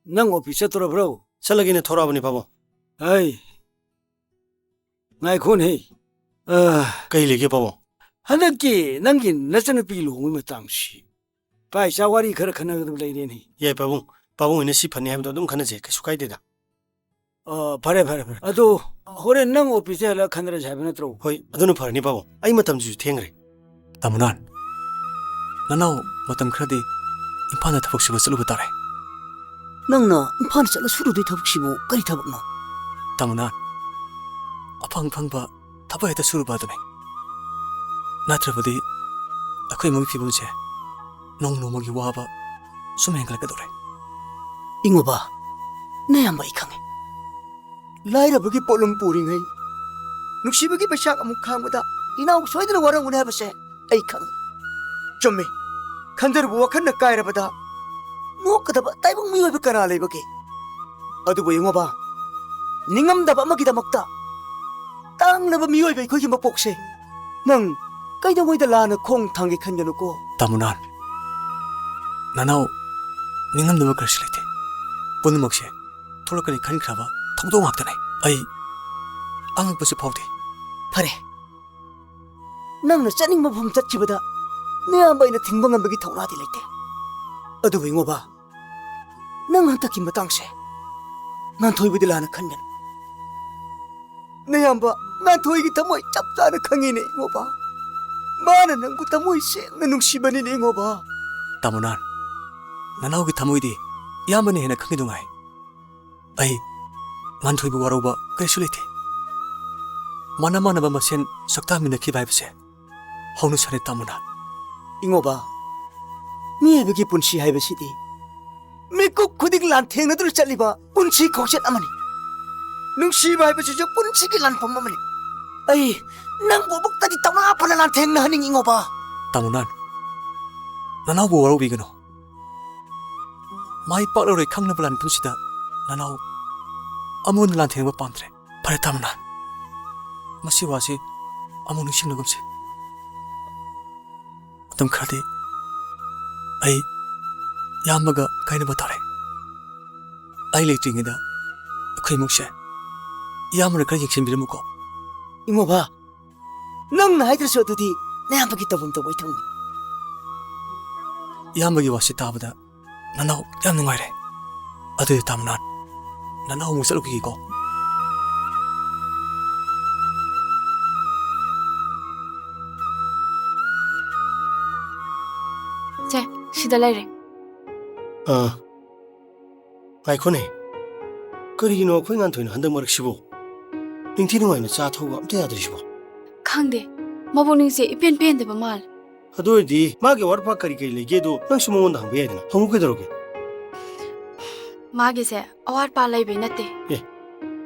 ꯅꯪ ꯑꯣꯐꯤꯁ ꯆꯠꯇꯣꯔꯕ꯭ꯔꯣ? ꯆꯠꯂꯒꯦꯅ ꯊꯣꯔꯛꯑꯕꯅꯤ, ꯄꯥꯕꯨꯡ꯫ ꯑꯩ, ꯉꯥꯏꯈꯣꯅꯦ꯫ ꯑ, ꯀꯩ ꯂꯩꯒꯦ, ꯄꯥꯕꯨꯡ? ꯍꯟꯗꯛꯀꯤ ꯅꯪꯒꯤ ꯅꯆꯟꯅꯨꯄꯤ ꯂꯨꯍꯣꯡꯕꯒꯤ ꯃꯇꯥꯡꯁꯤ ꯏꯄꯥ ꯏꯆꯥ ꯋꯥꯔꯤ ꯈꯔ ꯈꯟꯅꯒꯗꯕ ꯂꯩꯔꯦꯅꯦ꯫ ꯌꯥꯏ, ꯄꯥꯕꯨꯡ꯫ ꯄꯥꯕꯨꯡ ꯍꯣꯏꯅ ꯁꯤ ꯐꯅꯤ ꯍꯥꯏꯕꯗꯣ ꯑꯗꯨꯝ ꯈꯟꯅꯁꯦ, ꯀꯩꯁꯨ ꯀꯥꯏꯗꯦꯗ꯫ ꯑ, ꯐꯔꯦ, ꯐꯔꯦ, ꯐꯔꯦ꯫ ꯑꯗꯣ ꯍꯣꯔꯦꯟ ꯅꯪ ꯑꯣꯐꯤꯁꯇ ꯍꯜꯂꯛꯑ ꯈꯟꯅꯔꯁꯦ ꯍꯥꯏꯕ ꯅꯠꯇ꯭ꯔꯣ? ꯍꯣꯏ, ꯑꯗꯨꯅ ꯐꯔꯅꯤ, ꯄꯥꯕꯨꯡ꯫ ꯑꯩ ꯃꯇꯝꯁꯤꯁꯨ ꯊꯦꯡꯈ꯭ꯔꯦ꯫ ꯇꯥꯃꯣ ꯅꯥꯟ, ꯅꯅꯥꯎ ꯃꯇꯝ ꯈꯔꯗꯤ ꯏꯝꯐꯥꯜꯗ ꯊꯕꯛ ꯁꯨꯕ ꯆꯠꯂꯨꯕ ꯇꯥꯔꯦ꯫ ꯅꯪꯅ ꯏꯝꯐꯥꯜ ꯆꯠꯂ ꯁꯨꯔꯨꯗꯣꯏ ꯊꯕꯛꯁꯤꯕꯨ ꯀꯔꯤ ꯊꯕꯛꯅꯣ? ꯇꯥꯃꯣ ꯅꯥꯟ, ꯑꯐꯪ ꯑꯐꯪꯕ ꯊꯕꯛ ꯍꯦꯛꯇ ꯁꯨꯔꯨꯕ ꯑꯗꯨꯅꯤ꯫ ꯅꯠꯇ꯭ꯔꯕꯗꯤ ꯑꯩꯈꯣꯏ ꯏꯃꯨꯡꯒꯤ ꯐꯤꯕꯝꯁꯦ ꯅꯣꯡ ꯅꯣꯡꯃꯒꯤ ꯋꯥꯕ ꯁꯨꯝ ꯍꯦꯟꯒꯠꯂꯛꯀꯗꯧꯔꯦ꯫ ꯏꯉꯣꯕ, ꯅꯌꯥꯝꯕ ꯑꯩ ꯈꯪꯉꯦ꯫ ꯂꯥꯏꯔꯕꯒꯤ ꯄꯣꯠꯂꯨꯝ ꯄꯨꯔꯤꯉꯩ, ꯅꯨꯡꯁꯤꯕꯒꯤ ꯃꯩꯆꯥꯛ ꯑꯃꯨꯛ ꯈꯥꯡꯕꯗ ꯏꯅꯥꯎ ꯁꯣꯏꯗꯅ ꯋꯥꯔꯝꯒꯅꯤ ꯍꯥꯏꯕꯁꯦ ꯑꯩ ꯈꯪꯉꯤ꯫ ꯆꯨꯝꯃꯤ, ꯈꯟꯖꯔꯨꯕ ꯋꯥꯈꯜꯅ ꯀꯥꯏꯔꯕꯗ ꯅꯣꯛꯀꯗꯕ ꯇꯥꯏꯕꯪ ꯃꯤꯑꯣꯏꯕ ꯀꯅꯥ ꯂꯩꯕꯒꯦ? ꯑꯗꯨꯕꯨ ꯌꯦꯡꯉꯣꯕ, ꯅꯤꯡꯉꯝꯗꯕ ꯑꯃꯒꯤꯗꯃꯛꯇ ꯇꯥꯡꯂꯕ ꯃꯤꯑꯣꯏꯕ ꯑꯩꯈꯣꯏꯒꯤ ꯃꯄꯣꯛꯁꯦ ꯅꯪ ꯀꯩꯗꯧꯉꯩꯗ ꯂꯥꯟꯅ ꯈꯣꯡ ꯊꯥꯡꯒꯦ ꯈꯟꯒꯅꯨꯀꯣ꯫ ꯇꯥꯃꯣ ꯅꯥꯟ, ꯅꯅꯥꯎ ꯅꯤꯡꯉꯝꯗꯕ ꯀꯔꯤꯁꯨ ꯂꯩꯇꯦ꯫ ꯄꯨꯝꯅꯃꯛꯁꯦ ꯊꯣꯛꯂꯛꯀꯅꯤ ꯈꯟꯈ꯭ꯔꯕ ꯊꯧꯗꯣꯛ ꯉꯥꯛꯇꯅꯦ꯫ ꯑꯩ ꯑꯉꯛꯄꯁꯨ ꯐꯥꯎꯗꯦ꯫ ꯐꯔꯦ, ꯅꯪꯅ ꯆꯠꯅꯤꯡꯕ ꯃꯐꯝ ꯆꯠꯈꯤꯕꯗ ꯅꯌꯥꯝꯕ ꯑꯩꯅ ꯊꯤꯡꯕ ꯉꯝꯕꯒꯤ ꯊꯧꯅꯥꯗꯤ ꯂꯩꯇꯦ꯫ ꯑꯗꯨꯕꯨ ꯏꯉꯣꯕ, ꯅꯪ ꯍꯟꯗꯛꯀꯤ ꯃꯇꯥꯡꯁꯦ ꯉꯥꯟꯊꯣꯏꯕꯨꯗꯤ ꯂꯥꯟꯅ ꯈꯟꯒꯅꯨ꯫ ꯅꯌꯥꯝꯕ ꯉꯥꯟꯊꯣꯏꯒꯤ ꯊꯃꯣꯏ ꯆꯞ ꯆꯥꯅ ꯈꯪꯉꯤꯅꯦ ꯏꯉꯣꯕ꯫ ꯃꯥꯅ ꯅꯪꯕꯨ ꯊꯃꯣꯏ ꯁꯦꯡꯅ ꯅꯨꯡꯁꯤꯕꯅꯤꯅꯦ ꯏꯉꯣꯕ꯫ ꯇꯥꯃꯣ ꯅꯥꯟ, ꯅꯅꯥꯎꯒꯤ ꯊꯃꯣꯏꯗꯤ ꯏꯌꯥꯝꯕꯅ ꯍꯦꯟꯅ ꯈꯪꯉꯤꯗꯨꯉꯥꯏ꯫ ꯑꯩ ꯉꯥꯟꯊꯣꯏꯕꯨ ꯋꯥꯔꯧꯕ ꯀꯔꯤꯁꯨ ꯂꯩꯇꯦ꯫ ꯃꯥꯟꯅ ꯃꯥꯟꯅꯕ ꯃꯁꯦꯟ ꯁꯛꯇꯥꯃꯤꯟꯅꯈꯤꯕ ꯍꯥꯏꯕꯁꯦ ꯍꯧꯅꯁꯥꯅꯤ ꯇꯥꯃꯣ ꯅꯥꯟ꯫ ꯏꯉꯣꯕ, ꯃꯤꯑꯣꯏꯕꯒꯤ ꯄꯨꯟꯁꯤ ꯍꯥꯏꯕꯁꯤꯗꯤ ꯃꯤꯀꯨꯞ ꯈꯨꯗꯤꯡ ꯂꯥꯟꯊꯦꯡꯅꯗꯨꯅ ꯆꯠꯂꯤꯕ ꯄꯨꯟꯁꯤ ꯈꯣꯡꯆꯠ ꯑꯃꯅꯤ꯫ ꯅꯨꯡꯁꯤꯕ ꯍꯥꯏꯕꯁꯤꯁꯨ ꯄꯨꯟꯁꯤꯒꯤ ꯂꯥꯟꯐꯝ ꯑꯃꯅꯤ꯫ ꯑꯩ ꯅꯪꯕꯨ ꯑꯃꯨꯛꯇꯗꯤ ꯊꯧꯅꯥ ꯐꯅ ꯂꯥꯟꯊꯦꯡꯅꯍꯟꯅꯤꯡꯉꯤ ꯏꯉꯣꯕ꯫ ꯇꯥꯃꯣ ꯅꯥꯟ, ꯅꯅꯥꯎꯕꯨ ꯋꯥꯔꯧꯕꯤꯒꯅꯨ꯫ ꯃꯥꯏ ꯄꯥꯛꯂꯔꯣꯏ ꯈꯪꯂꯕ ꯂꯥꯟꯐꯝꯁꯤꯗ ꯅꯅꯥꯎ ꯑꯃꯨꯛ ꯍꯟꯅ ꯂꯥꯟꯊꯦꯡꯕ ꯄꯥꯝꯗ꯭ꯔꯦ꯫ ꯐꯔꯦ ꯇꯥꯃꯣ ꯅꯥꯟ, ꯃꯁꯤ ꯋꯥꯁꯤ ꯑꯃꯨꯛ ꯅꯤꯡꯁꯤꯡꯅꯒꯨꯝꯁꯤ꯫ ꯃꯇꯝ ꯈꯔꯗꯤ ꯑꯩ ꯏꯌꯥꯝꯕꯒ ꯀꯥꯏꯅꯕ ꯇꯥꯔꯦ꯫ ꯑꯩ ꯂꯩꯇ꯭ꯔꯤꯉꯩꯗ ꯑꯩꯈꯣꯏ ꯏꯃꯨꯡꯁꯦ ꯏꯌꯥꯝꯕꯅ ꯈꯔ ꯌꯦꯡꯁꯤꯟꯕꯤꯔꯝꯃꯨꯀꯣ꯫ ꯏꯉꯣꯕ, ꯅꯪꯅ ꯍꯥꯏꯗ꯭ꯔꯁꯨ ꯑꯗꯨꯗꯤ ꯅꯌꯥꯝꯕꯒꯤ ꯇꯧꯐꯝ ꯊꯣꯛꯄ ꯏꯊꯧꯅꯤ꯫ ꯏꯌꯥꯝꯕꯒꯤ ꯋꯥꯁꯤ ꯇꯥꯕꯗ ꯅꯅꯥꯎ ꯌꯥꯝ ꯅꯨꯡꯉꯥꯏꯔꯦ꯫ ꯑꯗꯨꯗꯤ ꯇꯥꯃꯣ ꯅꯥꯟ, ꯅꯅꯥꯎ ꯑꯃꯨꯛ ꯆꯠꯂꯨꯈꯤꯒꯦꯀꯣ꯫ ꯁꯦ, ꯁꯤꯗ ꯂꯩꯔꯦ꯫ ꯑꯥ, ꯉꯥꯏꯈꯣꯅꯦ, ꯀꯔꯤꯒꯤꯅꯣ ꯑꯩꯈꯣꯏ ꯉꯥꯟꯊꯣꯏꯅ ꯍꯟꯗꯛ ꯃꯔꯛꯁꯤꯕꯨ ꯅꯤꯡꯊꯤ ꯅꯨꯡꯉꯥꯏꯅ ꯆꯥ ꯊꯛꯎ ꯑꯝꯇ ꯌꯥꯗ꯭ꯔꯤꯁꯤꯕꯣ? ꯈꯪꯗꯦ, ꯃꯕꯨꯛꯅꯤꯡꯁꯦ ꯏꯄꯦꯟ ꯄꯦꯟꯗꯕ ꯃꯥꯜꯂꯦ꯫ ꯑꯗꯨ ꯑꯣꯏꯔꯗꯤ ꯃꯥꯒꯤ ꯑꯋꯥꯠ ꯑꯄꯥ ꯀꯔꯤ ꯀꯔꯤ ꯂꯩꯒꯦꯗꯣ ꯅꯪꯁꯨ ꯃꯉꯣꯟꯗ ꯍꯪꯕ ꯌꯥꯏꯗꯅ꯫ ꯍꯪꯉꯨ ꯀꯩꯗꯧꯔꯒꯦ? ꯃꯥꯒꯤꯁꯦ ꯑꯋꯥꯠ ꯑꯄꯥ ꯂꯩꯕꯩ ꯅꯠꯇꯦ꯫ ꯑꯦ,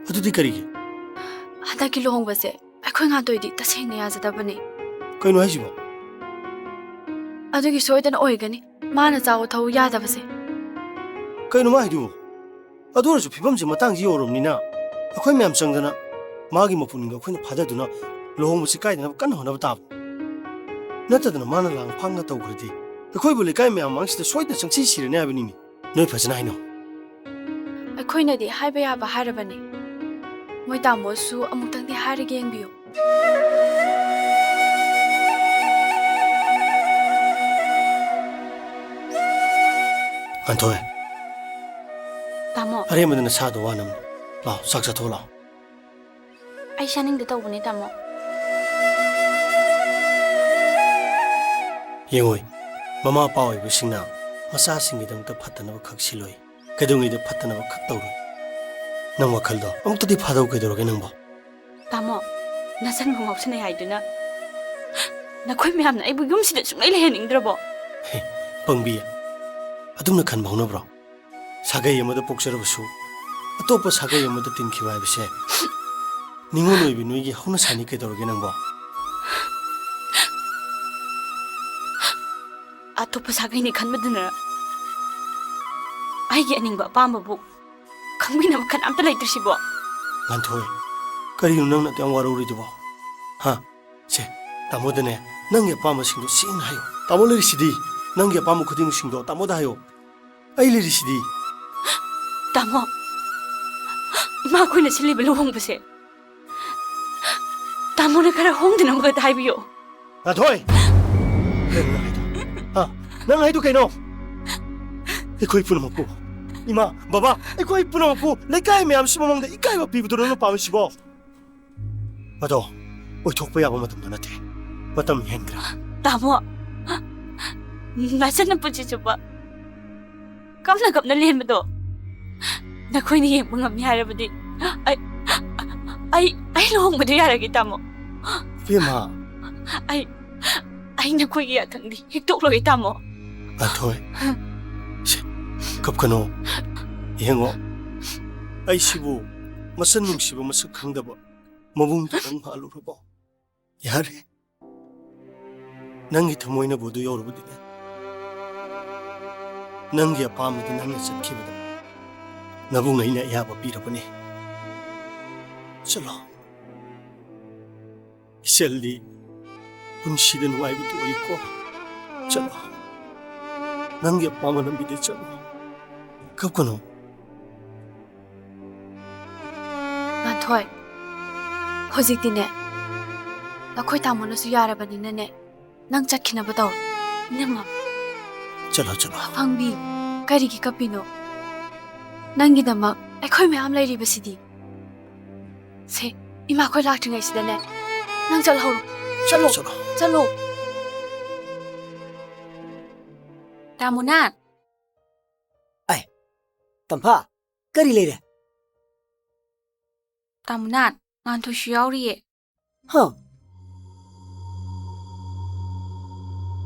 ꯑꯗꯨꯗꯤ ꯀꯔꯤꯒꯤ? ꯍꯟꯗꯛꯀꯤ ꯂꯨꯍꯣꯡꯕꯁꯦ ꯑꯩꯈꯣꯏ ꯉꯥꯟꯊꯣꯏꯗꯤ ꯇꯁꯦꯡꯅ ꯌꯥꯖꯗꯕꯅꯦ꯫ ꯀꯩꯅꯣ ꯍꯥꯏꯁꯤꯕꯣ? ꯑꯗꯨꯒꯤ ꯁꯣꯏꯗꯅ ꯑꯣꯏꯒꯅꯤ ꯃꯥꯅ ꯆꯥꯎ ꯊꯧ ꯌꯥꯗꯕꯁꯦ꯫ ꯀꯩꯅꯣ ꯃꯥ ꯍꯥꯏꯗꯨꯕꯨ? ꯑꯗꯨ ꯑꯣꯏꯔꯁꯨ ꯐꯤꯕꯝꯁꯦ ꯃꯇꯥꯡꯁꯤ ꯌꯧꯔꯕꯅꯤꯅ ꯑꯩꯈꯣꯏ ꯃꯌꯥꯝ ꯆꯪꯗꯅ ꯃꯥꯒꯤ ꯃꯄꯨꯛꯅꯤꯡꯗꯣ ꯑꯩꯈꯣꯏꯅ ꯐꯥꯗꯗꯨꯅ ꯂꯨꯍꯣꯡꯕꯁꯤ ꯀꯥꯏꯗꯅꯕ ꯀꯟꯅ ꯍꯣꯠꯅꯕ ꯇꯥꯕ꯫ ꯅꯠꯇꯗꯅ ꯃꯥꯅ ꯂꯥꯡ ꯐꯥꯡꯅ ꯇꯧꯈ꯭ꯔꯗꯤ ꯑꯩꯈꯣꯏꯕꯨ ꯂꯩꯀꯥꯏ ꯃꯌꯥꯝ ꯃꯃꯥꯡꯁꯤꯗ ꯁꯣꯏꯗꯅ ꯆꯪꯁꯤ ꯁꯤꯔꯅꯤ ꯍꯥꯏꯕꯅꯤꯅꯦ꯫ ꯅꯣꯏ ꯐꯖꯅ ꯍꯥꯏꯅꯧ꯫ ꯑꯩꯈꯣꯏꯅꯗꯤ ꯍꯥꯏꯕ ꯌꯥꯕ ꯍꯥꯏꯔꯕꯅꯤ꯫ ꯃꯣꯏ ꯇꯥꯃꯣꯁꯨ ꯑꯃꯨꯛꯇꯪꯗꯤ ꯍꯥꯏꯔꯒ ꯌꯦꯡꯕꯤꯌꯨ꯫ ꯉꯥꯟꯊꯣꯏ꯫ ꯇꯥꯃꯣ꯫ ꯑꯔꯦꯝꯕꯗ ꯅꯁꯥꯗꯣ ꯋꯥꯅꯕꯅꯤ꯫ ꯂꯥꯛꯑꯣ, ꯆꯥꯛ ꯆꯥꯊꯣꯛꯑꯣ ꯂꯥꯛꯑꯣ꯫ ꯑꯩ ꯆꯥꯅꯤꯡꯗꯦ ꯇꯧꯕꯅꯦ, ꯇꯥꯃꯣ꯫ ꯌꯦꯡꯉꯣꯏ, ꯃꯃꯥ ꯃꯄꯥ ꯑꯣꯏꯕꯁꯤꯡꯅ ꯃꯆꯥꯁꯤꯡꯒꯤꯗꯃꯛꯇ ꯐꯠꯇꯅꯕ ꯈꯛ ꯁꯤꯜꯂꯣꯏ, ꯀꯩꯗꯧꯉꯩꯗ ꯐꯠꯇꯅꯕ ꯈꯛ ꯇꯧꯔꯣꯏ꯫ ꯅꯪ ꯋꯥꯈꯜꯗꯣ ꯑꯃꯨꯛꯇꯗꯤ ꯐꯥꯗꯧ ꯀꯩꯗꯧꯔꯒꯦ ꯅꯪꯕꯣ? ꯇꯥꯃꯣ, ꯅꯆꯟꯕꯨ ꯉꯥꯎꯁꯤꯟꯅꯩ ꯍꯥꯏꯗꯨꯅ ꯅꯈꯣꯏ ꯃꯌꯥꯝꯅ ꯑꯩꯕꯨ ꯌꯨꯝꯁꯤꯗ ꯁꯨꯡꯂꯩ ꯂꯩꯍꯟꯅꯤꯡꯗ꯭ꯔꯕꯣ? ꯍꯦ, ꯄꯪꯕꯤ, ꯑꯗꯨꯝꯅ ꯈꯟꯕ ꯍꯧꯅꯕ꯭ꯔꯣ? ꯁꯥꯒꯩ ꯑꯃꯗ ꯄꯣꯛꯆꯔꯕꯁꯨ ꯑꯇꯣꯞꯄ ꯁꯥꯒꯩ ꯑꯃꯗ ꯇꯤꯟꯈꯤꯕ ꯍꯥꯏꯕꯁꯦ ꯅꯤꯉꯣꯜ ꯑꯣꯏꯕꯤ ꯅꯣꯏꯒꯤ ꯍꯧꯅꯁꯥꯅꯤ ꯀꯩꯗꯧꯔꯒꯦ ꯅꯪꯕꯣ? ꯑꯇꯣꯞꯄ ꯁꯥꯒꯩꯅꯤ ꯈꯟꯕꯗꯨꯅ ꯑꯩꯒꯤ ꯑꯅꯤꯡꯕ ꯑꯄꯥꯝꯕꯕꯨ ꯈꯪꯕꯤꯅꯕ ꯀꯅꯥꯝꯇ ꯂꯩꯇ꯭ꯔꯤꯁꯤꯕꯣ? ꯉꯥꯟꯊꯣꯏ, ꯀꯔꯤꯅꯣ ꯅꯪꯅ ꯑꯗꯨ ꯌꯥꯝ ꯋꯥꯔꯧꯔꯤꯗꯨꯕꯣ? ꯍꯥ? ꯁꯦ, ꯇꯥꯃꯣꯗꯅꯦ, ꯅꯪꯒꯤ ꯑꯄꯥꯝꯕꯁꯤꯡꯗꯣ ꯁꯦꯡꯅ ꯍꯥꯏꯌꯣ꯫ ꯇꯥꯃꯣ ꯂꯩꯔꯤꯁꯤꯗꯤ, ꯅꯪꯒꯤ ꯑꯄꯥꯝꯕ ꯈꯨꯗꯤꯡꯁꯤꯡꯗꯣ ꯇꯥꯃꯣꯗ ꯍꯥꯏꯌꯣ꯫ ꯑꯩ ꯂꯩꯔꯤꯁꯤꯗꯤ꯫ ꯇꯥꯃꯣ, ꯏꯃꯥ ꯑꯩꯈꯣꯏꯅ ꯁꯤꯜꯂꯤꯕ ꯂꯨꯍꯣꯡꯕꯁꯦ ꯇꯥꯃꯣꯅ ꯈꯔ ꯍꯣꯡꯗꯅꯕ ꯍꯥꯏꯕꯤꯌꯣ꯫ ꯉꯥꯟꯊꯣꯏ! ꯀꯩꯅꯣ ꯅꯪ ꯍꯥꯏꯗꯣ? ꯍꯥ? ꯅꯪ ꯍꯥꯏꯗꯣ ꯀꯩꯅꯣ? ꯑꯩꯈꯣꯏ ꯄꯨꯝꯅꯃꯛꯄꯨ, ꯏꯃꯥ, ꯕꯕꯥ, ꯑꯩꯈꯣꯏ ꯄꯨꯝꯅꯃꯛꯄꯨ ꯂꯩꯀꯥꯏ ꯃꯌꯥꯝꯁꯤ ꯃꯃꯥꯡꯗ ꯏꯀꯥꯏꯕ ꯄꯤꯕꯗꯨꯔꯣ ꯅꯪꯅ ꯄꯥꯝꯃꯤꯁꯤꯕꯣ? ꯃꯗꯣ ꯑꯣꯏꯊꯣꯛꯄ ꯌꯥꯕ ꯃꯇꯝꯗꯣ ꯅꯠꯇꯦ꯫ ꯃꯇꯝ ꯍꯦꯟꯈ꯭ꯔꯦ꯫ ꯇꯥꯃꯣ, ꯅꯆꯟꯅ ꯄꯨꯟꯁꯤ ꯆꯨꯞꯄ ꯀꯞꯅ ꯀꯞꯅ ꯂꯦꯟꯕꯗꯣ ꯅꯈꯣꯏꯅ ꯌꯦꯡꯕ ꯉꯝꯃꯤ ꯍꯥꯏꯔꯕꯗꯤ ꯑꯩ, ꯑꯩ, ꯑꯩ ꯂꯨꯍꯣꯡꯕꯗꯣ ꯌꯥꯔꯒꯦ, ꯇꯥꯃꯣ꯫ ꯏꯕꯦꯝꯃ꯫ ꯑꯩ, ꯑꯩ ꯅꯈꯣꯏꯒꯤ ꯌꯥꯊꯪꯗꯤ ꯍꯤꯛꯇꯣꯛꯂꯣꯏ, ꯇꯥꯃꯣ꯫ ꯉꯥꯟꯊꯣꯏ, ꯁꯦ, ꯀꯞꯀꯅꯣ꯫ ꯌꯦꯡꯉꯣ, ꯑꯩꯁꯤꯕꯨ ꯃꯆꯟ ꯅꯨꯡꯁꯤꯕ ꯃꯁꯛ ꯈꯪꯗꯕ ꯃꯕꯨꯡꯗꯨꯗꯪ ꯃꯥꯜꯂꯨꯔꯕꯣ? ꯌꯥꯔꯦ, ꯅꯪꯒꯤ ꯊꯃꯣꯏꯅꯕꯨ ꯑꯗꯨ ꯌꯧꯔꯕꯗꯤꯅꯦ, ꯅꯪꯒꯤ ꯑꯄꯥꯝꯕꯗ ꯅꯪꯅ ꯆꯠꯈꯤꯕꯗ ꯅꯕꯨꯡ ꯑꯩꯅ ꯑꯌꯥꯕ ꯄꯤꯔꯕꯅꯤ꯫ ꯆꯠꯂꯣ꯫ ꯏꯆꯜꯗꯤ ꯄꯨꯟꯁꯤꯗ ꯅꯨꯡꯉꯥꯏꯕꯗꯨ ꯑꯣꯏꯌꯨꯀꯣ꯫ ꯆꯠꯂꯣ꯫ ꯅꯪꯒꯤ ꯑꯄꯥꯝꯕ ꯂꯝꯕꯤꯗ ꯆꯠꯂꯣ꯫ ꯀꯞꯀꯅꯨ꯫ ꯉꯥꯟꯊꯣꯏ, ꯍꯧꯖꯤꯛꯇꯤꯅꯦ, ꯅꯈꯣꯏ ꯇꯥꯃꯣꯅꯁꯨ ꯌꯥꯔꯕꯅꯤꯅꯅꯦ, ꯅꯪ ꯆꯠꯈꯤꯅꯕ ꯇꯧꯔꯣ꯫ ꯏꯅꯝꯃ꯫ ꯆꯠꯂꯣ, ꯆꯠꯂꯣ꯫ ꯐꯪꯕꯤ, ꯀꯔꯤꯒꯤ ꯀꯞꯄꯤꯅꯣ? ꯅꯪꯒꯤꯗꯃꯛ ꯑꯩꯈꯣꯏ ꯃꯌꯥꯝ ꯂꯩꯔꯤꯕꯁꯤꯗꯤ꯫ ꯁꯦ, ꯏꯃꯥꯈꯣꯏ ꯂꯥꯛꯇ꯭ꯔꯤꯉꯩꯁꯤꯗꯅꯦ, ꯅꯪ ꯆꯠꯍꯧꯔꯣ꯫ ꯆꯠꯂꯣ, ꯆꯠꯂꯣ꯫ ꯆꯠꯂꯣ꯫ ꯇꯥꯃꯣꯅ꯫ ꯑꯥꯏ, ꯇꯝꯐꯥ, ꯀꯔꯤ ꯂꯩꯔꯦ? ꯇꯥꯃꯣꯅ, ꯉꯥꯟꯊꯣꯏꯁꯨ ꯌꯥꯎꯔꯤꯌꯦ꯫ ꯍꯥ?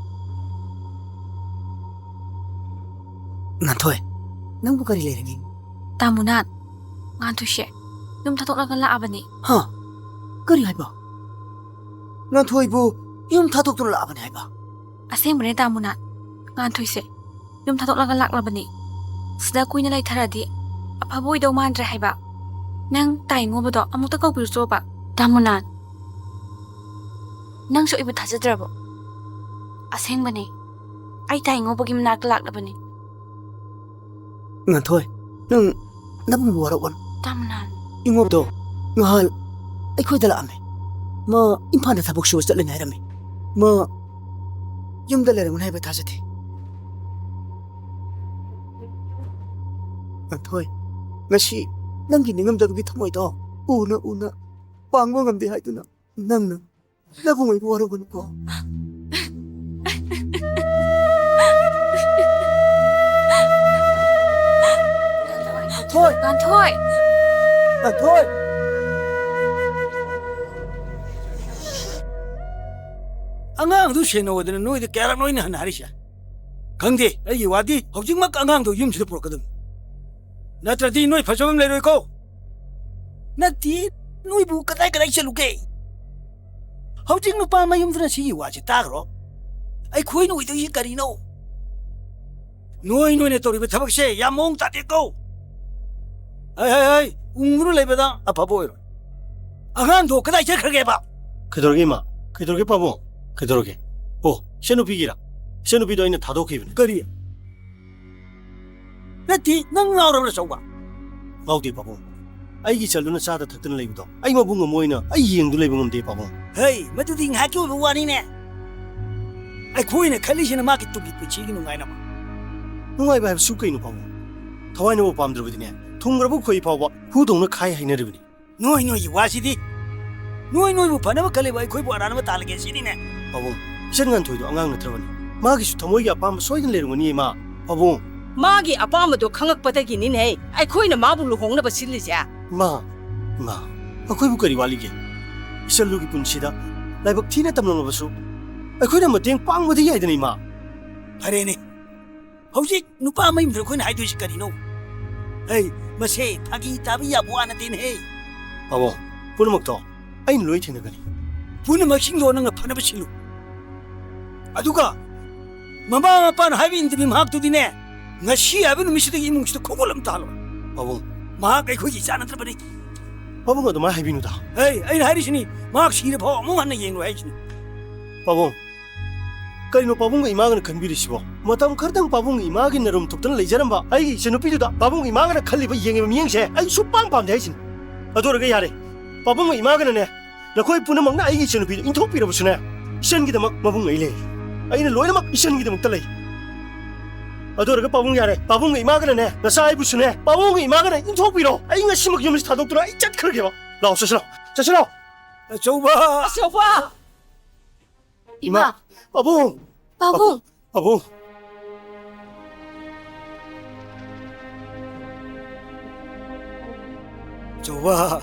ꯉꯥꯟꯊꯣꯏ, ꯅꯪꯕꯨ ꯀꯔꯤ ꯂꯩꯔꯒꯦ? ꯇꯥꯃꯣꯅ, ꯉꯥꯟꯊꯣꯏꯁꯦ ꯌꯨꯝ ꯊꯥꯗꯣꯛꯂꯒ ꯂꯥꯛꯑꯕꯅꯦ꯫ ꯍꯥ? ꯀꯔꯤ ꯍꯥꯏꯕ? ꯉꯥꯟꯊꯣꯏꯕꯨ ꯌꯨꯝ ꯊꯥꯗꯣꯛꯇꯨꯅ ꯂꯥꯛꯑꯕꯅꯦ ꯍꯥꯏꯕ? ꯑꯁꯦꯡꯕꯅꯦ ꯇꯥꯃꯣꯅ, ꯉꯥꯟꯊꯣꯏꯁꯦ ꯌꯨꯝ ꯊꯥꯗꯣꯛꯂꯒ ꯂꯥꯛꯂꯕꯅꯦ꯫ ꯁꯤꯗ ꯀꯨꯏꯅ ꯂꯩꯊꯔꯗꯤ ꯑꯐꯕ ꯑꯣꯏꯗꯧ ꯃꯥꯟꯗ꯭ꯔꯦ ꯍꯥꯏꯕ꯫ ꯅꯪ ꯇꯥꯏꯉꯣꯕꯗꯣ ꯑꯃꯨꯛꯇ ꯀꯧꯕꯤꯔꯨꯆꯣꯕ꯫ ꯇꯥꯃꯣꯅ, ꯅꯪꯁꯨ ꯑꯩꯕꯨ ꯊꯥꯖꯗ꯭ꯔꯕꯣ? ꯑꯁꯦꯡꯕꯅꯦ, ꯑꯩ ꯇꯥꯏꯉꯣꯕꯒꯤ ꯃꯅꯥꯛꯇ ꯂꯥꯛꯂꯕꯅꯦ꯫ ꯉꯥꯟꯊꯣꯏ, ꯅꯪ ꯅꯕꯨꯡꯕꯨ ꯋꯥꯔꯧꯒꯅꯨ꯫ ꯇꯥꯃꯣꯅ꯫ ꯏꯉꯣꯕꯗꯣ ꯉꯍꯥꯟ ꯑꯩꯈꯣꯏꯗ ꯂꯥꯛꯑꯝꯃꯦ꯫ ꯃꯥ ꯏꯝꯐꯥꯜꯗ ꯊꯕꯛ ꯁꯨꯕ ꯆꯠꯂꯅꯤ ꯍꯥꯏꯔꯝꯃꯤ꯫ ꯃꯥ ꯌꯨꯝꯗ ꯂꯩꯔꯝꯒꯅꯤ ꯍꯥꯏꯕ ꯊꯥꯖꯗꯦ꯫ ꯉꯥꯟꯊꯣꯏ, ꯉꯁꯤ ꯅꯪꯒꯤ ꯅꯤꯡꯉꯝꯗꯕꯒꯤ ꯊꯃꯣꯏꯗꯣ ꯎꯅ ꯎꯅ ꯄꯥꯡꯕ ꯉꯝꯗꯦ ꯍꯥꯏꯗꯨꯅ ꯅꯪꯅ ꯅꯕꯨꯡ ꯑꯣꯏꯕ ꯋꯥꯔꯧꯒꯅꯨꯀꯣ꯫ ꯉꯥꯟꯊꯣꯏ! ꯉꯥꯟꯊꯣꯏ! ꯉꯥꯟꯊꯣꯏ! ꯑꯉꯥꯡꯗꯨ ꯁꯦꯟꯅꯧꯗꯅ ꯅꯣꯏꯗ ꯀꯌꯥꯔꯛ ꯅꯣꯏꯅ ꯍꯟꯅ ꯍꯥꯏꯔꯤꯁꯦ? ꯈꯪꯗꯦ, ꯑꯩꯒꯤ ꯋꯥꯗꯤ ꯍꯧꯖꯤꯛꯃꯛ ꯑꯉꯥꯡꯗꯣ ꯌꯨꯝꯁꯤꯗ ꯄꯨꯔꯛꯀꯗꯕꯅꯤ꯫ ꯅꯠꯇ꯭ꯔꯗꯤ ꯅꯣꯏ ꯐꯖꯕꯝ ꯂꯩꯔꯣꯏꯀꯣ꯫ ꯅꯠꯇꯦ, ꯅꯣꯏꯕꯨ ꯀꯗꯥꯏ ꯀꯗꯥꯏ ꯆꯠꯂꯨꯒꯦ? ꯍꯧꯖꯤꯛ ꯅꯨꯄꯥ ꯃꯌꯨꯝꯗꯨꯅ ꯁꯤꯒꯤ ꯋꯥꯁꯦ ꯇꯥꯈ꯭ꯔꯣ꯫ ꯑꯩꯈꯣꯏꯅ ꯑꯣꯏꯗꯣꯏꯁꯤ ꯀꯔꯤꯅꯣ? ꯅꯣꯏ ꯅꯣꯏꯅ ꯇꯧꯔꯤꯕ ꯊꯕꯛꯁꯦ ꯌꯥꯝ ꯃꯑꯣꯡ ꯇꯥꯗꯦꯀꯣ꯫ ꯍꯩ, ꯍꯩ, ꯍꯩ, ꯎꯪꯗꯨꯅ ꯂꯩꯕꯗ ꯑꯐꯕ ꯑꯣꯏꯔꯣꯏ꯫ ꯑꯉꯥꯡꯗꯣ ꯀꯗꯥꯏ ꯆꯠꯈ꯭ꯔꯒꯦꯕ? ꯀꯩꯗꯧꯔꯒꯦ, ꯏꯃꯥ? ꯀꯩꯗꯧꯔꯒꯦ, ꯄꯥꯕꯨꯡ? ꯀꯩꯗꯧꯔꯒꯦ? ꯑꯣ, ꯏꯆꯟꯅꯨꯄꯤꯒꯤꯔ? ꯏꯆꯟꯅꯨꯄꯤꯗꯣ ꯑꯩꯅ ꯊꯥꯗꯣꯛꯈꯤꯕꯅꯦ꯫ ꯀꯔꯤ? ꯅꯠꯇꯦ, ꯅꯪ ꯉꯥꯎꯔꯕ꯭ꯔꯥ, ꯆꯧꯕ? ꯉꯥꯎꯗꯦ, ꯄꯥꯕꯨꯡ꯫ ꯑꯩꯒꯤ ꯏꯆꯜꯗꯨꯅ ꯆꯥꯗ ꯊꯛꯇꯅ ꯂꯩꯕꯗꯣ ꯑꯩ ꯃꯕꯨꯡ ꯑꯃ ꯑꯣꯏꯅ ꯑꯩ ꯌꯦꯡꯗꯨ ꯂꯩꯕ ꯉꯝꯗꯦ, ꯄꯥꯕꯨꯡ꯫ ꯍꯩ, ꯃꯗꯨꯗꯤ ꯉꯥꯏꯍꯥꯛꯀꯤ ꯑꯣꯏꯕ ꯋꯥꯅꯤꯅꯦ꯫ ꯑꯩꯈꯣꯏꯅ ꯈꯜꯂꯤꯁꯤꯅ ꯃꯥꯒꯤ ꯇꯨꯡꯒꯤ ꯄꯨꯟꯁꯤꯒꯤ ꯅꯨꯡꯉꯥꯏꯅꯕ꯫ ꯅꯨꯡꯉꯥꯏꯕ ꯍꯥꯏꯕꯁꯨ ꯀꯩꯅꯣ, ꯄꯥꯕꯨꯡ? ꯊꯋꯥꯏꯅꯕꯨ ꯄꯥꯝꯗ꯭ꯔꯕꯗꯤꯅꯦ, ꯊꯨꯡꯈ꯭ꯔꯕ ꯈꯣꯏ ꯐꯥꯎꯕ ꯍꯨꯗꯧꯅ ꯈꯥꯏ ꯍꯥꯏꯅꯔꯤꯕꯅꯤ꯫ ꯅꯣꯏ ꯅꯣꯏꯒꯤ ꯋꯥꯁꯤꯗꯤ꯫ ꯅꯣꯏ ꯅꯣꯏꯕꯨ ꯐꯅꯕ ꯈꯜꯂꯤꯕ ꯑꯩꯈꯣꯏꯕꯨ ꯑꯔꯥꯟꯕ ꯇꯥꯍꯜꯂꯒꯦ ꯁꯤꯅꯤꯅꯦ꯫ ꯄꯥꯕꯨꯡ, ꯏꯆꯟ ꯉꯥꯟꯊꯣꯏꯗꯣ ꯑꯉꯥꯡ ꯅꯠꯇ꯭ꯔꯕꯅꯤ꯫ ꯃꯥꯒꯤꯁꯨ ꯊꯃꯣꯏꯒꯤ ꯑꯄꯥꯝꯕ ꯁꯣꯏꯗꯅ ꯂꯩꯔꯝꯒꯅꯤ, ꯏꯃꯥ꯫ ꯄꯥꯕꯨꯡ꯫ ꯃꯥꯒꯤ ꯑꯄꯥꯝꯕꯗꯣ ꯈꯪꯉꯛꯄꯗꯒꯤꯅꯤꯅꯦ ꯑꯩꯈꯣꯏꯅ ꯃꯥꯕꯨ ꯂꯨꯍꯣꯡꯅꯕ ꯁꯤꯜꯂꯤꯁꯦ꯫ ꯏꯃꯥ, ꯏꯃꯥ, ꯑꯩꯈꯣꯏꯕꯨ ꯀꯔꯤ ꯋꯥꯠꯂꯤꯒꯦ? ꯏꯆꯜꯗꯨꯒꯤ ꯄꯨꯟꯁꯤꯗ ꯂꯥꯏꯕꯛ ꯊꯤꯅ ꯇꯝꯂꯝꯂꯕꯁꯨ ꯑꯩꯈꯣꯏꯅ ꯃꯇꯦꯡ ꯄꯥꯡꯕꯗꯤ ꯌꯥꯏꯗꯅ, ꯏꯃꯥ꯫ ꯐꯔꯦꯅꯦ, ꯍꯧꯖꯤꯛ ꯅꯨꯄꯥ ꯃꯌꯨꯝꯗ ꯑꯩꯈꯣꯏꯅ ꯍꯥꯏꯗꯣꯏꯁꯤ ꯀꯔꯤꯅꯣ? ꯍꯩ, ꯃꯁꯦ ꯐꯥꯒꯤ ꯇꯥꯕ ꯌꯥꯕ ꯋꯥ ꯅꯠꯇꯦꯅꯦꯍꯦ꯫ ꯄꯥꯕꯨꯡ, ꯄꯨꯝꯅꯃꯛꯇꯣ ꯑꯩꯅ ꯂꯣꯏ ꯊꯦꯡꯅꯒꯅꯤ꯫ ꯄꯨꯝꯅꯃꯛꯁꯤꯡꯗꯣ ꯅꯪꯅ ꯐꯅꯕ ꯁꯤꯜꯂꯨ꯫ ꯑꯗꯨꯒ ꯃꯃꯥ ꯃꯄꯥꯅ ꯍꯥꯏꯕ ꯏꯟꯗꯕꯤ ꯃꯍꯥꯛꯇꯨꯗꯤꯅꯦ, ꯉꯁꯤ ꯍꯥꯏꯕ ꯅꯨꯃꯤꯠꯁꯤꯗꯒꯤ ꯏꯃꯨꯡꯁꯤꯗ ꯈꯣꯡꯒꯨꯜ ꯑꯃ ꯇꯥꯍꯜꯂꯣ꯫ ꯄꯥꯕꯨꯡ꯫ ꯃꯍꯥꯛ ꯑꯩꯈꯣꯏꯒꯤ ꯏꯆꯥ ꯅꯠꯇ꯭ꯔꯕꯅꯤ꯫ ꯄꯥꯕꯨꯡ, ꯑꯗꯨꯃꯥꯏꯅ ꯍꯥꯏꯕꯤꯅꯨꯗ꯫ ꯍꯩ, ꯑꯩꯅ ꯍꯥꯏꯔꯤꯁꯤꯅꯤ, ꯃꯍꯥꯛ ꯁꯤꯔ ꯐꯥꯎ ꯑꯃꯨꯛ ꯍꯟꯅ ꯌꯦꯡꯂꯣꯏ ꯍꯥꯏꯁꯤꯅꯤ꯫ ꯄꯥꯕꯨꯡ, ꯀꯔꯤꯅꯣ ꯄꯥꯕꯨꯡꯒ ꯏꯃꯥꯒꯅ ꯈꯟꯕꯤꯔꯤꯁꯤꯕꯣ? ꯃꯇꯝ ꯈꯔꯗꯪ ꯄꯥꯕꯨꯡꯒ ꯏꯃꯥꯒꯤ ꯅꯔꯨꯝ ꯊꯣꯛꯇꯅ ꯂꯩꯖꯔꯝꯕ ꯑꯩꯒꯤ ꯏꯆꯟꯅꯨꯄꯤꯗꯨꯗ ꯄꯥꯕꯨꯡꯒ ꯏꯃꯥꯒꯅ ꯈꯜꯂꯤꯕ ꯌꯦꯡꯉꯤꯕ ꯃꯤꯠꯌꯦꯡꯁꯦ ꯑꯩ ꯁꯨꯛꯄꯥꯝ ꯄꯥꯝꯗꯦ ꯍꯥꯏꯁꯤꯅꯤ꯫ ꯑꯗꯨ ꯑꯣꯏꯔꯒ ꯌꯥꯔꯦ, ꯄꯥꯕꯨꯡꯒ ꯏꯃꯥꯒꯅꯅꯦ, ꯅꯈꯣꯏ ꯄꯨꯝꯅꯃꯛꯅ ꯑꯩꯒꯤ ꯏꯆꯟꯅꯨꯄꯤꯗꯨ ꯏꯟꯊꯣꯛꯄꯤꯔꯕꯁꯨꯅꯦ, ꯏꯆꯟꯒꯤꯗꯃꯛ ꯃꯕꯨꯡ ꯑꯩ ꯂꯩ꯫ ꯑꯩꯅ ꯂꯣꯏꯅꯃꯛ ꯏꯆꯟꯒꯤꯗꯃꯛꯇ ꯂꯩ꯫ ꯑꯗꯨ ꯑꯣꯏꯔꯒ ꯄꯥꯕꯨꯡ ꯌꯥꯔꯦ, ꯄꯥꯕꯨꯡꯒ ꯏꯃꯥꯒꯅꯅꯦ, ꯅꯆꯥ ꯑꯩꯕꯨꯁꯨꯅꯦ, ꯄꯥꯕꯨꯡꯒ ꯏꯃꯥꯒꯅ ꯏꯟꯊꯣꯛꯄꯤꯔꯣ꯫ ꯑꯩ ꯉꯁꯤꯃꯛ ꯌꯨꯝꯁꯤ ꯊꯥꯗꯣꯛꯇꯨꯅ ꯑꯩ ꯆꯠꯈ꯭ꯔꯒꯦꯕ꯫ ꯂꯥꯛꯑꯣ, ꯆꯠꯁꯤ ꯂꯥꯛꯑꯣ, ꯆꯠꯁꯤ ꯂꯥꯛꯑꯣ꯫ ꯑꯆꯧꯕ! ꯑꯆꯧꯕ! ꯏꯃꯥ! ꯄꯥꯕꯨꯡ! ꯄꯥꯕꯨꯡ! ꯄꯥꯕꯨꯡ! ꯑꯆꯧꯕ!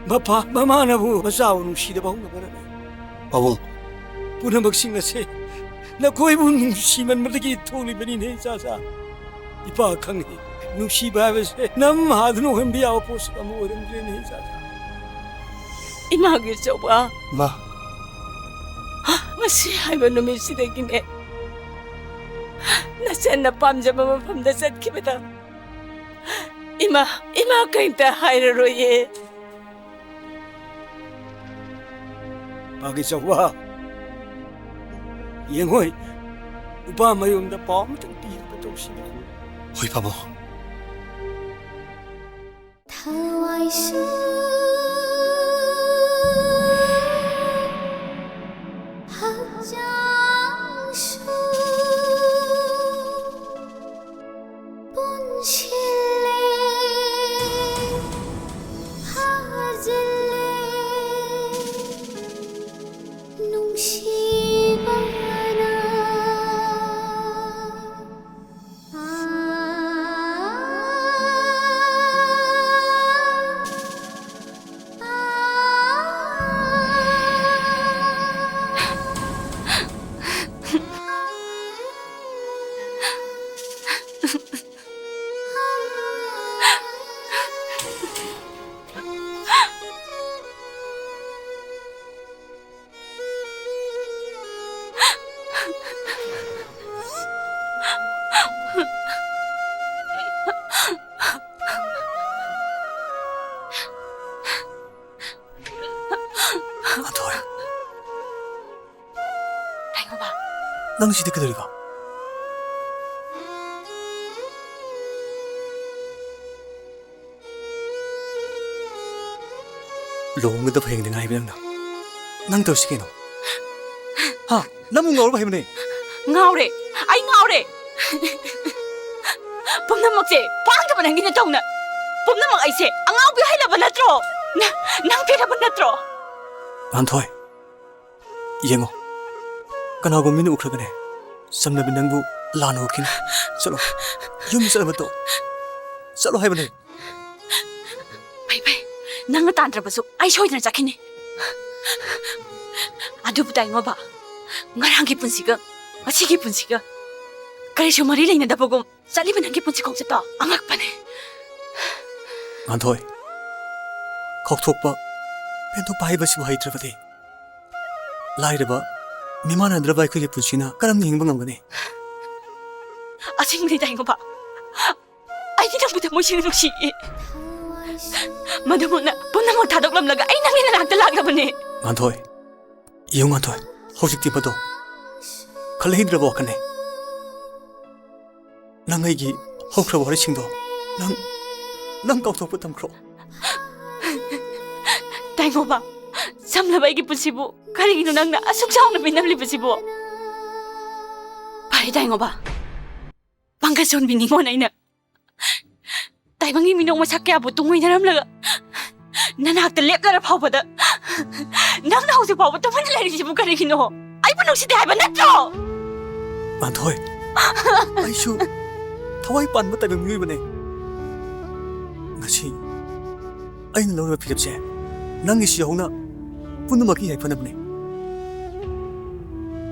ꯃꯄꯥ ꯃꯃꯥꯅꯕꯨ ꯃꯆꯥꯕꯨ ꯅꯨꯡꯁꯤꯗꯕ ꯍꯧꯅꯕꯅ ꯂꯩ꯫ ꯄꯥꯕꯨꯡ! ꯄꯨꯝꯅꯃꯛꯁꯤꯡ ꯑꯁꯦ ꯅꯈꯣꯏꯕꯨ ꯅꯨꯡꯁꯤꯃꯟꯕꯗꯒꯤ ꯊꯣꯛꯂꯤꯕꯅꯤꯅꯦ, ꯏꯆꯥꯆꯥ꯫ ꯏꯄꯥ ꯈꯪꯏ, ꯅꯨꯡꯁꯤꯕ ꯍꯥꯏꯕꯁꯦ ꯅꯝ ꯍꯥꯗꯨꯅ ꯑꯣꯏꯍꯟꯕ ꯌꯥꯕ ꯄꯣꯠꯁꯛ ꯑꯃ ꯑꯣꯏꯔꯝꯗ꯭ꯔꯦꯅꯦ, ꯏꯆꯥꯆꯥ꯫ ꯏꯃꯥꯒꯤ ꯑꯆꯧꯕ꯫ ꯃꯥ꯫ ꯉꯁꯤ ꯍꯥꯏꯕ ꯅꯨꯃꯤꯠꯁꯤꯗꯒꯤꯅꯦ ꯅꯆꯟꯅ ꯄꯥꯝꯖꯕ ꯃꯐꯝꯗ ꯆꯠꯈꯤꯕꯗ ꯏꯃꯥ, ꯏꯃꯥ ꯀꯔꯤꯝꯇ ꯍꯥꯏꯔꯔꯣꯏꯌꯦ꯫ ꯄꯥꯒꯤ ꯆꯧꯕ, ꯌꯦꯡꯉꯣꯏ, ꯅꯨꯄꯥ ꯃꯌꯨꯝꯗ ꯄꯥꯎ ꯑꯃꯇꯪ ꯄꯤꯔꯒ ꯇꯧꯁꯤꯕ꯫ ꯍꯣꯏ, ꯄꯥꯕꯨꯡ꯫ ꯊꯋꯥꯏꯁꯨ ꯍꯛꯆꯥꯡꯁꯨ ꯄꯨꯟꯁꯤꯜꯂꯦ, ꯐꯥꯖꯤꯜꯂꯦ, ꯅꯨꯡꯁꯤꯕꯅ꯫ ꯉꯥꯟꯊꯣꯏ꯫ ꯇꯥꯏꯉꯣꯕ꯫ ꯅꯪ ꯁꯤꯗ ꯀꯩꯗꯧꯔꯤꯕ? ꯂꯨꯍꯣꯡꯒꯗꯕ ꯍꯌꯦꯡꯗ ꯉꯥꯏꯕ ꯅꯪꯅ, ꯅꯪ ꯇꯧꯔꯤꯁꯤ ꯀꯩꯅꯣ? ꯍꯥ? ꯅꯪꯕꯨ ꯉꯥꯎꯔꯕ ꯍꯥꯏꯕꯅꯦ? ꯉꯥꯎꯔꯦ꯫ ꯑꯩ ꯉꯥꯎꯔꯦ꯫ ꯄꯨꯝꯅꯃꯛꯁꯦ ꯄꯥꯡꯗꯕ ꯅꯪꯒꯤ ꯅꯇꯧꯅ꯫ ꯄꯨꯝꯅꯃꯛ ꯑꯩꯁꯦ ꯑꯉꯥꯎꯕꯤ ꯑꯣꯏꯍꯜꯂꯕ ꯅꯠꯇ꯭ꯔꯣ? ꯅ-, ꯅꯪ ꯄꯦꯜꯂꯕ ꯅꯠꯇ꯭ꯔꯣ? ꯉꯥꯟꯊꯣꯏ, ꯌꯦꯡꯉꯣ, ꯀꯅꯥꯒꯨꯝꯕ ꯃꯤꯅ ꯎꯈ꯭ꯔꯒꯅꯦ, ꯆꯝꯂꯕꯤ ꯅꯪꯕꯨ ꯂꯥꯟꯅ ꯎꯈꯤꯅꯤ꯫ ꯆꯠꯂꯣ, ꯌꯨꯝ ꯆꯠꯅꯕ ꯇꯧ꯫ ꯆꯠꯂꯣ ꯍꯥꯏꯕꯅꯦ꯫ ꯐꯩ, ꯐꯩ꯫ ꯅꯪꯅ ꯇꯥꯟꯗ꯭ꯔꯕꯁꯨ ꯑꯩ ꯁꯣꯏꯗꯅ ꯆꯠꯈꯤꯅꯤ꯫ ꯑꯗꯨꯕꯨ ꯇꯥꯏꯉꯣꯕ, ꯉꯔꯥꯡꯒꯤ ꯄꯨꯟꯁꯤꯒ ꯉꯁꯤꯒꯤ ꯄꯨꯟꯁꯤꯒ ꯀꯔꯤꯁꯨ ꯃꯔꯤ ꯂꯩꯅꯗꯕꯒꯨꯝ ꯆꯠꯂꯤꯕ ꯅꯪꯒꯤ ꯄꯨꯟꯁꯤ ꯈꯣꯡꯆꯠꯇꯣ ꯑꯉꯛꯄꯅꯦ꯫ ꯉꯥꯟꯊꯣꯏ, ꯀꯥꯎꯊꯣꯛꯄ, ꯄꯦꯟꯊꯣꯛꯄ ꯍꯥꯏꯕꯁꯤꯕꯨ ꯍꯩꯇ꯭ꯔꯕꯗꯤ ꯂꯥꯏꯔꯕ, ꯃꯤꯃꯥꯟꯅꯗ꯭ꯔꯕ ꯑꯩꯈꯣꯏꯒꯤ ꯄꯨꯟꯁꯤꯅ ꯀꯔꯝꯅ ꯍꯤꯡꯕ ꯉꯝꯒꯅꯤ? ꯁꯤꯡꯂꯤ ꯇꯥꯏꯉꯣꯕ, ꯑꯩꯗꯤ ꯅꯪꯕꯨ ꯊꯃꯣꯏ ꯁꯦꯡꯅ ꯅꯨꯡꯁꯤꯌꯦ꯫ ꯃꯗꯨꯃꯛꯅ ꯄꯨꯝꯅꯃꯛ ꯊꯥꯗꯣꯛꯂꯝꯂꯒ ꯑꯩ ꯅꯪꯒꯤ ꯅꯅꯥꯛꯇ ꯂꯥꯛꯂꯕꯅꯦ꯫ ꯉꯥꯟꯊꯣꯏ, ꯌꯦꯡꯉꯨ ꯉꯥꯟꯊꯣꯏ, ꯍꯧꯖꯤꯛꯇꯤ ꯃꯗꯣ ꯈꯜꯂꯩꯗ꯭ꯔꯕ ꯋꯥꯈꯜꯅꯤ꯫ ꯅꯪ ꯑꯩꯒꯤ ꯍꯧꯈ꯭ꯔꯕ ꯋꯥꯔꯤꯁꯤꯡꯗꯣ ꯅꯪ, ꯅꯪ ꯀꯥꯎꯊꯣꯛꯄ ꯇꯝꯈ꯭ꯔꯣ꯫ ꯇꯥꯏꯉꯣꯕ, ꯁꯝꯂꯕ ꯑꯩꯒꯤ ꯄꯨꯟꯁꯤꯕꯨ ꯀꯔꯤꯒꯤꯅꯣ ꯅꯪꯅ ꯑꯁꯨꯛ ꯆꯥꯎꯅ ꯃꯤꯅꯝꯂꯤꯕꯁꯤꯕꯨ? ꯐꯔꯦ ꯇꯥꯏꯉꯣꯕ, ꯄꯥꯡꯒꯜ ꯁꯣꯟꯕꯤ ꯅꯤꯉꯣꯜ ꯑꯩꯅ ꯇꯥꯏꯕꯪꯒꯤ ꯃꯤꯅꯣꯛ ꯃꯩꯁꯥ ꯀꯌꯥꯕꯨ ꯇꯨꯡꯑꯣꯏꯅꯔꯝꯂꯒ ꯅꯅꯥꯛꯇ ꯂꯦꯞꯂꯔ ꯐꯥꯎꯕꯗ ꯅꯪꯅ ꯍꯧꯖꯤꯛ ꯐꯥꯎꯕ ꯇꯨꯃꯤꯟꯅ ꯂꯩꯔꯤꯁꯤꯕꯨ ꯀꯔꯤꯒꯤꯅꯣ? ꯑꯩꯕꯨ ꯅꯨꯡꯁꯤꯗꯦ ꯍꯥꯏꯕ ꯅꯠꯇ꯭ꯔꯣ? ꯉꯥꯟꯊꯣꯏ, ꯑꯩꯁꯨ ꯊꯋꯥꯏ ꯄꯥꯟꯕ ꯇꯥꯏꯕꯪ ꯃꯤꯑꯣꯏꯕꯅꯦ꯫ ꯉꯁꯤ ꯑꯩꯅ ꯂꯧꯔꯤꯕ ꯐꯤꯔꯦꯞꯁꯦ ꯅꯪꯒꯤꯁꯨ ꯌꯥꯎꯅ ꯄꯨꯝꯅꯃꯛꯀꯤ ꯌꯥꯏꯐꯅꯕꯅꯦ꯫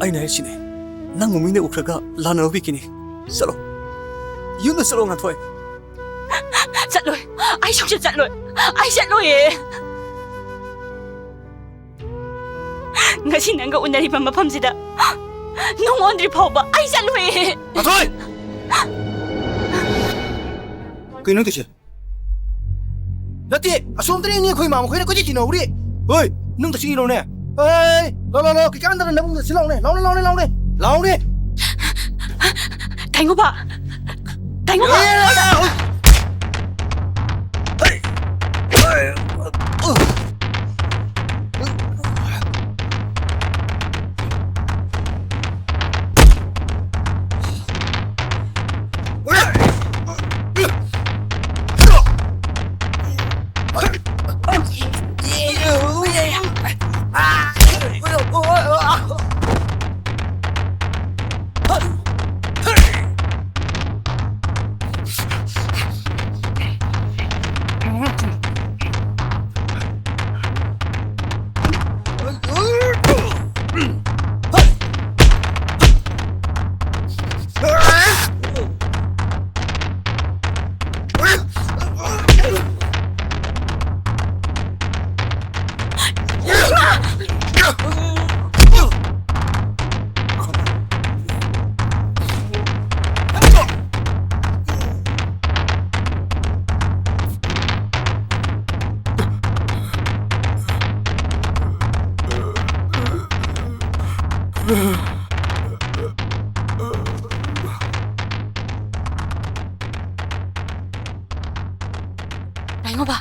ꯑꯩꯅ ꯍꯥꯏꯔꯤꯁꯤꯅꯦ, ꯅꯪꯕꯨ ꯃꯤꯅ ꯎꯈ꯭ꯔꯒ ꯂꯥꯟꯅ ꯂꯧꯕꯤꯈꯤꯅꯤ꯫ ꯆꯠꯂꯣ, ꯌꯨꯝꯗ ꯆꯠꯂꯣ ꯉꯥꯟꯊꯣꯏ꯫ ꯆꯠꯂꯣꯏ, ꯑꯩ ꯁꯨꯡꯆꯠ ꯆꯠꯂꯣꯏ, ꯑꯩ ꯆꯠꯂꯣꯏꯌꯦ꯫ ꯉꯁꯤ ꯅꯪꯒ ꯎꯅꯔꯤꯕ ꯃꯐꯝꯁꯤꯗ ꯅꯨꯡ ꯑꯣꯟꯗ꯭ꯔꯤ ꯐꯥꯎꯕ ꯑꯩ ꯆꯠꯂꯣꯏꯌꯦ꯫ ꯉꯥꯟꯊꯣꯏ! ꯀꯩꯅꯣ ꯇꯧꯏꯁꯦ? ꯅꯠꯇꯦ, ꯑꯁꯣꯝꯗꯅ ꯏꯅꯦ ꯑꯩꯈꯣꯏ ꯃꯥ ꯃꯈꯣꯏꯅ ꯀꯣꯏꯊꯤ ꯊꯤꯅꯍꯧꯔꯤ꯫ ꯍꯣꯏ, ꯅꯨꯡꯗ ꯆꯪꯉꯤꯔꯣꯅꯦ? ꯑꯦ, ꯂꯥꯎ, ꯂꯥꯎ, ꯂꯥꯎ, ꯀꯩꯀꯥꯟꯗꯔ ꯅꯕꯨꯡꯗ ꯁꯤ ꯂꯥꯎꯅꯦ, ꯂꯥꯎꯅꯦ, ꯂꯥꯎꯅꯦ, ꯂꯥꯎꯅꯦ, ꯂꯥꯎꯅꯦ꯫ ꯇꯥꯏꯉꯣꯕ! ꯇꯥꯏꯉꯣꯕ! ꯑꯦ, ꯑꯦ, ꯑꯦ, ꯑꯦ꯫ ꯂꯥꯏꯉꯧꯕ,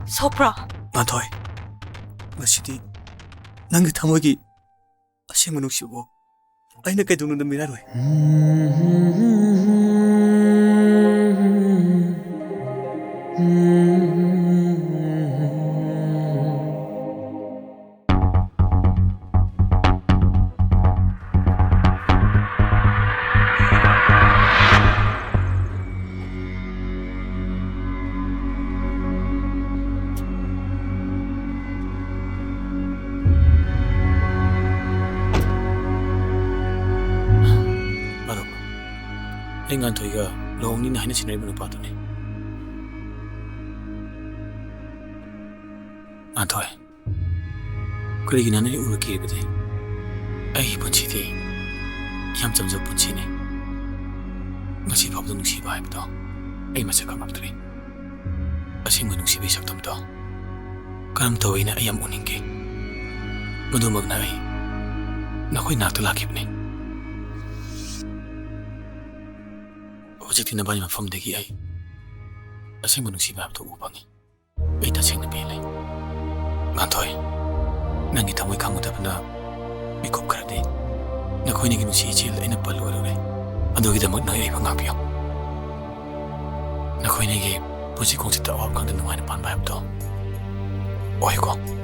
ꯁꯣꯛꯄ꯭ꯔꯣ? ꯉꯥꯟꯊꯣꯏ, ꯉꯁꯤꯗꯤ ꯅꯪꯒꯤ ꯊꯃꯣꯏꯒꯤ ꯑꯁꯦꯡꯕ ꯅꯨꯡꯁꯤꯕ ꯑꯩꯅ ꯀꯩꯗꯧꯅꯨꯡꯗ ꯃꯤꯔꯥꯏꯔꯣꯏ꯫ ꯃꯔꯨꯞ, ꯑꯩ ꯉꯥꯟꯊꯣꯏꯒ ꯂꯨꯍꯣꯡꯅꯤꯅ ꯍꯥꯏꯅ ꯁꯤꯟꯅꯔꯤꯕ ꯅꯨꯄꯥꯗꯨꯅꯤ꯫ ꯉꯥꯟꯊꯣꯏ, ꯀꯔꯤꯒꯤꯅꯣ ꯅꯪ ꯎꯔꯛꯈꯤꯕꯗꯤ? ꯑꯩꯒꯤ ꯄꯨꯟꯁꯤꯗꯤ ꯌꯥꯝ ꯆꯝꯖꯕ ꯄꯨꯟꯁꯤꯅꯤ꯫ ꯉꯁꯤ ꯐꯥꯎꯕꯗ ꯅꯨꯡꯁꯤꯕ ꯍꯥꯏꯕꯗꯣ ꯑꯩ ꯃꯁꯛ ꯈꯪꯉꯛꯇ꯭ꯔꯤ꯫ ꯑꯁꯦꯡꯕ ꯅꯨꯡꯁꯤꯕꯒꯤ ꯁꯛꯇꯝꯗꯣ ꯀꯔꯝ ꯇꯧꯏꯅ ꯑꯩ ꯌꯥꯝ ꯎꯅꯤꯡꯈꯤ꯫ ꯃꯗꯨꯃꯛꯅ ꯑꯩ ꯅꯈꯣꯏ ꯅꯥꯛꯇ ꯂꯥꯛꯈꯤꯕꯅꯤ꯫ ꯍꯧꯖꯤꯛꯇꯤ ꯅꯕꯥꯅꯤ ꯃꯐꯝꯗꯒꯤ ꯑꯩ ꯑꯁꯦꯡꯕ ꯅꯨꯡꯁꯤꯕ ꯍꯥꯏꯕꯗꯨ ꯎꯕ ꯐꯪꯉꯤ꯫ ꯑꯩ ꯇꯁꯦꯡꯅ ꯄꯦꯜꯂꯦ꯫ ꯉꯥꯟꯊꯣꯏ, ꯅꯪꯒꯤ ꯊꯃꯣꯏ ꯈꯪꯉꯨꯗꯕꯅ ꯃꯤꯀꯨꯞ ꯈꯔꯗꯤ ꯅꯈꯣꯏꯅꯤꯒꯤ ꯅꯨꯡꯁꯤ ꯏꯆꯦꯜꯗ ꯑꯩꯅ ꯄꯜꯂꯣꯏꯔꯨꯔꯦ꯫ ꯑꯗꯨꯒꯤꯗꯃꯛ ꯅꯣꯏ ꯑꯩꯕꯨ ꯉꯥꯛꯄꯤꯌꯨ꯫ ꯅꯈꯣꯏꯅꯤꯒꯤ ꯄꯨꯟꯁꯤ ꯈꯣꯡꯆꯠꯇ ꯑꯋꯥꯕ ꯈꯪꯗ ꯅꯨꯡꯉꯥꯏꯅ ꯄꯥꯟꯕ ꯍꯥꯏꯕꯗꯣ ꯑꯣꯏꯀꯣ꯫